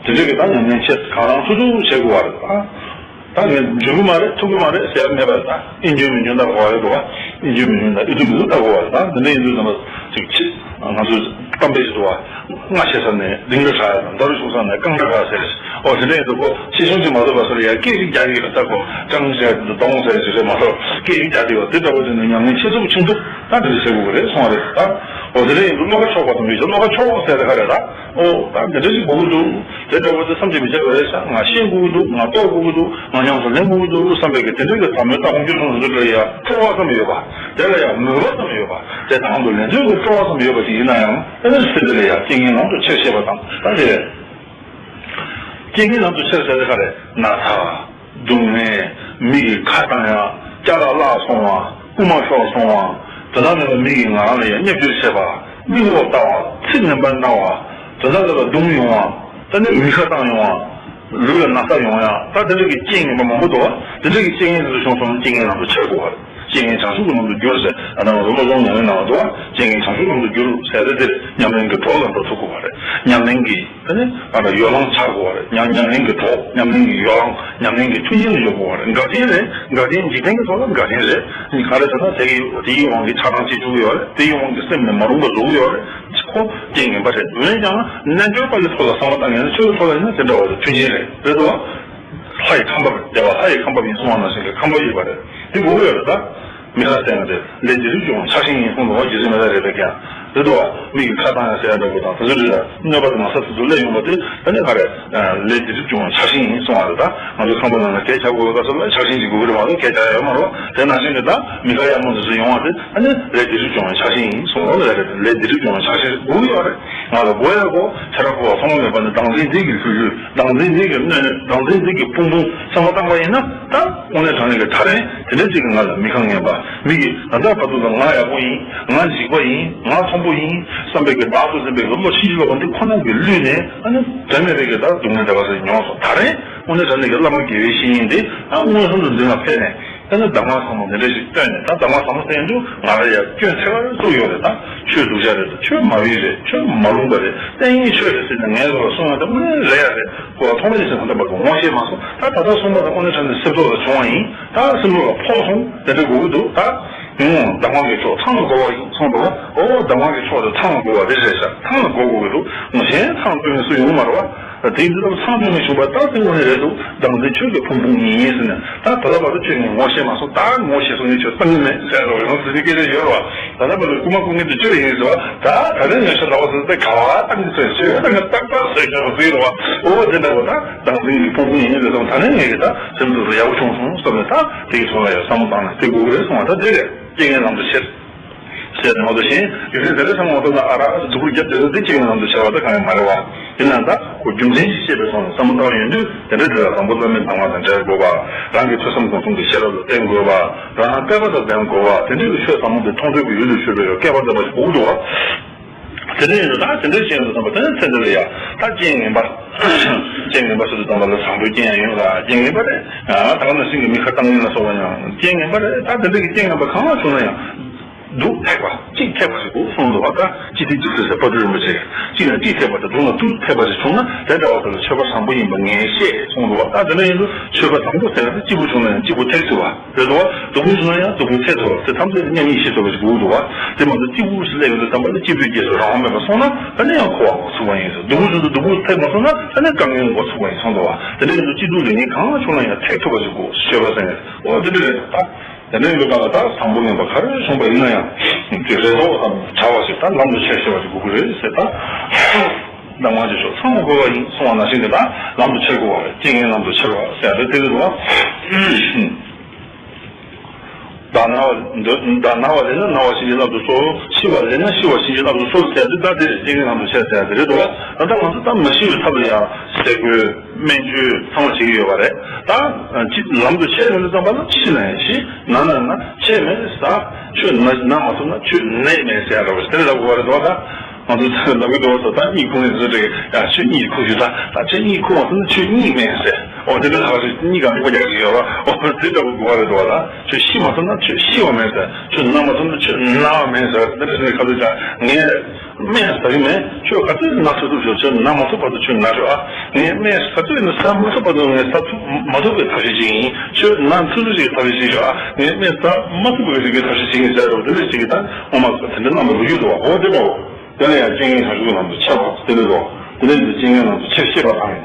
དེ་འདྲ་གི་ད་ཉམས་ལེན་བྱེད་གང་རང་སོ་སོ་བྱེད་དགོས་པ་རེད། ད་ངས་འཇོན་གི་མ་རེད་ཐུབ་གི་མ་རེད་ཟེར་ཡ་མེད་པ་དང་ཨེ་འཇོན་མི་འཇོན་ལྟ་དགོས་པ་རེད་དོ། ཨེ་འཇོན་མི་འཇོན་དང་ཨེ་ཐུབ་མི་ཐུབ་ལྟ་དགོས་པ་རེད། ད་འདི་འདྲ་ཡིན་དུས་ཙམ་པ་ཅིག་ཅིག་ང་ཚོས་གཏམ་དཔེ་ཞིག་འདུག་བ། རྔ་ཆེ་ས་ནས་ལྡིང་གྲ་ཧྲ་ཡ་དང་མདའ་རུ་ཆུང་ས་ནས་རྐང་གྲ་ཧྲ་ཟེར། ཨོ་དེ་འདྲ་ཡིན་དུས་ཁོ་ཆེ་ཆུང་ཅིག་མ་གཏོགས་པ་སོ་ལ་ཡ་སྐད་ཅིག་རྒྱག་གི་རེད། ད་ཁོ་ཀྲང་ཟེར་དུ་གདོང་ཟེར་ཞིག་རེད་མ་གཏོགས་སྐད་ཅིག་རྒྱག་དེ་བ་དེ་འདྲ་བོ་དེ་ནས་ཉམས་ལེན་ཆེ་ཚུགས་ཆུང་ཚུགས་ད་འདི་འདྲ་བྱེད་དགོས་ཀྱི་རེད་གསུངས་པ་རེད། ད་ཨོ་དེ་འདྲ་ཡིན་དུས་བློ་ཁ་ཕྱོགས་པ་དང་མི་ཤེས་བློ་ཁ་ཕྱོགས་ཟེར་དེ་ག་རེད་ད། ཨོ་ད་འདི་འདྲ་ཞིག་དགོས་ཀྱི་འདུག་དེ་འདྲ་བོ་དེ་བསམ་གྱིས་མི་ཁྱབ་པ་རེད་ཤག་ང་ཤེས་དགོས་ཀྱི་འདུག་ང་རྟོགས་དགོས་ཀྱི་འདུག་ང་ཉམས་སུ་ལེན་དགོས་ཀྱི་འདུག་བསམ་པའི་གི་དེ་འདྲ་གི་དྲང་མོའི་ལྟ་དགོངས་ཀྱི་སོང་ཟེར་ལ་ཡ་སྤྲོ་བ་ཙམ་ཡོད་པ། དེ་ལ་ཡ་མོས་པ་ཙམ་ཡོད་པ། དེ་དང་དུ་ལེན་འདོད་ཀྱི་སྤྲོ་བ་ཙམ་ཡོད་པ་ཞིག་ཡིན་ན་ཡང་ཨ་ནི་སེམས་དེ་ལ་ཡ་རྐྱེན་ངན་ལམ་དུ་ཁྱེར་ཤེས་པ་དང་ད་དེ་རེད། རྐྱེན་ངན་ལམ་དུ་ཁྱེར་ཟེར་དེ་ག་རེད། ན་ཚ། སྡུག་བསྔལ། མི་གིས་ཁ་བཏང་ཡ། ཅ་ལག་བརླག་སོང་བ། རྐུ་མ་ཤོར་སོང་བ། དོན་དག་མེད་པར་མི་གིས་ང་རང་ལ་ཡ་བརྙས་བཅོས་བྱས་པ། མིག་ལོག་ལྟ་བ། ཚིག་ངན་པ་གནང་བ། དོན་དག་མེད་པར་རྡུང་ཡོང་བ། ད་ནི་མི་ཁ་བཏང་ཡོང་བ། ལུས་ལ་ན་ཚ་ཡོང་ཡ། ད་དེ་འདྲ་གི་རྐྱེན་ངན་པ་མང་པོ་འདུག་བ། དེ་འདྲ་གི་རྐྱེན་ངན་དེ་ཚོ་བྱུང་སོང་ན་རྐྱེན་ངན་ལམ་དུ་ཁྱེར་དགོས་བ། རྐྱེན་ངན་བྱང་ཆུབ་ཀྱི་ལམ་དུ་བསྒྱུར་ཟེར་ཨ་ནང་བློ་སྦྱོང་ཉམས་ལེན་ནང་ལ་འདུག་བ། རྐྱེན་ངན་བྱང་ཆུབ་ཀྱི་ལམ་དུ་བསྒྱུར་ཟེར་ཏེ་དེར་ཉམས་ལེན་གྱི་གྲོགས་ལ་འགྲོ་ཐུབ་དགོས་བ་རེད། ཉམས་ལེན་གྱི། ཨ་ནི་ཨ་ནི་ཡོ་ལང་ཆགས་དགོས་པ་རེད། ཉམས་ཉམས་ལེན་གྱི་གྲོགས། ཉམས་ལེན་གྱི་ཡོ་ལང་། ཉམས་ལེན་གྱི་མཐུན་རྐྱེན་ཡོད་དགོས་པ་རེད། འགལ་རྐྱེན་རེད། འགལ་རྐྱེན་འཇིག་རྟེན་གྱི་ཐོག་ལ་འགལ་རྐྱེན་རེད། ག་རེ་ཟེར་ན་དེ་གི་དེ་ཡི་དབང་གིས་ཆགས་སྡང་སྐྱེ་བཅུག་གི་ཡོད་རེད། དེ་ཡི་དབང་གིས་སེམས་ནས་མ་རུངས་པ་བཟོ་གི་ཡོད་རེད། ཁོ་རྐྱེན་ངན་པ་རེད། འོན་ཀྱང་རྣལ་འབྱོར་པ་ཡི་ཐོག་ལ་བསམ་བློ་བཏང་ཡོད་ན་ཆོས་ཀྱི་ཐོག་ལ་ཡིན་ན་དེ་འདྲ་བ་དང་མཐུན་རྐྱེན་རེད། རེད་དོ། ལྷ་ཡི་ཁང་པ་རེད། བདེ་བ་ལྷ་ཡི་ཁང་པ་ཡིན་གསུང་བ་ནང་བཞིན་གྱི་ཁང་པ་ཡོད་པ་རེད། དེ་དགོས་ཀྱི་ཡོད་རེད་ད། མི་ལ་བརྟེན་ཏེ་ལས་འདི་རིགས་ཀྱང་ཆགས་ཤིང་ཡིན་གསུངས་འདུག་བ། རྗེ་བཙུན་མི་ལ་རས་པས་ཀྱང་རེད་དོ། མི་ཡི་ཁ་བཏང་ཡང་ཟེར་ཡ་འདྲ་པོ་དང་དེ་ཚོ་རེད་ལ་གནོད་པ་དེ་མ་ས་ཚུལ་དུ་སླེབས་ཡོང་པ་དེ་ད་ནི་ག་རེད། ལས་འདི་རིགས་ཀྱང་ཆགས་ཤིང་ཡིན་གསུང་བ་རེད་ད། ང་ཚོ་ཁང་པ་ནང་ལ་གས་ཆག་དགོས་པའི་སྐབས་སུ་ལ་ཆགས་ཤིང་ཅིག་དགོས་ཀྱི་རེད་མ་གཏོགས་གས་ཆག་ཡ་ཡོད་མ་རེད་བ། དེ་ནང་བཞིན་གྱི་ད་མི་ཁ་ཡག་མོ་འདི་ཚོ་ཡོང་བ་དེ་ད་ནི་ལས་འདི་རིགས་ཀྱང་ཆགས་ཤིང་ཡིན་གསུང་བ་རེད། ལས་འདི་རིགས་ཀྱང་ཆགས་ཤིང་དགོས་ཀྱི་ཡོད་རེད། ང་ལ་དགོས་ཡ་གོ་ཁྱེད་རང་གོ་བ་ཐོག་མ་མེད་པ་ནི་བདག་འཛིན་འདི་གི་ལྷོད་ལྷོད། བདག་འཛིན་འདི་གི་གནོད་གནོད། བདག་འཛིན་འདི་གི་ཕུང་ཕུང་བསམ་བློ་བཏང་བ་ཡིན་ན་ད་དངོས་གནས་དྲང་གནས་ཀྱི་ད་རེས་དེ་འདྲ་ཅིག་གི་ང་ལ་མི་ཁ་ངན་པ། མི་གིས་ད་ལྟ་བར་དུ་ལ་ང་ཡག་པོ་ཡིན། ང་འཇིགས་པ་ཡིན། ང་མཐོན་པོ་ཡིན་བསམ་པའི་གི་བདག་ཏུ་འཛིན་པའི་གི་བློ་ཕྱིན་ཅི་ལོག་པ་འདི་ཁོ་ན་གིས་བསླུས་ནས་ཨ་ནི་དོན་མེད་པའི་གི་ད་སྡུག་བསྔལ་འདྲ་བ་ཞིག་མྱོང་སོང་། ད་རེས་དངོས་གནས་དྲང་གནས་ཀྱི་བླ་མ་དགེ་བའི་བཤེས་གཉེན་འདི་ད་མངོན་སུམ་དུ་མདུན་ལ་ཕེབས་ནས་ཨ་ནི་གདམས་ངག་ཚང་མ་འདི་འདྲ་ཞིག་བཏོན་ནས་ད་གདམས་ངག་ཚང་མ་བསྟན་རྒྱུ་ང་ལ་ཡང་སྐྱོན་ཚད་མར་བཙུགས་ཡོད་རེད། ད་ཆོས་སྡུག་ཅག་རེད། ད་ཆོས་མ་རུང་པ་རེད། ཆོས་མ་རུང་པ་རེད། བསྟན་ངེས་ཆོས་རེད་ཟེར་ནས་ངས་ལོག་གསུང་ཡ་ད་དངོས་གནས་རེད་ཡ་རེད། ཁོ་ཐོག་མ་ནས་སེམས་ཁ་འདྲ་པ་གི་ངོ་ཤེས་མ་སོང་། ད་ད་ལྟ་གསུངས་པ་དང་དངོས་གནས་དྲང་གནས་སེམས་ཐོག་ལ་བྱུང་བ་ཡིན། ད་སེམས་ཐོག་ལ་ཕོག་སོང་། དེ་འདྲ་དགོས་ཀྱི་འདུག་ད། ཨུང་། གདམས་ངག་གི་མཆོག་ཚང་དུ་དགོ་བ་ཡིན་གསུངས་འདུག་བ། ཨོ་གདམས་ངག་གི་མཆོག་དེ་ཚང་དུ་དགོ་བ་རེད་རེད་ཤག་ཚང་ལ་དགོ་དགོས་ཀྱི་འདུག་ངོ་ཤེས་ཚང་དུ་ནས་སུ་ཡོང་མ་རེད་བ། དེ་ཡིན་དུས་ཚང་དུ་ནས་བྱུང་བ་ད་དེ་དངོས་གནས་རེད་འདུག་བདག་འཛིན་ཆོས་ཀྱི་ཕུང་ཕུང་ཡིན་ཡིན་ཟེར་ནས་ད་ད་ལྟ་བར་དུ་ཁྱོད་ངས་ངོ་ཤེས་མ་སོང་། ད་ངོ་ཤེས་སོང་ཡིན་ཆོས་གཏན་ནས་མེད་ཟེར་རོ་ཡང་ཟེར་གྱི་སྐད་ཆ་ཡོད་རེད་བ། ད་ལྟ་བར་དུ་རྐུ་མ་རྐུ་མཁན་དེ་ཁྱོད་ཡིན་ཟེར་བ། ད་ད་ལྟ་ངས་ཤ་ཟ་བ་ཟེར་ཏེ་ག་བ་ཏང་གི་ཚོད་ཤོད་ད་ངས་ཏག་ཏག་ཟེར་ཤོད་ཟེར་རེད་བ། ཨོ་དེ་འདྲ་བོ་ད་བདག་འཛིན་གྱི་ཕུང་ཕུང་ཡིན་ཟེར་སོང་། ད་ནི་ངས་ཀྱི་ད་སེམས་ཚོར་ཡག་པོ་བྱུང་སོང་བསམ་ནས་ད་དེ་གི་ཐོག་ལ་ཡང་བསམ་བློ་བཏང་ནས་དེ་དགོས་ཀྱི་རེད་གསུངས་བ། ད་དེ་རེད། རྐྱེན་ངན་ལམ་དུ་ཁྱེར། ཟེར་ནས་མ་གཏོགས་གཞན་ཡུལ་ལྷན་དེ་འདྲ་ཚང་མ་མ་གཏོགས་ན་ཨ་ར་སྡུག་པོ་རྒྱབ་དེ་ཚོ་དེ་རྐྱེན་ངན་ལམ་དུ་ཁྱེར་བ་ད་གང་ཡང་མ་རེད་བ། ཡིན་ནའང་ད་ཁོ་རྒྱུ་མཚན་ཞིག་ཤེས་པའི་ཐོག་ནས་བསམ་བློ་བཏང་ཡོང་དུས་དེ་འདྲ་དེ་ལ་དང་པོ་བླ་མའི་གདམས་ངག་དང་འབྲེལ་དགོས་པ། རང་གི་ཐོས་བསམ་སྒོམ་གསུམ་གྱི་ཤེས་རབ་ལ་བརྟེན་དགོས་པ། རང་རང་བསྐལ་པ་དང་ལྡན་དགོས་པ། དེ་འདྲ་གི་ཆོས་ཟབ་མོ་དེ་མཐོང་ཐོས་ཀྱི་ཡུལ་དུ་གྱུར་པའི་བསྐལ་པ་ཟབ་པ་ཞིག་དགོས་འདུག་བ། དེ་འདྲ་ཡིན་དུས་ད་དེ་འདྲ་བྱས་ཡོང་དུས་ཙམ་པ་དེ་ནི་ཚེ་འདི་ལ་ཡ་ད་རྐྱེན་ངན་པ། རྐྱེན་ངན་པ་ཟེར་དུས་ཙམ་པ་ལ་བཟང་པོའི་རྐྱེན་ཡང་ཡོད་ལ་རྐྱེན་ངན་པ་རེད། ད་ག་ནང་བཞིན་གྱི་མི་ཁ་བཏང་ངན་ལ་སོགས་པ་ཡང་རྐྱེན་ངན་པ་རེད། ད་དེ་འདྲ་གི་རྐྱེན་ངན་པ་གང་ལ་བྱུང་ན་ཡང་། སྡུག་ཐེག་པ་གཅིག་ཐེག་པ་ཞིག་དགོས་གསུངས་འདུག་བ། ད་ཅི་སྟེ་སྡུག་ཟེར་ཟེར་དཔལ་སྤྲུལ་རིན་པོ་ཆེས་གཅིག་ལ་གཅིག་ཐེག་པ་དང་སྡུག་ལ་སྡུག་ཐེག་པ་ཞིག་བྱུང་ན་དེ་འདྲ་བ་དེ་ལ་ཆོས་པ་བཟང་པོ་ཡིན་པ་ངས་ཤེས་གསུངས་འདུག་བ། ད་དེ་འདྲ་ཡིན་དུས་ཆོས་པ་བཟང་པོ་ཟེར་ན་སྐྱིད་པོ་བྱུང་ན་ཡང་སྐྱིད་པོ་ཐེག་ཐུབ་པ་རེད་འདུག་བ། སྡུག་པོ་བྱུང་ན་ཡང་སྡུག་པོ་ཐེག་ཐུབ་པ་དེ་ཐམས་ཅད་མཉམ་ཉིད་ཤེས་ཐུབ་པ་ཞིག་དགོས་འདུག་བ། དེ་མ་གཏོགས་སྐྱིད་པོ་ཞིག་སླེབས་ཡོང་དུས་ཙམ་པ་ལ་སྐྱིད་པོའི་རྗེས་སུ་རང་དབང་མེད་པ་སོང་ན་ད་ནི་ཡང་འཁོར་བ་འགོག་ཚུགས་པ་ཡིན་ཟེར། སྡུག་པོ་བྱུང་དུས་སྡུག་པོ་ཐེག་མ་སོང་ན་ད་ནི་དཀའ་ངལ་འགོག་ཚུགས་པ་ཡིན་གསུངས་འདུག་བ། དེ་འདྲ་ཡིན་དུས་སྐྱིད་སྡུག་ལས་ངན་གང་ལ་བྱུང་ན་ཡང་ཐེག་ཐུབ་པ་ཞིག་དགོས་ཆོས་པ་ཟེར་ནས་འོ་དེ་འདྲ་རེད་ད། དེ་འདྲ་ཡིན་པའི་སྐབས་ལ་ད་བཟང་པོ་ངན་པ་ག་རེ་བྱུང་བ་ཡིན་ན་ཡང་དེ་རེ་དོགས་དང་བྲལ་བ་ཞིག་ད་ལམ་དུ་ཆས་ཤེས་པ་ཞིག་དགོས་ཀྱི་རེད་ཟེར་ད། གདམས་ངག་གི་ཕྱོགས་ཚང་མ་དགོས་པ་ཡིན་གསུང་བ་ནང་བཞིན་གྱི་ད་ལམ་དུ་ཆས་དགོས་པ་རེད། རྐྱེན་ངན་ལམ་དུ་ཆས་པ་ཟེར་ཡ་དེ་དེ་རེད་དོ། བདག་ན་བ་བདག་ན་བ་ལས་ན་ན་བ་ཞིག་གི་རླབས་སུ་གསོལ། ཤི་བ་ལས་ན་ཤི་བ་ཞིག་གི་རླབས་སུ་གསོལ་ཟེར་ཡ་དེ་ད་དེ་རེད། རྐྱེན་ངན་ལམ་དུ་ཆས་ཟེར་ཡ་དེ་རེད་དོ། ད་ལྟ་ང་ཚོ་ད་མ་ཤི་བའི་ཐབས་ལ་ཡ་ཟས་གོས། སྨན་བཅོས་ཚང་མ་བྱེད་ཀྱི་ཡོད་པ་རེད། ད་ཅི་ལམ་དུ་ཆས་ཡོང་དུས་ཙམ་པ་ལ་ཤི་ན་ཡང་ཤི། ན་ན་ན་ཆས་མེད་ཟ། ཆོས་ན་ན་མ་ཐུབ་ན་ཆོས་ནད་མེད་ཟེར་ཡ་འདྲ་བོ་ཞིག་དེ་འདྲ་ལབ་དགོས་པ་རེད་དོ། ད་ ང་ཚོ་ལབ་ཀྱི་འདུག་བ། ད་གཉིད་ཁུག་ནས་བཟོས་དེ་ཡ་ཆོས་གཉིད་ཁུག་ཞུ་ད། ད་ཆོས་གཉིད་ཁུག་མ་ཐུབ་ན་ཆོས་གཉིད་སྨན་ཟེར། འོ་དེ་འདྲ་ལབ་ཞིག་གཉིད་ཀྱང་ཁུག་རྒྱག་གི་ཡོད་བ། འོ་དེ་འདྲ་པོ་དགོས་པ་རེད་འདུག་བ། ད་ཆོས་ཤི་མ་ཐུབ་ན་ཆོས་ཤི་བ་སྨན་ཟེར། ཆོས་ན་མ་ཐུབ་ན་ཆོས་ན་བ་སྨན་ཟེར། འདི་འདྲ་ཟེར་ནས་ཁ་ཚོད་ཀྱང་ངས། སྨན་ཟ་གི་མེད། ཁྱོད་ག་ཚོད་ན་ཚོད་ཐུབ་ཤོག་ཁྱོད་ན་མ་ཚུགས་བར་དུ་ཁྱོད་ན་ཤོག་ཨ། ངས་སྨན་ག་ཚོད་ཡིན་ན་ཟ་མ་ཚུགས་བར་དུ་ངས་ཟ་ཐུབ་མ་ཐུབ་པའི་ཐབས་ཤེས་བྱེད་ཀྱི་ཡིན། ཁྱོད་ན་ཚུགས་ཚུགས་ཀྱི་ཐབས་ཤེས་བྱེད་ཤོག་ཨ། ངས་སྨན་ཟ་མ་ཚུགས་པའི་རིགས་ཀྱི་ཐབས་ཤེས་བྱེད་ཀྱི་ཡིན་ཟེར་རོ། དེ་འདྲ་བྱེད་ཀྱི་ད་ངོ་མ་དེ་འདྲ་གནང་བ་ལོ་རྒྱུས་འདུག་བ། འོ་དེ་འདྲ་བོ། དེ་ལ་ཡང་རྐྱེན་ངན་བྱང་ཆུབ་ཀྱི་ལམ་དུ་ཆས་པ་དེ་འདྲ་འདུག་དེ་འདྲ་འདི་རྐྱེན་ངན་ལམ་དུ་ཆས་ཤེས་པ་དང་།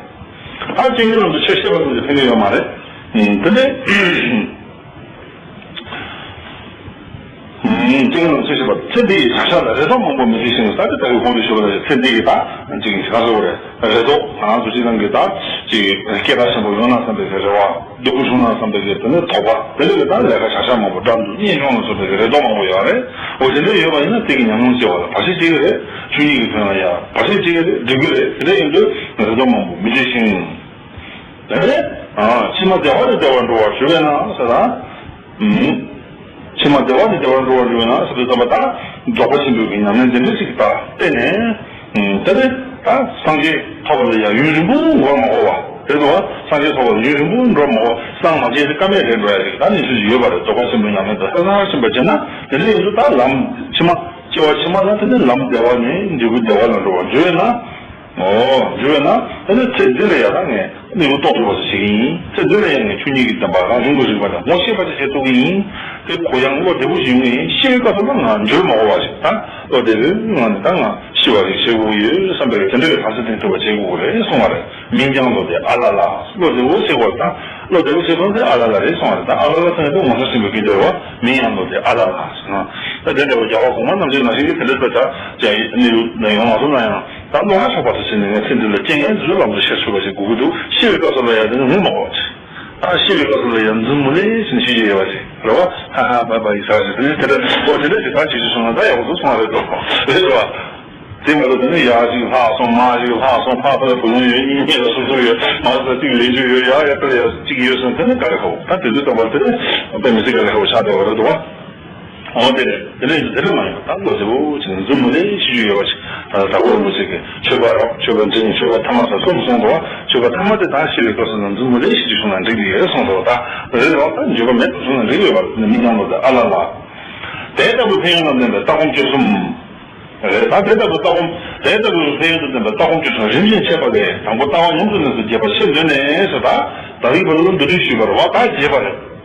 ད་རྐྱེན་ངན་ལམ་དུ་ཆས་ཤེས་པ་ཙམ་གྱིས་ཕན་གྱི་ཡོད་མ་རེད། དེ་འདྲ། རྐྱེན་ངན་ལམ་དུ་ཆས་ཤེས་པ། ཚེ་འདི་ཡི་བྱ་བཞག་ལ་རེ་དོགས་མང་པོ་མི་བྱེད་ཤིང་ཟེར་ཏེ། ད་གིན་གོང་དུ་ཞུས་པ་ལྟར་ཚེ་འདི་ཡི་ད་ཅིག་ག་ཟེར་དགོས་རེད། རེ་དོགས་ང་རང་ཚོ་སྤྱིར་བཏང་གི་ད་ཅིག་སྐྱེ་བ་ཆེན་པོ་ཡོང་ན་བསམ་པའི་གི་རེ་བ། སྡུག་པོ་བྱུང་ན་བསམ་པའི་གི་དེ་ནས་དོགས་པ། དེ་འདྲ་གི་ད་ལས་ཀ་བྱ་བཞག་མང་པོ་འགྲམ་དུ་རྙེད་ཡོང་ལ་སོགས་པའི་གི་རེ་དོགས་མང་པོ་ཡོད་རེད། འོ་དེ་འདྲ་ཡོད་པ་ཡིན་ན་དེ་གི་ཉམས་མྱོང་སྐྱེ་བ་ལ་བར་ཆད་སྐྱེ་གི་རེད། ཆོས་ཉིད་ཀྱི་དོན་ལ་ཡང་བར་ཆད་སྐྱེ་གི་རེད། འགྲིག་གི་རེད། དེ་འདྲ་ཡིན་དུས་རེ་དོགས་མང་པོ་མི་བྱེད་ཤིང་། དེ་ནས་ཕྱི་མ་བདེ་བ་ནས་བདེ་བར་འགྲོ་བར་ཞུ་བས་ན་ཟེར་ད། ཕྱི་མ་བདེ་བ་ནས་བདེ་བར་འགྲོ་བར་འགྱུར་བས་ན་ཟེར་དུས་ཙམ་པ། ད་རྫོགས་པ་ཆེན་པོའི་གི་ཉམས་ལེན་དེ་འདྲ་ཞིག་ད་བསྟེན་ནས། དེ་ནས་ད་སངས་རྒྱས་ཐོབ་པ་ལ་ཡང་ཡུན་རིང་པོ་འགོར་མ་དགོས་པ་རེད་འདུག་བ། སངས་རྒྱས་ཐོབ་པ་ལ་ཡུན་རིང་པོ་འགྲོ་མ་དགོས། སངས་མ་རྒྱས་ཏེ་སྐར་མའི་རིང་འགྲོ་ཡ་ཞིག་ད་གནས་ཚུལ་ཞིག་ཡོད་པ་རེད། རྫོགས་པ་ཆེན་པོའི་ཉམས་ལེན་དུ་ཧ་ཅང་ཕྱིན་པ་བྱས་ན། དེ་འདྲ་ཡིན་དུས་ད་ལམ་ཕྱི་མ་སྐྱེ་བ་ཕྱི་མ་ལ་དེ་ནས་ལམ་བདེ་བ་ནས་འབྲས་བུ་བདེ་བ་ལ་འགྲོ་བར་འགྱུར་བས་ན། འོ། འགྱུར་བས་ན་ཨ་ནི་ཚེ་འདི་ལ་ཡང་ད་ངས་གནས་ལུགས་རྟོགས་ཐུབ་པ་ཞིག་བྱེད་ཀྱི་ཡིན། ཚེ་འདི་ལ་ཡང་ངས་ཆོས་ཉིད་ཀྱི་བདེན་པ་རང་བྱུང་གི་རིག་པ་དང་ངོ་ཤེས་པ་ཅིག་བྱེད་ཐུབ་ཀྱི་ཡིན། དེ་གུ་ཡངས་བློ་བདེ་པོ་ཞིག་ཡོང་གི་ཡིན། ཤི་བའི་སྐབས་སུ་ལ་ང་འབྱོར་མ་དགོས་པ་ཞིག་ད་བློ་བདེ་པོའི་ངང་ནས་ད་ང་ཤི་བ་ཞིག་བྱེད་དགོས་ཀྱི་ཡོད་བསམ་པའི་དེ་འདྲ་གི་ཐག་གཅོད་དེ་ཐུབ་པ་བྱེད་དགོས་ཀྱི་རེད་གསུང་བ་རེད། མིང་རྐྱང་བློ་བདེ་ཨ་ལ་ལ། བློ་བདེ་པོ་ཟེར་བ་དང་། བློ་བདེ་པོ་ཟེར་དོན་དེ་ཨ་ལ་ལ་རེད་གསུང་བ་རེད། ད་ཨ་ལ་ལ་ཟེར་དུས་ངོ་མཚར་ཆེན་པོའི་སྐད་ཆ་རེད་བ། མིང་ཡང་བློ་བདེ་ཨ་ལ་ལ་ཟེར་ན། ད་དེ་འདྲ་བ་རྒྱལ་བ་གོང་མ་རྣམ་འཕྲུལ་ནང་བཞིན་གྱི་དེ་འདྲ་ཚོ་ད་ཅག་གནས་ལུགས་ན་ཡོང་མ་སོང་ན་ཡང་། ད་བློ་སྣ་ཚོགས་པ་ཚོ་བྱས་ནས་ངས་ཚེ་འདི་ལ་རྐྱེན་ངན་འཛོལ་ལམ་དུ་ཤེས་ཚུལ་བ་ཞིག་དགོས་ཀྱི་འདུག་ཤི་བའི་སྐབས་སུ་ལ་ཡང་དེ་ནི་ངུ་མ་དགོས་པ་ཞིག་ད་ཤི་བའི་སྐབས་སུ་ལ་ཡང་འཛུམ་མུ་ལེ་ཞིག་ཤི་རྒྱུ་ཡོད་པ་ཞིག་རེད་བ། ཧ་ཧ་བ་བ་ཡི་ས་ཞིག་དེ་ནི་དེ་འདྲ་འོ་དེ་འདྲ་ཞིག་ད་བྱེད་རྒྱུ་སོང་ན་ད་ཡག་པོ་འདུག་སོང་བ་རེད་འདུག་རེད་བ། དེ་མ་གཏོགས་དེ་ནི་ཡར་ཞིག་ལྷག་སོང་མར་ཞིག་ལྷག་སོང་། ཕར་ཕར་བུ་ལོན་ཡོད་གཉིས་གཉིས་ལ་སོ་སོ་ཡོད། མར་ས་གཅིག་ལེན་རྒྱུ་ཡོད། ཡར་ཡར་ཕར་ཡར་གཅིག་ཡོད་སོང་། དེ་ནི་དཀའ་ལས་ཁག་པོ། ད་དེ་དུས་ཙམ་པ་དེ་ནི་དཔེ་མི་སྲིད་དཀའ་ལས་ཁག་པོ་ཆགས་བསྡད་པ་རེད་འདུག་བ། འོ་དེ་རེད། དེ་ནས་དེ་འདྲ་མ་ཡིན་པ་ད་བློ་བདེ་པོ་བྱས་ནས་འཛུམ་མུ་ལེ་ཤི་རྒྱུ་ཡོད་པ་ཞིག་ད་ལྟ་དྭགས་པོ་རིན་པོ་ཆེ་གིས་མཆོད་པ་རོ། མཆོད་པ་འབྲིང་། མཆོད་པ་ཐ་མ་ཟེར་གསུམ་གསུངས་འདུག་བ། མཆོད་པ་ཐ་མ་དེ་ད་ཤི་བའི་སྐབས་སུ་ན་འཛུམ་མུ་ལེ་ཤི་རྒྱུ་བྱུང་ན་འགྲིག་གི་ཡོད་གསུངས་འདུག་ད་རེད་རོ། ད་འགྱོད་པ་མེད་པར་བྱུང་ན་འགྲིག་གི་ཡོད་པ་རེད། དེ་ནི་མིང་རྐྱང་བློ་བདེ་ཨ་ལ་ལ། དེ་ལྟ་བུའི་ཕན་ཡོན་དང་ལྡན་པའི་ལྟ་སྒོམ་སྤྱོད་གསུམ། རེད། ད་དེ་ལྟ་བུའི་ལྟ་སྒོམ། དེ་ལྟ་བུའི་ཕན་ཡོན་དང་ལྡན་པའི་ལྟ་སྒོམ་སྤྱོད་གསུམ་རིམ་བཞིན་འཆད་པ་ལས། དང་པོ་ལྟ་བ་ཉམས་སུ་ལེན་ཚུལ་རྒྱས་པར་ཕྱིར་འདོན་ནས་ཟེར། ད་ད་རིང་བར་དུ་མདོར་བསྡུས་ཞུས་པ་རེད་བ། ད་རྒྱས་པ་རེད།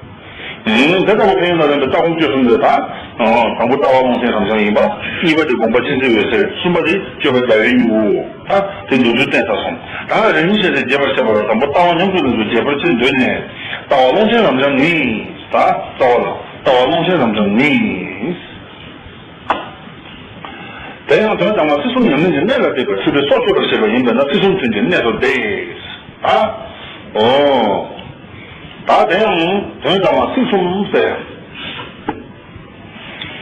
ཨང་། དེ་ལྟ་བུའི་ཕན་ཡོན་དང་ལྡན་པའི་ལྟ་སྒོམ་སྤྱོད་གསུམ་ལས། ད་དང་པོ་ལྟ་བ་ཀློང་ཆེན་རབ་འབྱམས་ཡིན་པ། གཉིས་པ་དེ་དགོངས་པ་ཅན་མཛད་འོད་གསལ། གསུམ་པ་དེ་སྤྱོད་པ་རྒྱལ་བའི་སྨྱུ་གུ། ད་དེ་མདོར་བསྡུས་བསྟན་ཚར་སོང་། ད་རིམ་བཞིན་དེ་རྒྱས་པར་བཤད་པ་ལ། དང་པོ་ལྟ་བ་ཉམས་སུ་ལེན་ཚུལ་རྒྱས་པར་ཕྱིར་འདོན་ནས། ལྟ་བ་ཀློང་ཆེན་རབ་འབྱམས་ནི། ད་ལྟ་བ་ལ། ལྟ་བ་ཀློང་ཆེན་རབ་འབྱམས་ནི། དེ་ཡང་དོན་དམ་པ་ཚིག་གསུམ་ཉམས་ལེན་གྱི་གནད་ལ་བརྟེན་པའི་ཐུབ་པའི་སྲོག་གཅོད་པར་བྱེད་པ་ཡིན་པས་ན་ཚིག་གསུམ་དོན་གྱི་གནད་དུ་བདེ། ཨ། འོ། ད་དེ་ཡང་དོན་དམ་པ་ཚིག་གསུམ་ཟེར།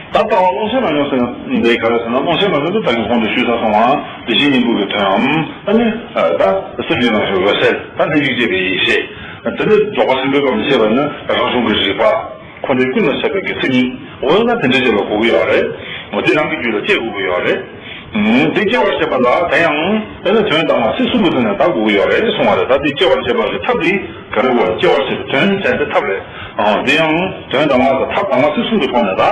ད་ལྟ་བ་ཀློང་ཆེན་རབ་འབྱམས་ཟེར་ན་འདི་ག་རེ་ཟེར་ན། ཀློང་ཆེན་རབ་འབྱམས་དེ་ད་གིན་གོང་དུ་ཞུས་ཚར་སོང་བ། བདེ་གཤེགས་སྙིང་པོ་གི་དོན་འམ། ཨ་ནི་ད་སེམས་ཅན་རྣམས་ཀྱི་འོད་གསལ། ད་ལྷན་ཅིག་སྐྱེས་པའི་ཡེ་ཤེས། དེ་ནི་རྫོགས་པ་ཆེན་པོའི་སྐབས་ནས་བཤད་པ་ནི་རང་བྱུང་གི་རིག་པ། འཁོར་འདས་ཀུན་ལ་ཁྱབ་པའི་གི་མཚན་ཉིད། འོ་ན་དེ་འདྲ་ཅིག་ལ་གོ་གི་ཡོད་རེད། འོ་དེ་རང་གི་རྒྱུད་ལ་སྐྱེ་དགོས་ཀྱི་ཡོད་རེད། ཨང་། དེ་སྐྱེ་བར་བྱེད་པ་ལ་དེ་ཡང་དེ་ནི་དོན་དམ་པ་ཚིག་གསུམ་གྱི་ཐོག་ནས་ད་གོ་གི་ཡོད་རེད་གསུང་བ་རེད། ད་དེ་སྐྱེ་བར་བྱེད་པ་གི་ཐབས་དེ་ག་རེ་གོ། སྐྱེ་བར་བྱེད་པའི་དོན་བྱེད་པའི་ཐབས་རེད། ཨང་། དེ་ཡང་དོན་དམ་པ་ཐབས་དམ་པ་ཚིག་གསུམ་གྱི་ཐོག་ནས་ད་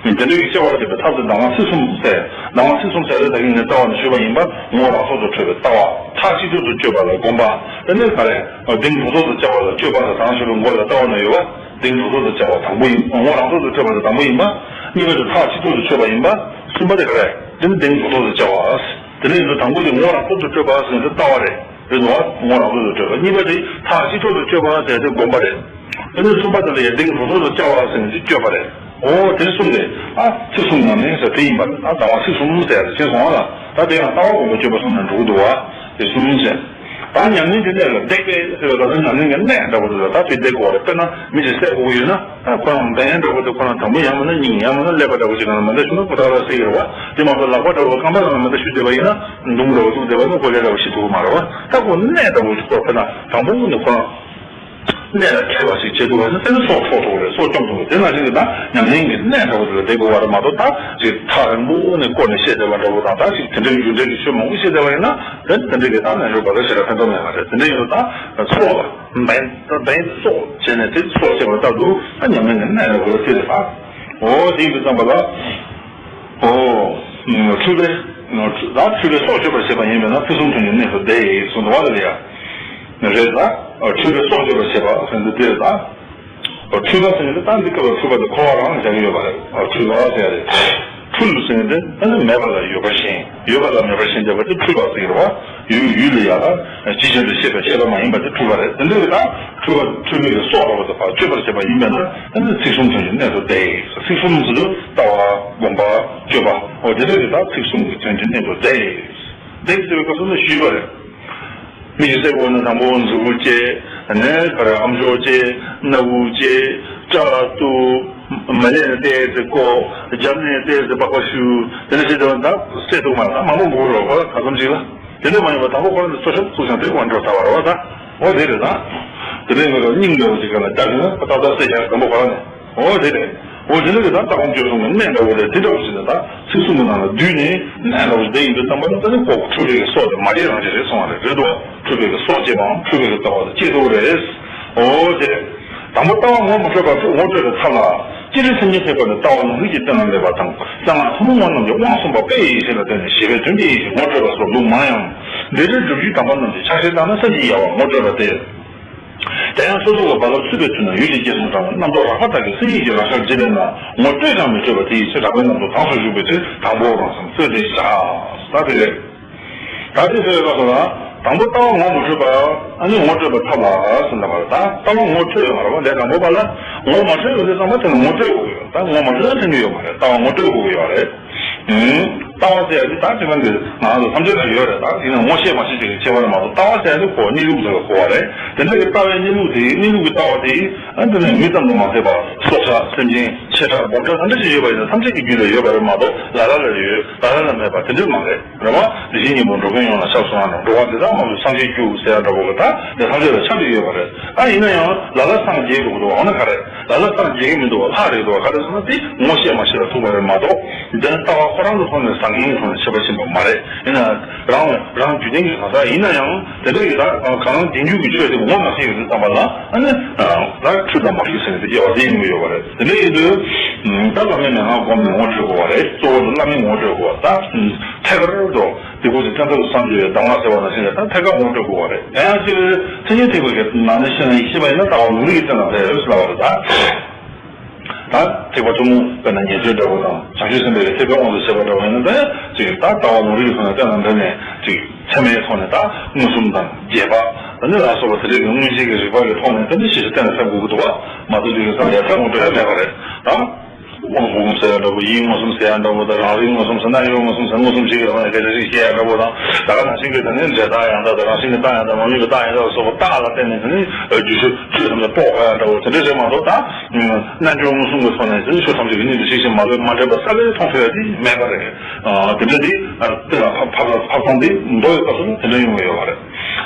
དེ་འདྲ་གི་སྐྱེ་བར་བྱེད་པའི་ཐབས་དེ་དམ་པ་ཚིག་གསུམ་ཟེར། དམ་པ་ཚིག་གསུམ་ཟེར་དེ་ད་གིན་ངས་རྩ་བ་ནས་ཞུས་པ་ཡིན་པ། ངོ་བོ་རང་སྟོང་དུ་གྲོལ་བའི་ལྟ་བ། མཐའ་གཅིག་ཏུ་གཅོད་པ་ལ་སྒོམ་པ། དེ་ནས་ག་རེ། གདེང་རྫོགས་སྟོང་དུ་སྐྱོར་བ་ལ་སྤྱོད་པ་ཟེར། དང་ཞུ་བའི་མགོ་ལ་ལྟ་བ་ན་ཡོད་པ། གདེང་རྫོགས་སྟོང་དུ་སྐྱོར་བ་དང་པོ་ཡིན། ངོ་བོ་རང་སྟོང་དུ་གྲོལ་བ་ལ་དང་པོ་ཡིན་པ། གཉིས་པ་དེ་མཐའ་གཅིག་ཏུ་གཅོད་པ་ཡིན་པ། གསུམ་པ་དེ་ག་རེ། དེ་ནི་གདེང་རྫོགས་སྟོང་དུ་སྐྱོར་བ། དེ་ནས་དང་པོ་དེ་ངོ་བོ་རང་སྟོང་དུ་གྲོལ་བ་ཟེར་ནས་ལྟ་བ་རེད། རེད་འདུག་བ། ངོ་བོ་རང་སྟོང་དུ་གྲོལ་བ། གཉིས་པ་དེ་མཐའ་གཅིག་ཏུ་གཅོད་པ་ཟེར་ཏེ་སྒོམ་པ་རེད། དེ་ནས་གསུམ་པ་དེ་ལ་ཡང་གདེང་རྫོགས་སྟོང་དུ་སྐྱོར་བ་ཟེར་ནས་སྤྱོད་པ་རེད། འོ་དེ་གསུམ་རེད། ཨ། ཚིག་གསུམ་ཉམས་ལེན་ཟེར་དེ་ཡིན་པ། ཨ། དམ་པ་ཚིག་གསུམ་ཟེར་ཡ་དེ་བྱས་སོང་བ་ལ། ད་དེ་ཡང་ལྟ་བ་སྒོམ་པ་སྤྱོད་པ་གསུམ་ལ་འགྲོ་གི་འདུག་བ། དེ་གསུམ་བྱས། ད་ཉམས་ལེན་གྱི་གནད་ལ་འདེགས་པས་ཟེར་བ་ལ། ད་ཉམས་ལེན་གྱི་གནད་འདྲ་པོ་དེ་ལ་ད་དེ་འདེགས་དགོས་རེད། དཔེར་ན་མི་ཞིག་བསད་དགོས་ཀྱི་ཡོད་ན། ད་ཁོ་རང་འབེན་འདྲ་པོ་དེ་ཁོ་རང་དང་པོ་ཡང་མིན་ན་གཉིས། ཡང་མིན་ན་ཀླད་པ་འདྲ་པོ་ཅིག་ནང་ལ་མེ་མདའ་ཤོར་ན་ཁོ་ཏག་ཏག་བསད་ཀྱི་རེད་བ། དེ་མ་གཏོགས་ལག་པ་འདྲ་པོ་རྐང་པ་ནང་ལ་མེ་མདའ་ཤོར་བསྡད་པ་ཡིན་ན། མདུང་འདྲ་པོ་བཙུགས་བསྡད་པ་ན་ཁོ་ལས་འདྲ་པོ་ཤི་ཐུབ་ཀྱི་མ་རེད་བ། ད་ཁོ་གནད་འདྲ་པོ་ཅིག་ཁོ་དཔེར་ན་དང་པོ་ནས་ཁོ་རང་། གནད་ལ་འཁེལ་བ་ཞིག་བྱེད་ཐུབ་པ་ཡིན་ན་དེ་ནི་སྲོག་འཕྲོག་ཐུབ་པ་རེད། སྲོག་སྐྱོང་ཐུབ་པ་རེད། དེ་ནང་བཞིན་གྱི་ད་ཉམས་ལེན་གྱི་གནད་འདྲ་བོ་དེ་ལ་བསྡད་དགོས་པ་རེད་མ་གཏོགས། ད་ཅིག་ཐག་རིང་པོ་ནས་བསྐོར་ནས་བཤད་བསྡད་པ་འདྲ་བོ་དང་། ད་ཅིག་དེ་འདྲའི་ཡུལ་འབྲེལ་གྱི་ཆོས་མང་པོ་བཤད་བསྡད་པ་ཡིན་ན། དེ་དེ་འདྲའི་གི་ད་ནས་འགྲོ་བ་ལ་ཞེ་དྲག་ཕན་ཐོགས་མེད་པ་རེད། དེ་འདྲ་ཡིན་དུས་ད་སྲོག་ལ་འབེན་འབེན་སྲོག་བྱས་ནས་དེ་སྲོག་བཅད་པ་ལྟ་བུ་ད་ཉམས་ལེན་གྱི་གནད་འདྲ་བོ་དེ་རེད། ད་འོ་དེ་ཡིན་དུས་ཙམ་པ་ལ། ཨོ། འཁྲུལ་པས། ད་འཁྲུལ་པས་སྲོག་གཅོད་པར་བྱེད་པ་ཡིན་པས་ན་ཚིག་གསུམ་དོན་གྱི་གནད་དུ་བདེ་གསུངས་འདུག་བ་ལ་ཡ། རེད་ད། འཁྲུལ་པས་སྲོག་གཅོད་པར་བྱེད་པ་ཟེར་འདུག་དེ་རེད་ད། འཁྲུལ་པ་ཟེར་ནི་ད་འདི་སྐབས་ལ་འཁྲུལ་པ་དེ་འཁོར་བ་རང་ལ་བཞག་གི་ཡོད་པ་རེད། འཁྲུལ་པ་ཟེར་ཡ་རེད། འཁྲུལ་ཟེར་ནི་དེ་ད་ནི་མེད་པ་ལ་ཡོད་པ་ཞེན། ཡོད་པ་ལ་མེད་པ་ཞེན་བྱེད་པ་དེ་འཁྲུལ་པ་ཟེར་གི་རེད་བ། ཡུལ་ཡུལ་ལ་ཡ་ལ་ཇི་བཞིན་དུ་ཤེས་པའི་ཤེས་པ་མ་ཡིན་པ་དེ་འཁྲུལ་པ་རེད། དེ་འདྲ་གི་ད་འཁྲུལ་པ་འཁྲུལ་པའི་སྲོག་འདྲ་བོ་དེ་ཕར་གཅོད་པར་བྱེད་པ་ཡིན་པས་ན། ཨ་ནི་ཚིག་གསུམ་དོན་གྱི་གནད་དུ་བདེ། ཚིག་གསུམ་ཟེར་དུས་ལྟ་བ། སྒོམ་པ། སྤྱོད་པ། འོ་དེ་འདྲ་གི་ད་ཚིག་གསུམ་གྱི་དོན་གྱི་གནད་དུ་བདེ། བདེ་ཟེར་བའི་སྐབས་སུ་ནི་ཞུས་པ་རེད། མི་ཞིག་གསོད་དགོས་ན་དང་པོ་མཛུ་གུ་བཅད། ནས་ཕར་ཨམ་ཅོག་བཅད། སྣ་བུག་བཅད། སྐྲ་གཏུབ། མ་ལས་ནས་བལྟས་ཚེ་བཀོག་རྒྱབ་ནས་བལྟས་ཚེ་པགས་པ་བཤུ། དེ་འདྲ་བྱེད་དུས་ད་གསོད་ཐུབ་མ་རེད། ད་མང་པོ་འགོར་རོགས་ཁོ་ལ་ག་ཙམ་ཅིག་ལ། དེ་འདྲ་མ་ཡིན་པ་དང་པོ་ཁོ་རང་གི་གསོ་ཤོག་བཙུགས་ཀྱང་དེ་དབང་འགྲོ་ལྟ་བ་རེད་བ་ད། འོ་དེ་རེད་ད། དེ་འདྲའི་ངོས་ལ་སྙིང་འདྲ་བོ་ཅིག་ག་ལ་བདག་གིས་ན་ད་ལྟ་གསོད་ཀྱང་དང་པོ་ཁོ་རང་ནས། འོ་དེ་རེད། འོ་དེ་འདྲ་གི་ད་ལྟ་སྒོམ་སྤྱོད་གསུམ་གྱི་གནད་འདྲ་བོ་རེད། དེ་འདྲ་བོ་ཞིག་ནས་ད་ཚིག་གསུམ་གྱི་ནང་ལ་བསྡུས་ནས་གནད་འདྲ་བོ་ཞིག་བསྡད་ཡིན་དུས་ཙམ་པ་ལ་ད་ནི་ཁོ་འཁྲུལ་པའི་གི་སྲོག་དེ་མ་བཅད་རང་བཅད་རེད་གསུང་བ་རེད། རེད་དོ། འཁྲུལ་པའི་གི་སྲོག་བཅད་པའམ་འཁྲུལ་པའི་གི་ལྟ་བ་དེ་བཅད་ཐུབ་རེད། འོ་དེ་རེད། དང་པོ་ལྟ་བ་ངོ་མ་འཕྲོད་པ་ངོ་སྤྲོད་པའི་ཐབས་ལ། སྤྱིར་སེམས་ཅན་ཐེག་པ་ནི་ལྟ་བ་ལུང་རིགས་ཀྱི་སྟེང་ན་མེད་པ་དང་། གསང་སྔགས་ཐུན་མོང་བ་རྣམས་ཀྱི་དབང་གསུམ་པ་དཔེ་ཡི་ཤེས་ལ་བརྟེན་ནས་ཞེས་པའི་དོན་གྱི་ཡེ་ཤེས་ངོ་སྤྲོད་པ་སོགས་ལུགས་མང་ཡང་། འདི་ལྟར་སྒྲུབ་བརྒྱུད་དམ་པ་རྣམས་ཀྱི་ཕྱག་བཞེས་ལྟར་ན་སེམས་ཀྱི་དབྱེ་བ་ངོ་སྤྲོད་པ་སྟེ། དེ་ཡང་སོ་སོ་ལ་རྦ་རླབས་ཚུད་པའི་དུས་ན་ཡུལ་གྱི་སྐྱེ་གསུམ་དང་རྣམ་རྟོག་རགས་པ་དག་གིས་སེམས་ཉིད་ཀྱི་རང་ཤར་བརྗོད་པས་ན་ངོ་སྤྲོད་ཀྱང་མི་སྤྲོད་པ་དེ་ཡི་ཕྱིར་རགས་པའི་རྣམ་རྟོག་གྲངས་སུ་ཞུགས་པའི་ཚེ་དང་པོའོ་རང་སེམས་རྩོད་དེ་བཞག་ད་དེ་རེད། ད་དེ་ཟེར་བའི་སྐབས་སུ་ལ་དང་པོ་ལྟ་བ་ངོ་མ་འཕྲོད་པ། ཨ་ནི་ངོ་སྤྲོད་པའི་ཐབས་ལ་ཟེར་ལབ་པ་རེད། ད་ལྟ་བ་ངོ་འཕྲོད་ཡོད་མ་རེད་བ། ལས་དང་པོ་པ་ལ་ངོ་མ་འཕྲོད་ཡོད་དུས་ཙམ་པ་དེ་ལ་ངོ་སྤྲོད་དགོས་ཡོད། ད་ངོ་མ་འཕྲོད་ན་ཕན་གྱི་ཡོད་མ་རེད། ལྟ་བ་ངོ་སྤྲོད་དགོས་ཀྱི་ཡོད་རེད། ལྟ་བ་ཟེར་ཡ་དེ་ད་དེ་ནང་གི་ང་ཚོ་ཐམས་ཅད་ལ་ཡོད་རེད། ད་ཡིན་ན་ངོ་ཤེས་མ་ཤེས་ཅིག་གི་ཁྱད་པར་མ་གཏོགས། ལྟ་བ་ཟེར་ཡ་དེ་ཁོ་གནས་ལུགས་ཟེར་བ་གོ་བ་རེད། དེ་འདྲ་གི་ལྟ་བའི་གནས་ལུགས་དེ། གནས་ལུགས་ཀྱི་ལྟ་བ་དེ། ཨ་འདི་ནི་མི་ཙམ་དུ་མ་ཟད་པར་སྲོག་ཆགས་སེམས་ཅན་ཆེ་ཕྲ་འབུམ་ཕྲག་ཐམས་ཅད་ཅིག་ཡོད་པ་ཡིན་ན་ཐམས་ཅད་ཀྱི་རྒྱུད་ལ་ཡོད་པ་རེད་མ་གཏོགས། ལ་ལ་ལ་ཡོད་ལ་ལ་ལ་མེད་པ་དེ་འདྲ་མ་རེད། རེད་བ། དེ་བཞིན་གཉེན་པོ་འགྲོ་ཀུན་ཡོངས་ལ་ཁྱབ་གསུངས་ན། འགྲོ་བ་འདི་དག་རྣམས་སུ་སངས་རྒྱས་རྒྱུ་ཟེར་ཡ་འདྲ་བོ་གི་ད་དེ་ཐམས་ཅད་ལ་ཁྱབ་བསྒྲགས་ཡོད་པ་རེད། ཨ་ཡིན་ན་ཡང་ལ་ལ་སངས་རྒྱས་འགྲོ་གི་འདུག་འོ་ན་ག་རེ། ལ་ལ་སངས་རྒྱས་ཀྱི་མི་འདུག་བ། ལྷག་རེད་འདུག་བ། ག་རེ་ཟེར་ན་དེ་ངོ་ཤེས་མ་ཤེས་ལ་ཐུག་པ་རེད་མ་གཏོགས། འདི་ནི་ལྟ་བ་ཁོ་རང་གི་ཐོག་ནས་བཟང་ངན་གྱི་ཐོག་ནས་ཁྱད་པར་ཕྱིན་པ་མ་རེད། ཡིན་ན་རང་རང་རྒྱུད་ལྡན་གྱི་གང་ཟག་ཡིན་ན་ཡང་དེ་འདྲ་ཡི་ད་གང་རྒྱུད་འགྱུར་གྱི་ཆོས་དེ་ངོ་མ་ཤེས་ཡོད་དུས་ཙམ་པ་ལ། ཨ་ནི་ད་འཁྲུལ་དང་མ་འཁྲུལ་ཟེར་ནས་དེ་དབྱེ་བ་དེ་ཡིན་གྱི་ཡོད་པ་རེད། དེ་འདྲ་ཡིན་དུས་ད་བླ་མའི་མན་ངག་སྒོམ་ནས་ངོ་སྤྲོད་དགོས་པ་རེད། གཙོ་བོ་དེ་བླ་མས་ངོ་སྤྲོད་དགོས་པ། ད་ཐད་ཀར་དུ་དེ་ཁོ་ཚོས་བཙན་ཐབས་སུ་བསམ་བྱས་པའི་གདམས་ངག་ཟེར་བ་ནང་བཞིན་ལ་ད་ཐད་ཀར་ངོ་སྤྲོད་དགོས་པ་རེད། ཡང་ཅིག་མཚན་ཉིད་ཐེག་པའི་གི་ནང་ནས་བཤད་ན་ཤེས་པ་ཡིན་ན་ལྟ་བ་ལུང་རིགས་ཀྱི་སྟེང་ན་འདྲ་ཡོད་ཟེར་ལབ་པ་རེད། ད་ད་ཐེག་པ་ཐུན་མོང་དཔེར་ན་ཉན་ཐོས་འདྲ་བོ་དང་བྱང་ཆུབ་སེམས་དཔའི་ཐེག་པའི་དབང་དུ་བྱས་པ་འདྲ་བོ་ཡིན་ན། ད་ཅིག་ད་ལྟ་བ་ལུང་རིགས་ཀྱི་ཐོག་ནས་བལྟས་ན་འདི་ནས་ཅིག་ཚད་མའི་ཐོག་ནས་ད་མངོན་སུམ་དང་རྗེས་དཔག་ད་ནི་ལ་སོགས་པ་དེ་འདྲའི་གི་དངོས་གཞི་གི་རིགས་པ་གི་ཐོག་ནས་ད་ནི་ཞིབ་ཞིབ་གཏན་ལ་ཕབ་དགོས་ཀྱི་འདུག་བ། མ་གཏོགས་ཅིག་གི་ས་ལས་ཐབས་ངོ་སྤྲོད་ཡ་མེད་པ་རེད། ད་དབང་བསྒོམ་ཟེར་ཡ་འདྲ་བོ། ཡིད་མངོན་སུམ་ཟེར་ཡ་འདྲ་བོ་དང་། རང་རིག་མངོན་སུམ་ཟེར། རྣམ་གཡེང་མངོན་སུམ་ཟེར། མངོན་སུམ་གཞི་གི་ཐོག་ནས་སྐད་ཆ་ཞིག་བཤད་ཡ་འདྲ་བོ་དང་། ད་ག་ནང་བཞིན་གྱི་ད་ནི་འབྲས་རྟགས་ཡང་དག་དང་། རང་བཞིན་གྱི་རྟགས་ཡང་དག་མ་དམིགས་པའི་རྟགས་ཡང་དག་ལ་སོགས་པ་རྟགས་ལ་བརྟེན་ནས་ད་ནི་རྒྱུ་ཆོས་ཆོས་ཐམས་ཅད་དཔོག་པ་ཡང་འདྲ་བོ་དེ་འདྲ་རེད་མ་གཏོགས། ད་རྣལ་འབྱོར་མངོན་སུམ་གྱི་ཐོག་ནས་ད་ནི་ཆོས་ཐམས་ཅད་ཀྱི་གནད་དུ་ཞིག་ཞིག་མ་ལུས་མ་འདྲེས་པ་གསལ་པོའི་མཐོང་ཐུབ་ཡ་དེ་མེད་པ་རེད། ཨ་དེ་འདྲ་དེ་ཨ་དེ་ལ་ཕབ་ཕབ་ཕབ་སྟངས་དེ་མདོ་ཡི་སྐབས་སུ་དེ་འདྲ་ཡོང་གི་ཡོད་པ་རེད།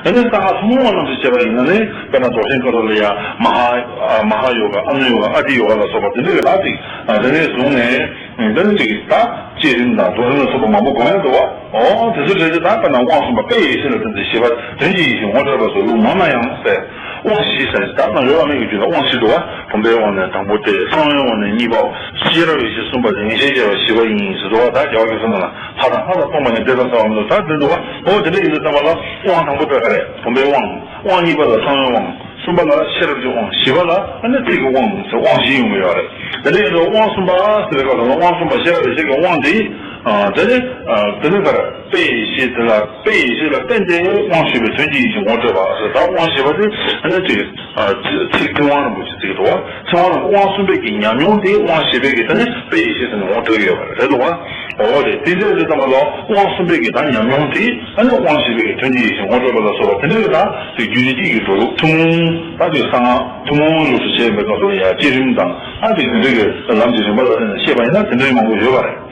དེ་ནས་གསང་སྔགས་ཐུན་མོང་བ་རྣམས་སུ་བྱས་པ་ཡིན་ན་ནི། དཔེར་ན་རྫོགས་ཆེན་སྐབས་སུ་ལ་ཡང་མ་ཧཱ་ཨ་མ་ཧཱ་ཡོ་ག་ཨ་ནུ་ཡོ་ག་ཨ་ཏི་ཡོ་ག་ལ་སོགས་པ་དེ་འདྲ་གི་ལ་ཅིག་ཨ་དེ་ནས་བཟུང་ནས་འདི་ནི་ཅིག་ད་བསྐྱེད་རིམ་དང་རྫོགས་རིམ་ལ་སོགས་པ་མང་པོ་སྒོམ་ཡ་འདུག་བ། ཨོ་དེ་ཚོ་རེད་དེ། ད་དཔེར་ན་དབང་གསུམ་པ་དཔེ་ཡི་ཤེས་ལ་བརྟེན་ཏེ་ཞེས་པ་དོན་གྱི་ཡེ་ཤེས་ངོ་སྤྲོད་པ་སོགས་ལུགས་མང་ན་ཡང་ཟེར། དབང་བཞི་ཟེར་ད་ནང་བླ་མའི་གི་རྒྱུད་ལ་དབང་བཞི་འདུག་བ། བུམ་པའི་དབང་ནས་དང་པོ་སྟེ། གསང་བའི་དབང་ནས་གཉིས་པའོ། ཤེས་རབ་ཡེ་ཤེས་གསུམ་པ་སྟེ། ཡེ་ཤེས་སྐྱེ་བ་བཞི་པ་ཡིན་ཟེར་འདུག་བ། ད་རྒྱལ་བ་རྒྱལ་ཚབ་རྣམས་ལ་ལྷ་དང་ལྷ་དང་སྟོང་པ་ནས་སྡེ་དང་ཟེར་བ་མི་འདུག་ད་འདི་འདུག་བ། འོ་དེ་འདྲ་ཡིན་དུས་ཙམ་པ་ལ་དབང་དང་པོ་དེ་ག་རེ། བུམ་པའི་དབང་། དབང་གཉིས་པ་ལ་གསང་བའི་དབང་། གསུམ་པ་ལ་ཤེས་རབ་ཀྱི་དབང་། བཞི་པ་ལ་ཨ་ནི་ཚིག་གི་དབང་ཟེར་དབང་བཞི་ཡོང་གི་ཡོད་རེད། དེ་འདྲ་ཡིན་དུས་དབང་གསུམ་པ་ཟེར་བའི་སྐབས་སུ་དབང་གསུམ་པ་ཤེས་རབ་ཡེ་ཤེས་ཀྱི་དབང་དེ། ཨ་དེ་ནི་ཨ་དེ་ནི་ག་རེ། དཔེ་ཡི་ཤེས་དེ་ལ། དཔེ་ཡི་ཤེས་ལ་བརྟེན་ཏེ་དབང་ཞུས་པའི་དོན་གྱི་ཡེ་ཤེས་ངོ་སྤྲོད་པ་ཟེར། ད་དབང་ཞེས་པ་དེ་ཨ་ནི་ཅིག་ཨ་ཚིག་ཚིག་ཕྲེང་བ་རིན་པོ་ཆེ་ཚིག་འདུག་བ། ཚེ་དབང་རྣམས་དབང་གསུམ་པའི་གི་ཉམས་མྱོང་དེ་དབང་ཞེས་པའི་གི་ད་ནི་དཔེ་ཡི་ཤེས་ཟེར་ནས་ངོ་སྤྲོད་ཡོད་པ་རེད་འདུག་བ། འོ་རེད། དེ་འདྲ་ཡིན་དུས་ཙམ་པ་ལ་དབང་གསུམ་པའི་གི་ད་ཉམས་མྱོང་དེ་ཨ་ནི་དབང་ཞེས་པའི་གི་དོན་གྱི་ཡེ་ཤེས་ངོ་སྤྲོད་པ་ལ་སོགས་པ་དེ་འདྲ་གི་ད་དེ་རྒྱུད་སྡེ་གཅིག་གི་འགྲོ་ལུགས་ཐུན་མོང་། ད་དེ་གསང་སྔགས་ཐུན་མོང་ལུགས་སུ་བྱས་པའི་སྐབས་སུ་ཡང་བསྐྱེད་རིམ་དང་ཨ་དེ་དེ་འདྲ་གི་ལམ་གྱི་རིམ་པ་ལ་བརྟེན་ནས་བཤད་པ་ཡིན་ན་དེ་འདྲ་མང་པོ་ཡོད་པ་རེད།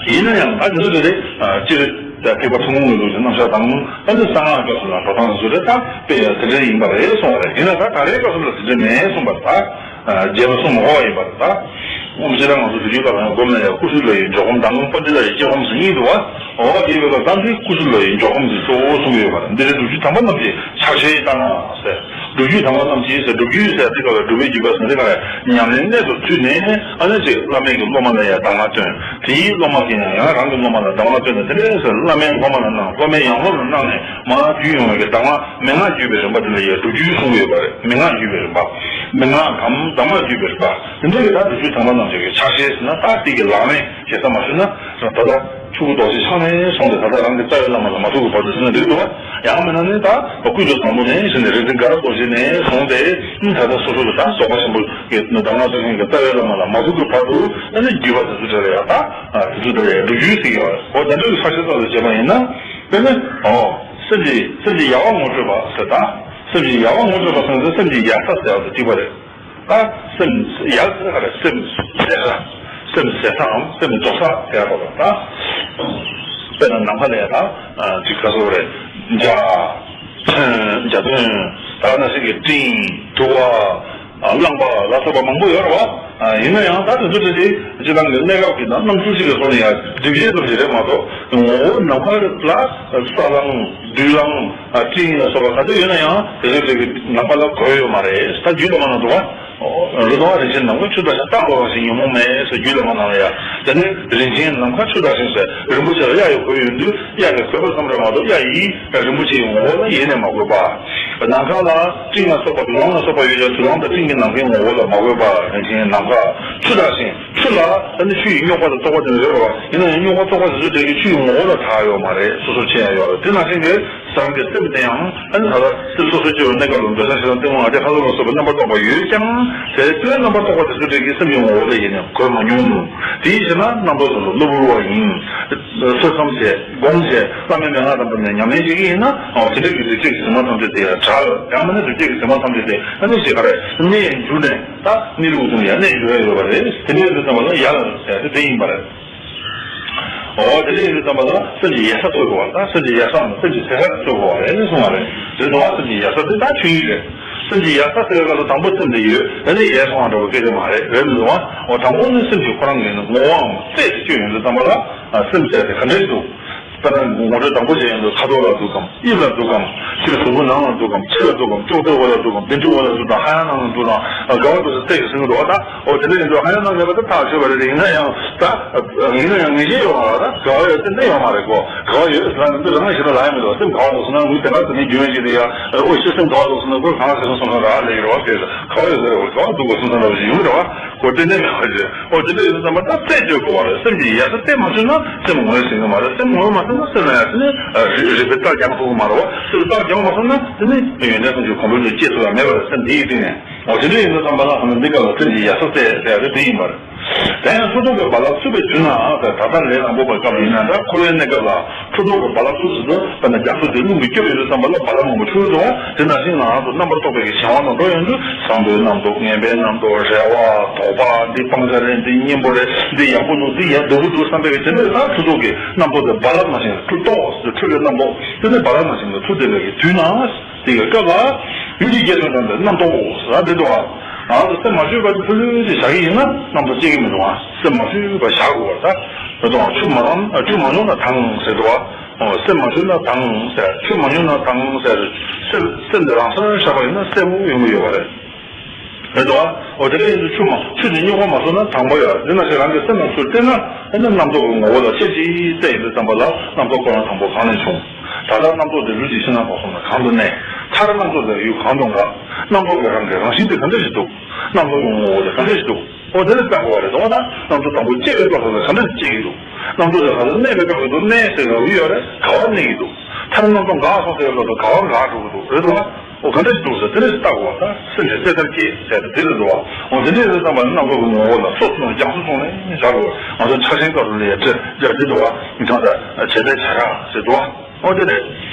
ཡིན་ན་ཡང་ད་དེ་ཚོ་དེ་རེད། སྤྱིར་ ད་ཐེག་པ་ཐུན་མོང་གི་ལུགས་ཀྱི་རྣམ་གཞག་དང་། ཨ་ནི་གསང་སྔགས་སྐབས་སུ་ལ་འགྲོ་སྟངས་སུ་རེད། ད་དཔེ་ཡང་དེ་འདྲ་ཡིན་པ་རེད་གསུངས་པ་རེད། ཡིན་ན་ད་ད་རེས་སྐབས་སུ་ལ་དེ་འདྲ་མེད་གསུངས་པ་རེད། ད་རྒྱས་པ་གསུང་མི་དགོས་པ་ཡིན་པ་རེད། ད་ཨོཾ་སྤྱིར་ང་ཚོ་སྒྲུབ་བརྒྱུད་ཀ་ནང་སྒོམ་ན་ཡང་སྐུ་གསུམ་ལ་ཡི་འཇོག་སྒོམ་དང་པཎྜི་ཏ་ཡི་དཀྱིལ་སྒོམ་ཟེར་གཉིས་འདུག་བ། འོ་དེ་བས་ཀ་ད་འདི་སྐུ་གསུམ་ལ་ཡི་འཇོག་སྒོམ་ཟེར་གཙོ་བོ་གསུང་གི་ཡོད་པ་རེད། འདི་རེད། སྒྲུབ་བརྒྱུད་དམ་པ་རྣམས་ཀྱིས་ཕྱག་བཞེས་བཏང་ཟེར། སྒྲུབ་བརྒྱུད་དམ་པ་རྣམས་ཀྱིས་ཟེར། སྒྲུབ་བརྒྱུད་ཟེར་དེ་ག་ལ་སྒྲུབ་པའི་བརྒྱུད་པ་ཟེར། དེ་ག་ལ་ཉམས་ལེན་གནད་དུ་བཙུན་ནས། ཨ་ནི་ཅིག་བླ་མེད་ཀྱི་སློབ་མ་ལ་ཡང་གདམས་ངག་སྟོན། དེའི་སློབ་མ་གིས་ཡང་ཡང་རང་གི་སློབ་མ་ལ་གདམས་ངག་སྟོན་ནས། དེ་ནས་ཟེར་བླ་མའི་སློབ་མ་ལ་གནང་། སློབ་མའི་ཡང་སློབ་ལ་གནང་ནས་མར་བརྒྱུད་ཡོང་བའི་གདམས་ངག་མན་ངག་བརྒྱུད་པའི་རིམ་པ་དེ་ལ་ཡང་སྒྲུབ་བརྒྱུད་གསུངས་ཡོད་པ་རེད། མན་ངག་བརྒྱུད་པའི་རིམ་པ། མན་ངག་གམ་གདམས་ངག་བརྒྱུད་པའི་རིམ་པ། དེ་འདྲ་གི་ད་སྒྲུབ་བརྒྱུད་དམ་པ་རྣམས་ཀྱི་ཕྱག་བཞེས་ཟེར་ན། ད་དེ་གི་ལག་ལེན་བྱེད་ས་མ་ཞུ་ན་ད་ལྟ། ཆུ་བོ་རྡོ་རྗེ་འཆང་ནས་བཟུང་སྟེ་ད་ལྟ་རང་གི་རྩ་བའི་བླ་མ་ལ་མ་ཐུག་གི་བར་དུ་ཟེར་ན་འགྲིག་འདུག་བ། ཡང་མིན་ན་ནི་ད་ཀུན་ཏུ་བཟང་པོ་ནས་ཟེར་ནས་རིག་འཛིན་དགའ་རབ་རྡོ་རྗེ་ནས་བཟུང་སྟེ། ད་ལྟ་སོ་སོ་གི་ད་རྫོགས་པ་ཆེན་པོ་གི་གདམས་ངག་སྩོལ་མཁན་གྱི་རྩ་བའི་བླ་མ་ལ་མ་ཐུག་གི་བར་དུ། ཨ་ནི་བརྒྱུད་པ་དེ་ཚོ་འདྲ་ལ་ཡང་ད་དེ་ཚོ་འདྲ་ལ་ཡང་སྒྲུབ་བརྒྱུད་ཟེར་གྱི་ཡོད་རེད། འོ་ད་འདྲ་གི་ཕྱག་བཞེས་ཙམ་ལ་བྱས་པ་ཡིན་ན། དཔེར་ན། འོ། སེམས་ཀྱི་སེམས་ཀྱི་ཡལ་བ་ངོ་སྤྲོད་པ་ཟེར། ད་སེམས་ཀྱི་ཡལ་བ་ངོ་སྤྲོད་པ་ཟེར་ན་སེམས་ཀྱི་ཡལ་ས་ཟེར་བ་དང་གཅིག་པ་རེད། ད་སེམས་ཡལ་ཟེར་ག་རེ། སེམས་ཟད་ས། སེམས་ཟད་སའམ་སེམས་རྫོགས་ས་ཟེར་བ་ལ། ད་དཔེར་ན་ནམ་མཁའ་ལ་ཡ་ད་ཅིག་ག་ཟེར་རེད། འཇའ་ཚོན། འཇའ་ཚོན་ད་ནང་བཞིན་གྱི་སྤྲིན། དུ་བ། རླངས་པ་ལ་སོགས་པ་མང་པོ་ཡོད་རེད་བ། ཡིན་ན་ཡང་ད་དེ་ཚོ་དེ་དེ་སྤྱིར་བཏང་གི་གནས་སྐབས་ཀྱི་ནང་སྣང་ཚུལ་ཞིག་གི་ཐོག་ནས་ཡང་སྒྲིབ་བྱེད་ཙམ་ཞིག་རེད་མ་གཏོགས། ངོ་བོ་ནམ་མཁའ་ལ་ས་རླངས། རྡུལ་རླངས། སྤྲིན་ལ་སོགས་པ་ག་ཚོད་ཡོད་ན་ཡང་དེ་ཚོ་དེ་གི་ནམ་མཁའ་ལ་གོ་ཡོད་མ་རེད། ད་རྒྱུད་ལ་མ་ན་འདུག་བ། རི་དྭགས་རིན་ཆེན་ནམ་མཁའ་ཆུ་དང་ཆ། རྟག་འགོར་བ་ཞིག་ཉོན་མོངས་མེད་ཟེར་རྒྱུད་ལ་མ་ན་ལ་ཡ། དེ་ནས་རིན་ཆེན་ནམ་མཁའ་ཆུ་དང་ཟེར། རིན་པོ་ཆེ་ལ་གཡའ་ཡིས་གོས་ཡོད་དུས་གཡའ་ཡིས་གོས་པ་ཙམ་རེད་མ་གཏོགས། གཡའ་ཡིས་རིན་པོ་ཆེའི་ངོ་བོ་ལ་ཡེ་ནས་མ་གོས་པ། ནམ་མཁའ་ལ་སྤྲིན་ལ་སོགས་པ་དུག་རླངས་ལ་སོགས་པ་ཡོད་ཀྱང་དུག་རླངས་དང་སྤྲིན་གྱི་ནམ་མཁའི་ངོ་བོ་ལ་མ་གོས་པ། རིན་ཆེན་ནམ་མཁའ་ཆུ་དང་ཟེར། ཆུ་ལ་ཨ་ནི་ཆུ་ཡི་རྙོག་པ་དང་རྟོག་པ་དེ་འདྲ་ཡོད་རེད་བ། ཡིན་ན་ཡང་རྙོག་པ་རྟོག་པ་དེ་ཚོ་དེ་གི་ཆུ་ཡི་ངོ་བོ་ལ་བདག་ཡོད་མ་རེད། སོ་སོར་ཕྱེ་ཡ་ཡོད་རེད། དེ་ནང་བཞིན་གྱི་སེམས་ཀྱི་སེམས་དེ་ཡང་ཨ་ནི་ད་ལྟ་སེམས་སོ་སོར་ཕྱེ་བའི་གནས་སྐབས་ལ་འདོད་ཆགས་ཞེ་སྡང་གཏི་མུག་ང་རྒྱལ་ཁ་ལོ་ལ་སོགས་པའི་རྣམ་པར་རྟོག་པ་ཡོད་ཀྱང་། དེ་ལྟའི་རྣམ་པར་རྟོག་པ་དེ་ཚོ་དེ་གི་སེམས་ཀྱི་ངོ་བོ་ལ་ཡེ་ནས་གོས་མ་མྱོང་། དེའི་ཕྱིར་ན་རྣམ་རྟོག་དེ་ཚོ་གློ་བུར་བ་ཡིན། ཐོས་བསམ་བྱས། སྒོམ་བྱས། བླ་མའི་མན་ངག་དང་བསྟུན་ནས་ཉམས་ལེན་བྱེད་ཀྱི་ཡིན་ན། འོ་དེ་འདྲ་གི་སྡིག་སྒྲིབ་ཀྱི་ཟེགས་མ་ཐམས་ཅད་དེ་ཡང་བྲལ། ཡང་མིན་ན་སྡིག་སྒྲིབ་ཀྱི་ཟེགས་མ་ཐམས་ཅད་དེ་ཨ་ནི་ཅིག་ག་རེ་གནས་འགྱུར་ནས། ད་གནས་ལུགས་དང་ཡང་གནས་འགྱུར་ཡ་ཡོད་པ་རེད། དེ་འདྲ་ཡིན་དུས་ཙམ་པ་ལ་ཡལ་ཟེར་ཡ་དེ་དེ་ཡིན་པ་རེད། འོ་དེ་འདྲ་ཡིན་དུས་ཙམ་པ་ལ་སེམས་ཀྱི་ཡལ་ས་འཚོལ་དགོས་པ་དང་། སེམས་ཀྱི་ཡལ་ས་དང་སེམས་ཀྱི་ཟད་ས་འཚོལ་དགོས་པ་རེད་གསུངས་པ་རེད། དེ་ནང་སེམས་ཀྱི་ཡལ་ས་དེ་ད་ཆོས་ཉིད་རེད། སེམས་ཀྱི་ཡལ་ས་ཟེར་བའི་སྐབས་ལ་དང་པོ་སེམས་དེ་ཡོད། དེ་ནས་ཡལ་སོང་བ་འདྲ་བོ་སྐད་ཆ་མ་རེད། རེད་མི་འདུག་བ། འོ་དང་པོ་ནི་སེམས་ཀྱི་ཁོ་རང་གི་ངོ་བོའམ་རྩད་དེ་གཅོད་ཡོང་དུས་ཙམ་པ་ལ། ཨ་སེམས་ཟེར་དེ་ག་འདྲ་ཞིག་འདུག་དཔེར་ན་ངོ་སྤྲོད་དང་པོ་བྱས་ཡོང་དུས་ཁ་དོག་ལ་འདུག་གམ། དབྱིབས་ལ་འདུག་གམ། ཕྱིའི་གཟུགས་པོ་ནང་ལ་འདུག་གམ། ཕྱི་ལ་འདུག་གམ། ཅོག་ཙེ་འོག་ལ་འདུག་གམ། གདན་ཁྲི་འོག་ལ་འདུག་དང་། ཧ་ཡང་ནང་ལ་འདུག་དང་། ག་བ་འདུག་ཟེར་རྩད་ཀྱིས་ཟིན་གྱི་འདུག་བ། ད་འོ་དེ་འདྲ་ཡིན་དུས་ཧ་ཡང་ནང་མེད་པ་དེ་ཐག་ཆོད་པ་རེད། ཡིན་ན་ཡང་ད་ཡིན་ན་ཡང་ངེས་ཤེས་ཡོད་མ་རེད། ད་ག་བ་ཡོད་ཚད་གནས་ཡོད་མ་རེད་གོ། ག་བ་ཡོད་ཟེར་ན་འདི་རང་ངེས་ཤེས་ལ་ལ་ཡང་མི་འདུག་སེམས་ག་བ་འདུག་ཟེར་ན་ངུས་དེ་ག་ཟེར་ནས་རྒྱུན་ཡོད་ཀྱི་རེད་ཡ། ཨོ་ཤི་སེམས་ག་བ་འདུག་ཟེར་ན་ཁོས་གང་ཟེར་སོང་ཟེར་ར་ལས་ཀྱི་རེད་བ། དེ་ག་བ་ཡོད་ཟེར་རེད། ག་བ་འདུག་གོ་སོང་ཟེར་ན་ཡོང་གི་རེད་བ། གོ་དེ་ནས་ག་བ་ཟེར། ཨོ་དེ་འདྲ་ཡོད་ཙམ་པ་ད་རྩད་གཅོད་དགོས་པ་རེད། སེམས་ཀྱི་ཡལ་ས་རྩད་མ་གཅོད་ན་སེམས་ངོས་ཟིན་གི་མ་རེད། སེམས་ངོས་མ་ཟིན་ན་སེམས་ལ་ཡང་དེ་ནས་རིག་རིག་པའི་རྟགས་རྒྱག་ཐུབ་གི་མ་རེད་བ། སེམས་རྟགས་རྒྱག་མ་ཐུབ་ན་དེ་ནས་ཡོན་ཏན་ཐམས་ཅད་གོང་འཕེལ་དུ་སྐྱེ་ཐུབ་ཡ་མེད་པ་རེད། སེམས་དེ་ཡི་སྟེང་ནས། ཨོ་དེ་འདྲ་ཡིན་ཙམ་པ་ལ་ཧ་ན་འདི་སྐབས་ལ་སེམས་ཀྱི་ཡལ་ས་རྩད་ཟེར་ཡ་དེ་དེ་ཡིན་པ་རེད། དེ་ཡང་ལྷོ་ལྡོག་གི་རྦ་རླབས་འཚུབ་པའི་དུས་ན་ཟེར། ད་ལྟ་ལས་དང་པོ་པའི་སྐབས་ཡིན་ན། ད་འཁོར་བའི་གནས་སྐབས་ལ་ལྷོ་ལྡོག་གི་རྦ་རླབས་འཚུབ་ཟེར་དུས། དཔེར་ན་རྒྱ་མཚོ་དེ་རླུང་གིས་སྐྱོབ་ཡོང་དུས་ཙམ་པ་ལ་རྦ་རླབས་མང་པོ་འཕྱུར་འགྲོ་བ། དེ་ནང་བཞིན་ང་རང་ཚོ་རྣམ་པར་རྟོག་པའི་གི་གཞན་དབང་དང་འགྲོགས་ཡོང་དུས། བསམ་པའི་རྣམ་རྟོག་ངན་པའི་རྣམ་རྟོག་རེ་བ་དོགས་པ་འདི་སྤང་བྱ་རེད། འདི་གཉེན་པོ་རེད། འདི་ཡག་པོ་འདུག་འདི་ཡང་སྡུག་པོ་འདུག་བསམ་པའི་གི་དེ་འདྲ། ད་ལྷོ་ལྡོག་གི་རྣམ་རྟོག་དེ་རྦ་རླབས་ནང་བཞིན་འཕྱུར་ཏོག་ཙམ་འཕྱུར་བའི་རྣམ་རྟོག་དེ་ནི་རྦ་རླབས་ནང་བཞིན་དུ་འཕྱུར་བསྡད་པའི་གི་དུས་ན། དེ་གི་སྐབས་ལ་ཡུལ་གྱི་རྒྱས་སུ་ལྡན་པའི་རྣམ་རྟོག་ཟེར་བ་འདི་འདུག་བ། ང་ཚོ་སེམས་མ་བཅོས་པ་དེ་ལྷོད་ལྷོད་ཅིག་བཞག་གི་ཡིན་ན་རྣམ་རྟོག་སྐྱེ་གི་མི་འདུག་བ། སེམས་མ་བཅོས་པ་བཞག་དགོས་པ་རེད། ད་དེ་དང་ཆུ་མ་རང་ཆུ་མ་མྱོང་ན་དྭངས་ཟེར་འདུག་བ། ཨོ་སེམས་མ་བཅོས་ན་དྭངས་ཟེར། ཆུ་མ་མྱོང་ན་དྭངས་ཟེར། སེམས་སེམས་དེ་རང་སར་བཞག་པ་ཡིན་ན་གསལ་པོ་ཡོང་གི་ཡོད་པ་རེད། རེད་དོ། འོ་དེ་འདྲ་ཡིན་དུས་ཆུ་མ་ཆུ་དེ་རྙོག་པ་མ་བཟོ་ན་དྭངས་པ་ཡོད། དེ་ནང་བཞིན་རང་གི་སེམས་ལ་ཚུར་བལྟས་ན། ཨ་ནི་རྣམ་རྟོག་གི་ངོ་བོ་ལ་དཔྱད་ཅིག་བལྟས་ཡོང་དུས་ཙམ་པ་ལ་རྣམ་རྟོག་ཁོ་རང་དང་པོ་གང་ནས་བྱུང་། ད་ལྟ་རྣམ་རྟོག་དེ་ལུས་ཀྱི་ཕྱི་ནང་གང་སོང་ན་གང་དུ་གནས། མཐར་རྣམ་རྟོག་དེ་ཡུལ་གང་དུ་འགག། རྣམ་རྟོག་གི་རང་གི་རང་བཞིན་དེ་ག་འདྲ་ཞིག་འདུག། རྣམ་རྟོག་གི་ངོ་བོ་དེ་ག་འདྲ་ཞིག་འདུག། འོ་དེ་ལ་བལྟ་དགོས་པ་རེད་དོ། ད་རྣམ་རྟོག་དང་པོ་སྐྱེ་བའི་སྐབས་སུ་ལ་ག་འདྲ་ཞིག་སྐྱེ་གི་འདུག། རྣམ་རྟོག་དེ་ག་ལ་གནས་པའི་སྐབས་སུ་གནས་ཟེར་བའི་ཡུལ་ཡོད་རེད། ག་བར་གནས་ཀྱི་འདུག། མཐར་རྣམ་རྟོག་འགག་སོང་ཟེར་བའི་སྐབས་སུ་ག་བར་འགག་འགྲོ་གི་འདུག། རེད་དོ། འོ་ག་འདྲ་ཞིག་འདུག་ཟེར་དེ་འདྲ་ཞིག་བལྟ་དགོས་པ། ད་སེམས་ཀྱི་རྩད་ལྟར་གྱིས་ཟེར་དེ་རེད་དོ། འོ་དེ་འདྲ་ཡིན་དུས་ཙམ་པ་ནི་རྣམ་རྟོག་གི་ངོ་བོ་ལ་སོ་སོ་རྒྱ་མཚོ་བཙུགས་ནས་བཞག་དགོས། ང་ཚོ་ཕྱག་ཆེན་སྐབས་སུ་ལ་ཡ་བྲེ་བྲེ་བྲེ་འདུག་བ། མི་གང་ལྟར་དྲན་པའི་བྱ་ར་ཟེར་འདུག་བ། འོ་དེ་རེད།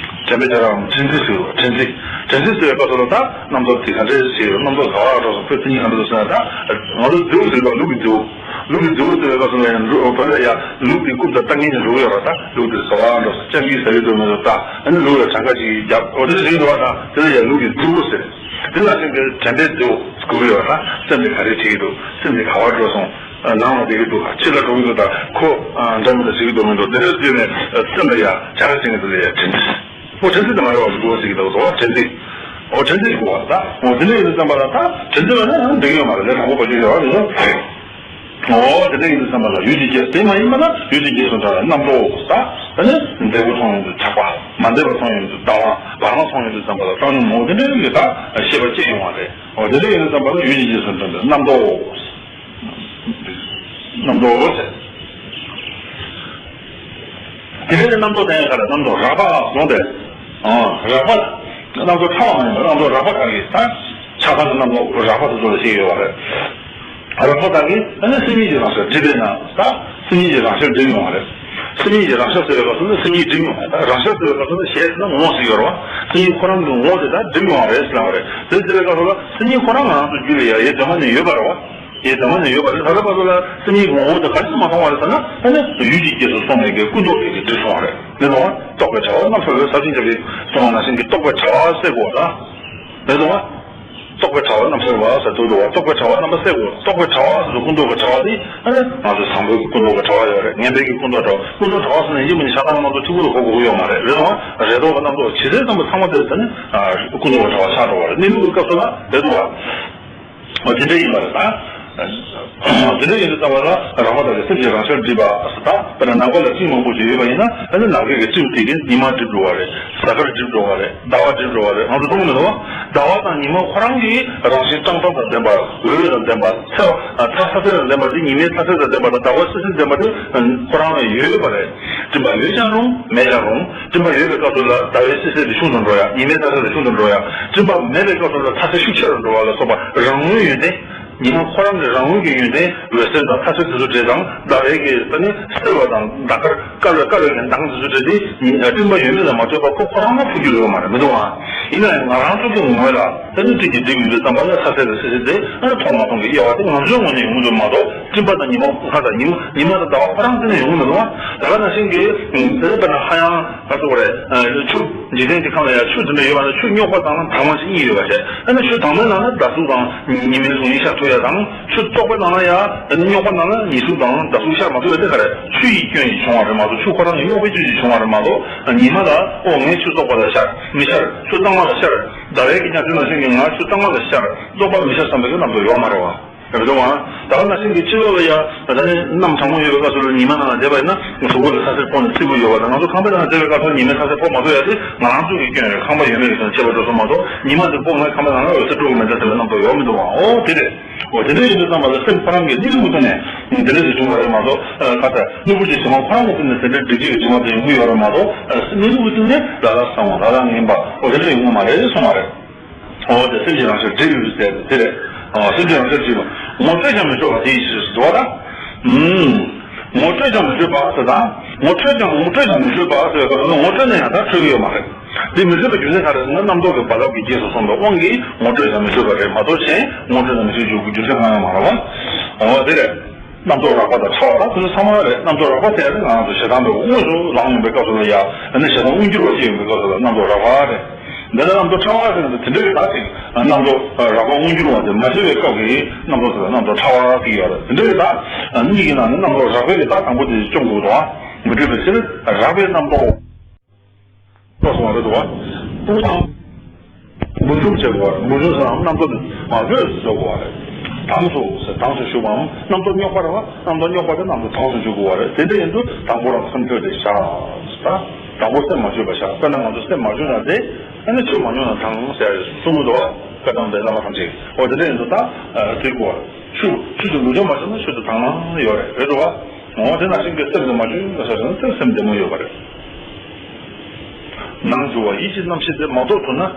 དྲན་པའི་བྱ་རའམ་དྲན་རྩིས་ཟེར་བ། དྲན་རྩིས། དྲན་རྩིས་ཟེར་བའི་སྐབས་སུ་ལ་ད་རྣམ་རྟོག་དེ་ག་འདྲ་ཞིག་ཡོད། རྣམ་རྟོག་ག་བ་འགྲོ་སོང་། ཁོའི་མཚན་ཉིད་ག་འདྲ་འདུག་ཟེར་ན། ད་ང་ཚོ་རྫིའུ་ཟེར་བ་ལུག་གི་རྫིའུ། ལུག་གི་རྫི་བོ་ཟེར་བའི་སྐབས་སུ་ལ་ཡང་ལུག་བོད་ལ་ཡང་ལུག་གི་རྐུབ་དང་ལྟ་མཁན་གྱི་ལུག་ཡོད་ར། ད་ལུག་དེ་ཟ་བ་འགྲོ་སྐྱབས་ཀྱི་ཟ་ཡི་འདུག་མི་འདུག་ད་ཨ་ནི་ལུག་ལ་གྲངས་ཀ་ཅིག་བརྒྱབ། འོ་དེ་ཞིག་འགྲོ་བ་དང་དེ་ལ་ཡང་ལུག་གི་རྫི་བོ་ཟེར། དེ་ལ་ཤིང་གི་དྲན་པའི་རྫི་བོ་ཟེར་གྱི་ཡོད་ར། སེམས་དེ་ག་རེ་བྱེད་ཀྱི་འདུག་སེམས་དེ་ག་བར་འགྲོ་སོང་། ནང་ལ་བསྡད་ཀྱི་འདུག་ཕྱི་ལ་འགྲོ་གི་འདུག་ད་ཁོ་འདྲ་མི་འདྲ་བྱེད་ཀྱི་འདུག་མི་འདུག་དེ་འདྲ་བརྒྱུད་ནས་སེམས་ལ་ཡང་ཆ་ཤས་ཅན་གྱི་དེ་ལ་ཡང་དྲན་རྫི། ཨོ་དྲན་རྫི་དེ་མ་རེད་བ། ལུག་ཟེར་གྱི་འདུག་ཟེར་བ་དྲན་རྫི། ཨོ་དྲན་རྫི་ཞིག་དགོས་བ། ད་ཨོ་དེ་འདྲ་ཡིན་དུས་ཙམ་པ་ལ་ད་དྲན་རྫི་ལ་ནི་འགྲིག་ཡོད་མ་རེད། ལས་དྲང་པོ་བ་ཅིག་ཡོད་རེད། ཨོ་དེ་འདྲ་ཡིན་དུས་ཙམ་པ་ལ་ཡུལ་གྱི་རྗེས་དེ་མ་ཡིན་པ་ན་ཡུལ་གྱི་རྗེས་སུ་འབྲང་བའི་རྣམ་རྟོག་ད་ཨ་ནི་འབྲས་བུ་མཐོང་ཡོང་དུས་ཆགས་པ། མ་འདས་པ་མཐོང་ཡོང་དུས་ལྟ་བ། བར་སྣང་མཐོང་ཡོང་དུས་ཙམ་པ་ལ་བཏང་སྙོམས། ཨོ་དེ་འདྲ་ཡིན་དུས་ད་ཤེས་པ་སྐྱེ་ཡོང་བ་རེད། ཨོ་དེ་འདྲ་ཡིན་དུས་ཙམ་པ་ལ་ཡུལ་གྱི་རྗེས་སུ་འབྲང་བའི་རྣམ་རྟོག་རྣམ་རྟོག་ཟེར། དེ་འདྲའི་རྣམ་རྟོག་དེ་ཡང་ག་རེ། རྣམ་རྟོག་རགས་པ་སོང་སྟེ། ཨ་རགས་པ། རྣམ་རྟོག་ཕྲ་བ་མ་ཡིན་པར་རྣམ་རྟོག་རགས་པ་དག་གིས་ད། ཆགས་སྡང་གི་རྣམ་རྟོག་རགས་པ་དེ་ཚོ་ལ་བཤད་ཡོད་པ་རེད། རགས་པ་དག་གིས་ཨ་ནི་སེམས་ཉིད་ཀྱི་རང་ཤར་སྒྲིབ་པས་ན་ད། སེམས་ཉིད་ཀྱི་རང་ཤར་སྒྲིབ་ཡོང་བ་རེད། སེམས་ཉིད་ཀྱི་རང་ཤར་ཟེར་བའི་སྐབས་སུ་ནི་སེམས་ཉིད་སྒྲིབ་ཡོང་བ་རེད། ད་རང་ཤར་ཟེར་བའི་སྐབས་སུ་ནི་གཞན་ཟེར་ན་ངོ་བོ་ཞིག་ཡོད་རེད་བ། སེམས་ཉིད་ཁོ་རང་གི་ངོ་བོ་དེ་ད་སྒྲིབ་ཡོང་བ་རེད་ཟེར་ལབ་པ་རེད། དེ་ཟེར་བའི་སྐབས་སུ་ལ་སེམས་ཉིད་ཁོ་རང་ང་རང་ཚོ་རྒྱུད་ལ་ཡ་ཡེ་དོན་མ་ནས་ཡོད་པ་རེད་བ། ཡེ་དོན་མ་ནས་ཡོད་པ་རེད། ད་ལྟ་བར་དུ་ལ་སེམས་ཉིད་ཀྱི་ངོ་བོ་དེ་ག་རེ་མ་མཐོང་བ་རེད་ཟེར་ན། ཨ་ནི་ཡུལ་གྱི་རྗེས་སུ་སོང་བའི་གི་ཀུན་རྟོག་གི་གི་སྒྲིབ་སོང་བ་རེད། རེད་དོ། རྟོག་པའི་དྲ་བ་རྣམ་གསལ་བས། ཟབ་ཅིང་རྒྱས་པའི་གསུང་བ་ནང་བཞིན་གྱི་རྟོག་པའི་དྲ་བ་བསལ་དགོས་པ་དང་། རེད་དོ། རྟོག་པའི་དྲ་བ་རྣམ་གསལ་བ་ཟེར་དུས་དུ་བ། རྟོག་པའི་དྲ་བ་རྣམ་པ་བསལ་དགོས། རྟོག་པའི་དྲ་བ་ཟེར་དུས་ཀུན་རྟོག་གི་དྲ་བ་དེ་ཨ་ནི་ང་ཚོ་བཟང་པོའི་ཀུན་རྟོག་གི་དྲ་བ་ཡོད་རེད། ངན་པའི་གི་ཀུན་རྟོག་དྲ་བ། ཀུན་རྟོག་དྲ་བ་ཟེར་ན་ཡིན་པ་ནི་ཤ་སྟག་རྣམ་རྟོག་གཅིག་པུ་ལ་གོ་དགོས་ཀྱི་ཡོད་མ་རེད། རེད་དོ། རེ་དོགས་པ་རྣམ་རྟོག་ཇི་སྲིད་ཙམ་པ་ཚང་མ་དེ་ད་ནི་ཀུན་རྟོག་གི་དྲ་བ་ཆགས་འགྲོ་བ་རེད། གནས་ལུགས་ཀྱི་སྐབས་སུ་ལ་རེད་དོ། འོ་དེ་འདྲ་ཡིན་པ་རེད་ད། དེ་འདྲ་ཡིན་དུས་ཙམ་པ་ལ་རགས་པ་དག་གིས་སེམས་ཀྱི་རང་ཤར་སྒྲིབ་པ་ཟེར། ད་དཔེར་ན་ནམ་མཁའ་ལ་སྤྲིན་མང་པོ་ཞིག་ཡོད་པ་ཡིན་ན། ཨ་ནི་ནམ་མཁའི་གི་སྤྲིན་དེ་གིས་ཉི་མ་སྒྲིབ་འགྲོ་བ་རེད། གཟའ་སྐར་སྒྲིབ་འགྲོ་བ་རེད། ཟླ་བ་སྒྲིབ་འགྲོ་བ་རེད། ང་ཚོ་མཐོང་གི་མི་འདུག་བ། ཟླ་བ་དང་ཉི་མ་ཁོ་རང་གི་རང་བཞིན་ཀྲང་ཀྲང་དང་ལྡན་པ། འོད་དང་ལྡན་པ། ཚ་ཚ་ཚ་ཚ་དང་ལྡན་པ་དེ། ཉི་མའི་ཚ་ཚ་དང་ལྡན་པ་དང་ཟླ་བ་སིལ་སིལ་ལྡན་པ་དེ་ཁོ་རང་ལ་ཡོད་པ་རེད། སྤྲིན་པ་ཡོད་ཀྱང་རུང་མེད་ཀྱང་རུང་། སྤྲིན་པ་ཡོད་པའི་སྐབས་སུ་ལ་ཟླ་བའི་སིལ་སིལ་དེ་ཆུང་དུ་འགྲོ་ཡ། ཉི་མའི་ཚ་ཚ་དེ་ཆུང་དུ་འགྲོ་ཡ། སྤྲིན་པ་མེད་པའི་སྐབས་སུ་ལ་ཚ་ཚ་ཤུགས་ཆེ་རུ་འགྲོ་བ་ལ་སོགས་པ་རང་ངོས་ཡོན་ཏན། ཉི་མ་ཁོ་རང་གི་རང་ངོས་ཀྱི་ཡོན་ཏན་འོད་ཟེར་དང་ཚ་ཟེར་དེ་ཚོ་འདྲ་དང་། ཟླ་བའི་གི་ད་ནི་སིལ་བ་དང་ཟླ་སྐར་དཀར་བའི་དཀར་བའི་གི་མདངས་དེ་ཚོ་འདྲ་དེ་སྤྲིན་པ་ཡོད་མེད་ལ་མ་ལྟོས་པར་ཁོ་ཁོ་རང་ལ་འཕོ་རྒྱུ་ཡོད་མ་རེད། མི་འདུག་ཨ། ཡིན་ན་ཡང་ང་རང་ཚོ་གི་ངོས་ལ་ད་ནི་སྤྲིན་གྱིས་སྒྲིབ་ཡོང་དུས་ཙམ་པ་ལ་ཚ་ཟེར་དང་སིལ་སིལ་དེ་ཨ་མཐོང་མ་མཐོང་གི་དབྱེ་བ་དེ་ང་ཚོའི་ངོས་ནས་ཡོང་གི་འདུག་མ་གཏོགས། སྤྲིན་པ་དང་ཉི་མ་ལྷ་དང་ཉི་མ་ཉི་མ་དང་ཟླ་བ་ཁོ་རང་དེ་ནས་ཡོང་གི་མི་འདུག་ཨ། ད་ག་ནང་བཞིན་གྱི་དེ་ལྟར་ན་ཧ་ཡང་ག་ཚོད་རེད། ཆུ་འཇིག་རྟེན་གྱི་ཁམས་ལ་ཡང་ཆུ་དེ་འདྲ་ཡོད་པ་ན། ཆུ་རྙོག་པ་དང་དྭངས་མ་ཞིག་གཉིས་ཡོད་པ་རེད། ཨ་ནི་ཆུ་དྭངས་མའི་ནང་ན་ཟླ་གཟུགས་དང་ཉི་མའི་གཟུགས་བརྙན་ཤར་ཐུབ་ཡ་དང་། ཆུ་བཙོག་པའི་ནང་ན་ཡང་རྙོག་པ་ནང་ན་ཉི་གཟུགས་དང་ཟླ་གཟུགས་ཤར་མ་ཐུབ་ཡ་དེ་ག་རེད། ཆུ་ཡི་སྐྱོན་གྱིས་བྱུང་བ་རེད་མ་གཏོགས། ཆུ་ཁོ་རང་གི་རྙོག་པའི་རྐྱེན་གྱིས་བྱུང་བ་རེད་མ་གཏོགས། ཉི་མ་ལ་ཨོ་ངས་ཆུ་བཙོག་པ་ལ་ཤར་མི་ཤར། ཆུ་གཙང་མ་ལ་ཤར། ཟླ་བའི་གི་གཉའ་ཤིང་ནང་བཞིན་གྱི་ང་ཆུ་གཙང་མ་ལ་ཤར། བཙོག་པ་མི་ཤར་བསམ་པའི་གི་རྣམ་རྟོག་ཡོད་མ་རེད་བ། རེད་འདུག་ཨ། ད་ག་ནང་བཞིན་གྱི་སྤྱི་ལོགས་ལ་ཡ་ད་ནི་གནམ་གྲང་མོ་ཡོད་པའི་སྐབས་སུ་ལ་ཉི་མ་ནང་ལ་བསྡད་པ་ཡིན་ན་གཟུགས་པོ་ལ་ཚ་སེར་ཕོག་ནས་སྐྱིད་པོ་ཡོད་པ་དང་། ང་ཚོ་ཁང་པའི་ནང་ལ་བསྡད་པའི་སྐབས་སུ་ཉི་མའི་ཚ་སེར་ཕོག་མ་ཐུབ་ཡ་དེ་ང་རང་ཚོ་གི་སྐྱོན་རེད། ཁང་པ་ཡོད་མེད་ཀྱི་ཁྱད་པར་འགྲོ་སོང་མ་གཏོགས། ཉི་མ་དེ་ཕོག་ན་ཁང་པའི་ནང་ལ་འོད་ཟེར་འཕྲོ་གི་མེད་ད་ཟེར་བའི་རྣམ་རྟོག་ཡོད་མི་འདུག་ཨ། འོ་དེ་རེད། འོ་དེ་འདྲ་ཡིན་དུས་ཙམ་པ་ལ་སེམས་ཁོ་རང་གི་གནས་ལུགས་ཀྱི་ཐོག་ནས་དེ་འདྲ་ཞིག་བྱུང་བ་རེད་མ་གཏོགས། ཁ་ཚ་གློ་བུར་གྱི་བྱེ་བྲག་ཁོ་རང་གི་སྟེང་ནས་དེ་འདྲའི་སྒྲིབ་བྱེད་ཀྱི་བྱེ་བྲག་དེ་ཡོང་གི་ཡོད་རེད་མ་གཏོགས། གནས་ལུགས་ཀྱི་སྟེང་ནས་ལ་ལ་སང་བ་ལ་ལ་ངན་པ་འོ་དེ་འདྲ་ཡོང་གི་མ་རེད་གསུངས་པ་རེད། འོ་དེ་སེམས་ཀྱི་རང་ཤར་སྒྲིབ་ཡོད་ཟེར་དེ་རེད། འོ་སེམས་ཀྱི་རང་ཤར་སྒྲིབ་པ། ངོ་སྤྲོད་ཀྱང་མི་སྤྲོད་པ་དེ་ཡི་ཕྱིར་ཟེར་བ་དང་། ངོ་སྤྲོད་ཀྱང་མི་སྤྲོད་པ་ཟེར་དང་། ངོ་འཕྲོད་ཀྱང་ངོ་སྤྲོད་ཀྱང་མི་སྤྲོད་པ་ཟེར་བ་དང་། ངོ་སྤྲོད་ན་ཡང་ད་འཕྲོད་ཀྱི་ཡོད་མ་རེད། དེ་མི་སྲིད་པའི་རྒྱུ་མཚན་ག་རེ་ཟེར་ན། རྣམ་རྟོག་གི་རྦ་རླབས་ཀྱི་རྗེས་སུ་སོང་བའི་དབང་གིས་ངོ་སྤྲོད་ཀྱང་མི་སྤྲོད་པ་རེད་མ་གཏོགས། གཞན་ངོ་སྤྲོད་ཀྱང་མི་སྤྲོད་རྒྱུ་རྒྱུ་མཚན་གང་ཡང་མ་རེད་བ། འོ་དེ་རེད། རྣམ་རྟོག་རགས་པ་དང་ཕྲ་བ་ད་དེ་ཚོ་ཚང་མ་རེད། རྣམ་རྟོག་རགས་པ་ཟེར་ཡ་དེ་ང་རང་ཚོ་ཞེ་སྡང་དུ་དངོས་སུ་ལངས་ཡོང་པའི་སྐབས་སུ་ལ་ཡ། ཨ་ནི་ཞེ་སྡང་མངོན་གྱུར་བ་ཞིག་ཡོང་པའི་སྐབས་སུ་ལ་རྣམ་རྟོག་རགས་པ་རེད། འདི་ལ་རྣམ་རྟོག་ཕྲ་བ་ཟེར་ན་དེ་འདྲ་རེད། ད་ཅིག་རྣམ་རྟོག་རགས་པ་མངོན་གྱུར་བ་དེ་མ་བྱས་པའི་སྐབས་ཀྱི་རྣམ་རྟོག་ཟེར་ན་རྣམ་རྟོག་ཕྲ་བ་ཟེར་ཡོད་རེད། དེ་འདྲ་རེད། ད་གཉིས་ཀྱི་ནང་ནས་རྣམ་རྟོག་རགས་པའི་གི་ད་དང་པོ་དེ་སྐྱོང་དགོས་འདུག་ཨ། མི་འགྲིག་པའི་ཕྱིར་རགས་པའི་རྣམ་རྟོག་ཐོག་སོང་བ་རེད་འདུག་བ། ཨུ་དང་། འབུར་འཇོམས་བྱེད་དགོས་པ་རེད། འབུར་འཇོམས་ཟེར་ན་རྣམ་རྟོག་དེ་མར་བོས་སུ་བཟོ་དགོས་པ་རེད། དྭངས་སུ་ཟེར་དྭངས་སུ་ཞུགས་པའམ། རྣམ་རྟོག་རྙོག་པ་རེད་བ། རྣམ་རྟོག་རྙོག་པ་དེ་རྣམ་རྟོག་དྭངས་སུ་འཇུག་དགོས་པ་རེད། དེ་འདྲ་ཡིན་དུས་དང་པོ་རང་སེམས་ཁྲོད་དེ་བཞག་ཟེར། དང་པོ་སེམས་མ་བཅོས་པ་བཞག་དཔེར་ན་ང་ཚོ་སེམས་མ་བཅོས་ན་དེ་ཨ་ནི་ཆུ་མ་མྱོང་ན་དྭངས་ཟེར་གསུང་གི་འདུག་བ། བཀའ་གདམས་པའི་བླ་མ་ཐམས་ཅད་ཀྱིས། འོ་དེ་འདྲ་ཡིན་དུས་ད་དེ་དགོས་པ་རེད། ཆུ་ཆུ་དེ་ལུས་སྦྱོང་མ་བྱས་ན་ཆུ་དེ་དྭངས་ན་ཡོད་རེད། རེད་འདུག་བ། འོ་དེ་ནང་བཞིན་གྱི་སེམས་དེ་མ་བཅོས་ན་ཟེར་ན་དེ་སེམས་བདེ་མོ་ཡོད་པ་རེད། ནང་འགྱུ་བ་ཡིད་ཀྱི་རྣམ་ཤེས་དེ་མ་རྟོགས་ཐུབ་ན། ཨ།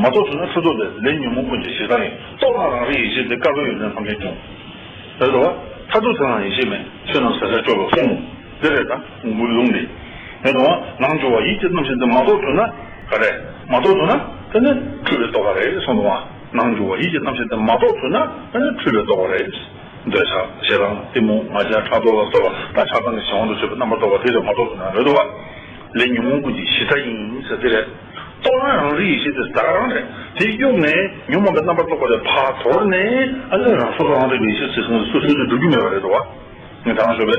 མ་རྟོགས་ཐུབ་ན་ཁྲོ་ཐུབ་ལས་ལས་ཉོན་མོངས་ཀུན་གྱི་ཞེ་སྡང་ཡིན། རྟོགས་ན་རང་རིག་ཡེ་ཤེས་དེ། དཀར་པོའི་ཡོན་ཏན་ཐམས་ཅད་འབྱུང་། རེད་དོ། མཐར་ཐུག་དེ་ལའང་ཡེ་ཤེས་མེད། ཆོས་རྣམས་ཟད་ཟད་སྐྱོ་བའི་དཔུང་། འདི་རེད་ད་མགུར་ལུང་འདི། རེད་དོ། ནང་འགྱུ་བ་ཡིད་ཀྱི་རྣམ་ཤེས་འདི་མ་རྟོགས་ཐུབ་ན་ག་རེ། མ་རྟོགས་ཐུབ་ན་དེ་ནི་འཁྲུལ་པའི་རྟོག་པ་རེད་གསུངས་འདུག་བ། སྣང་འགྱུར་བ་ཡིད་ཀྱི་རྣམ་ཤེས་དེ་མ་རྟོགས་ཚུལ་ན་ཨ་ནི་འཁྲུལ་པས་རྟོགས་པ་རེད། འདོད་ཆགས་ཞེ་སྡང་གཏི་མུག་ང་རྒྱལ་ཕྲག་དོག་ལ་སོགས་པ་ད་ཆགས་སྡང་གི་གཞན་དབང་དུ་གྱུར་པའི་རྣམ་པར་རྟོག་པ་དེ་རེད་མ་རྟོགས་ཚུལ་ན་རེད་དོ། ལས་ཉོན་མོངས་ཀུན་གྱི་གཞི་མཐའ་ཡིན་ཟེར་དེ་རེད། རྟོགས་ན་རང་རིག་ཡེ་ཤེས་དེ་ད་ག་རང་རེད། དེ་གཡུགས་ནས་ཉོན་མོངས་པའི་རྣམ་པར་རྟོག་པ་དེ་ཕར་དོར་ནས་ཨ་ནི་རང་སོ་སོ་རང་རིག་པའི་ཡེ་ཤེས་ཟེར་སོང་སོ་སོ་སོ་འགྲུབ་རྒྱུ་མེད་པ་རེད་དོ། ངས་དྲང་ཞོག་པའི་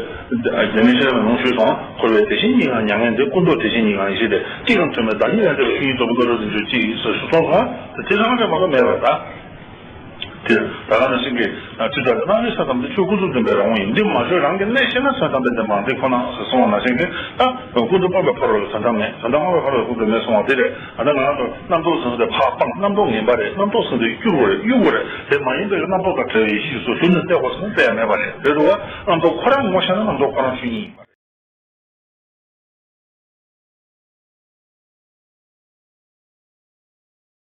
རྒྱ་མིའི་ཤེས་རབ་ནང་ཞུས་སོང་། འཁོར་བའི་དེ་བཞིན་ཉིད་ལ་མྱ་ངན་འདས། ཀུན་རྟོག་དེ་བཞིན་ཉིད་ལ་ཡེ་ཤེས་ཏེ། གཅིག་དང་མཐུན་པའི་བདག་ཉིད་ལ་འདྲེས་པའི་ཆོས་ཉིད་རྫོགས་པའི་བློ་རབ་ཏུ་འཇུག་ཅེས་ཞུས་སོང་ཙང་དེ་རང་རེད་མ་གཏོགས་མེད་པར་ད། དེ་ད་ག་ནང་བཞིན་གྱི་ཇི་ལྟར་སྣང་བའི་ས་ཙམ་དུ་ཆོས་ཀུན་རྫོབ་བདེན་པའི་རང་དབང་ཡིན། འདི་མ་བྱོས་རང་གི་གནས་ཤེས་ན་ས་ཙམ་པའི་བདེན་པའང་འདི་ཁོ་ན་ཟེར་སོང་བ་ནང་བཞིན་གྱི་ད་ཀུན་རྫོབ་སྤངས་པའི་ཕ་རོལ་ལ་ས་མཚམས་མེད། ས་མཚམས་སྤངས་པའི་ཕ་རོལ་ལ་ཀུན་རྫོབ་མེད་སོང་བ་དེ་རེད། ད་ལྟ་ང་རང་ཚོ་རྣམ་རྟོག་ཟེར་དེ་ཕར་སྤངས། རྣམ་རྟོག་ངན་པ་རེད། རྣམ་རྟོག་ཟེར་དེ་སྐྱུར་བ་རེད། གཡུག་པ་རེད། དེ་མ་ཡིན་པའི་རྣམ་རྟོག་དང་བྲལ་བའི་ཡེ་ཤེས་ཀྱི་ཚུལ་ནི་བལྟས་པ་ཟེར་ན་བལྟས་ཡ་མེད་པ་རེད། རེད་འདུག་བ། རྣམ་རྟོག་ཁོ་རང་ངོ་ཤེས་ན་རྣམ་རྟོག་ཁོ་རང་ཆོས་ཉིད་ཡིན་པ།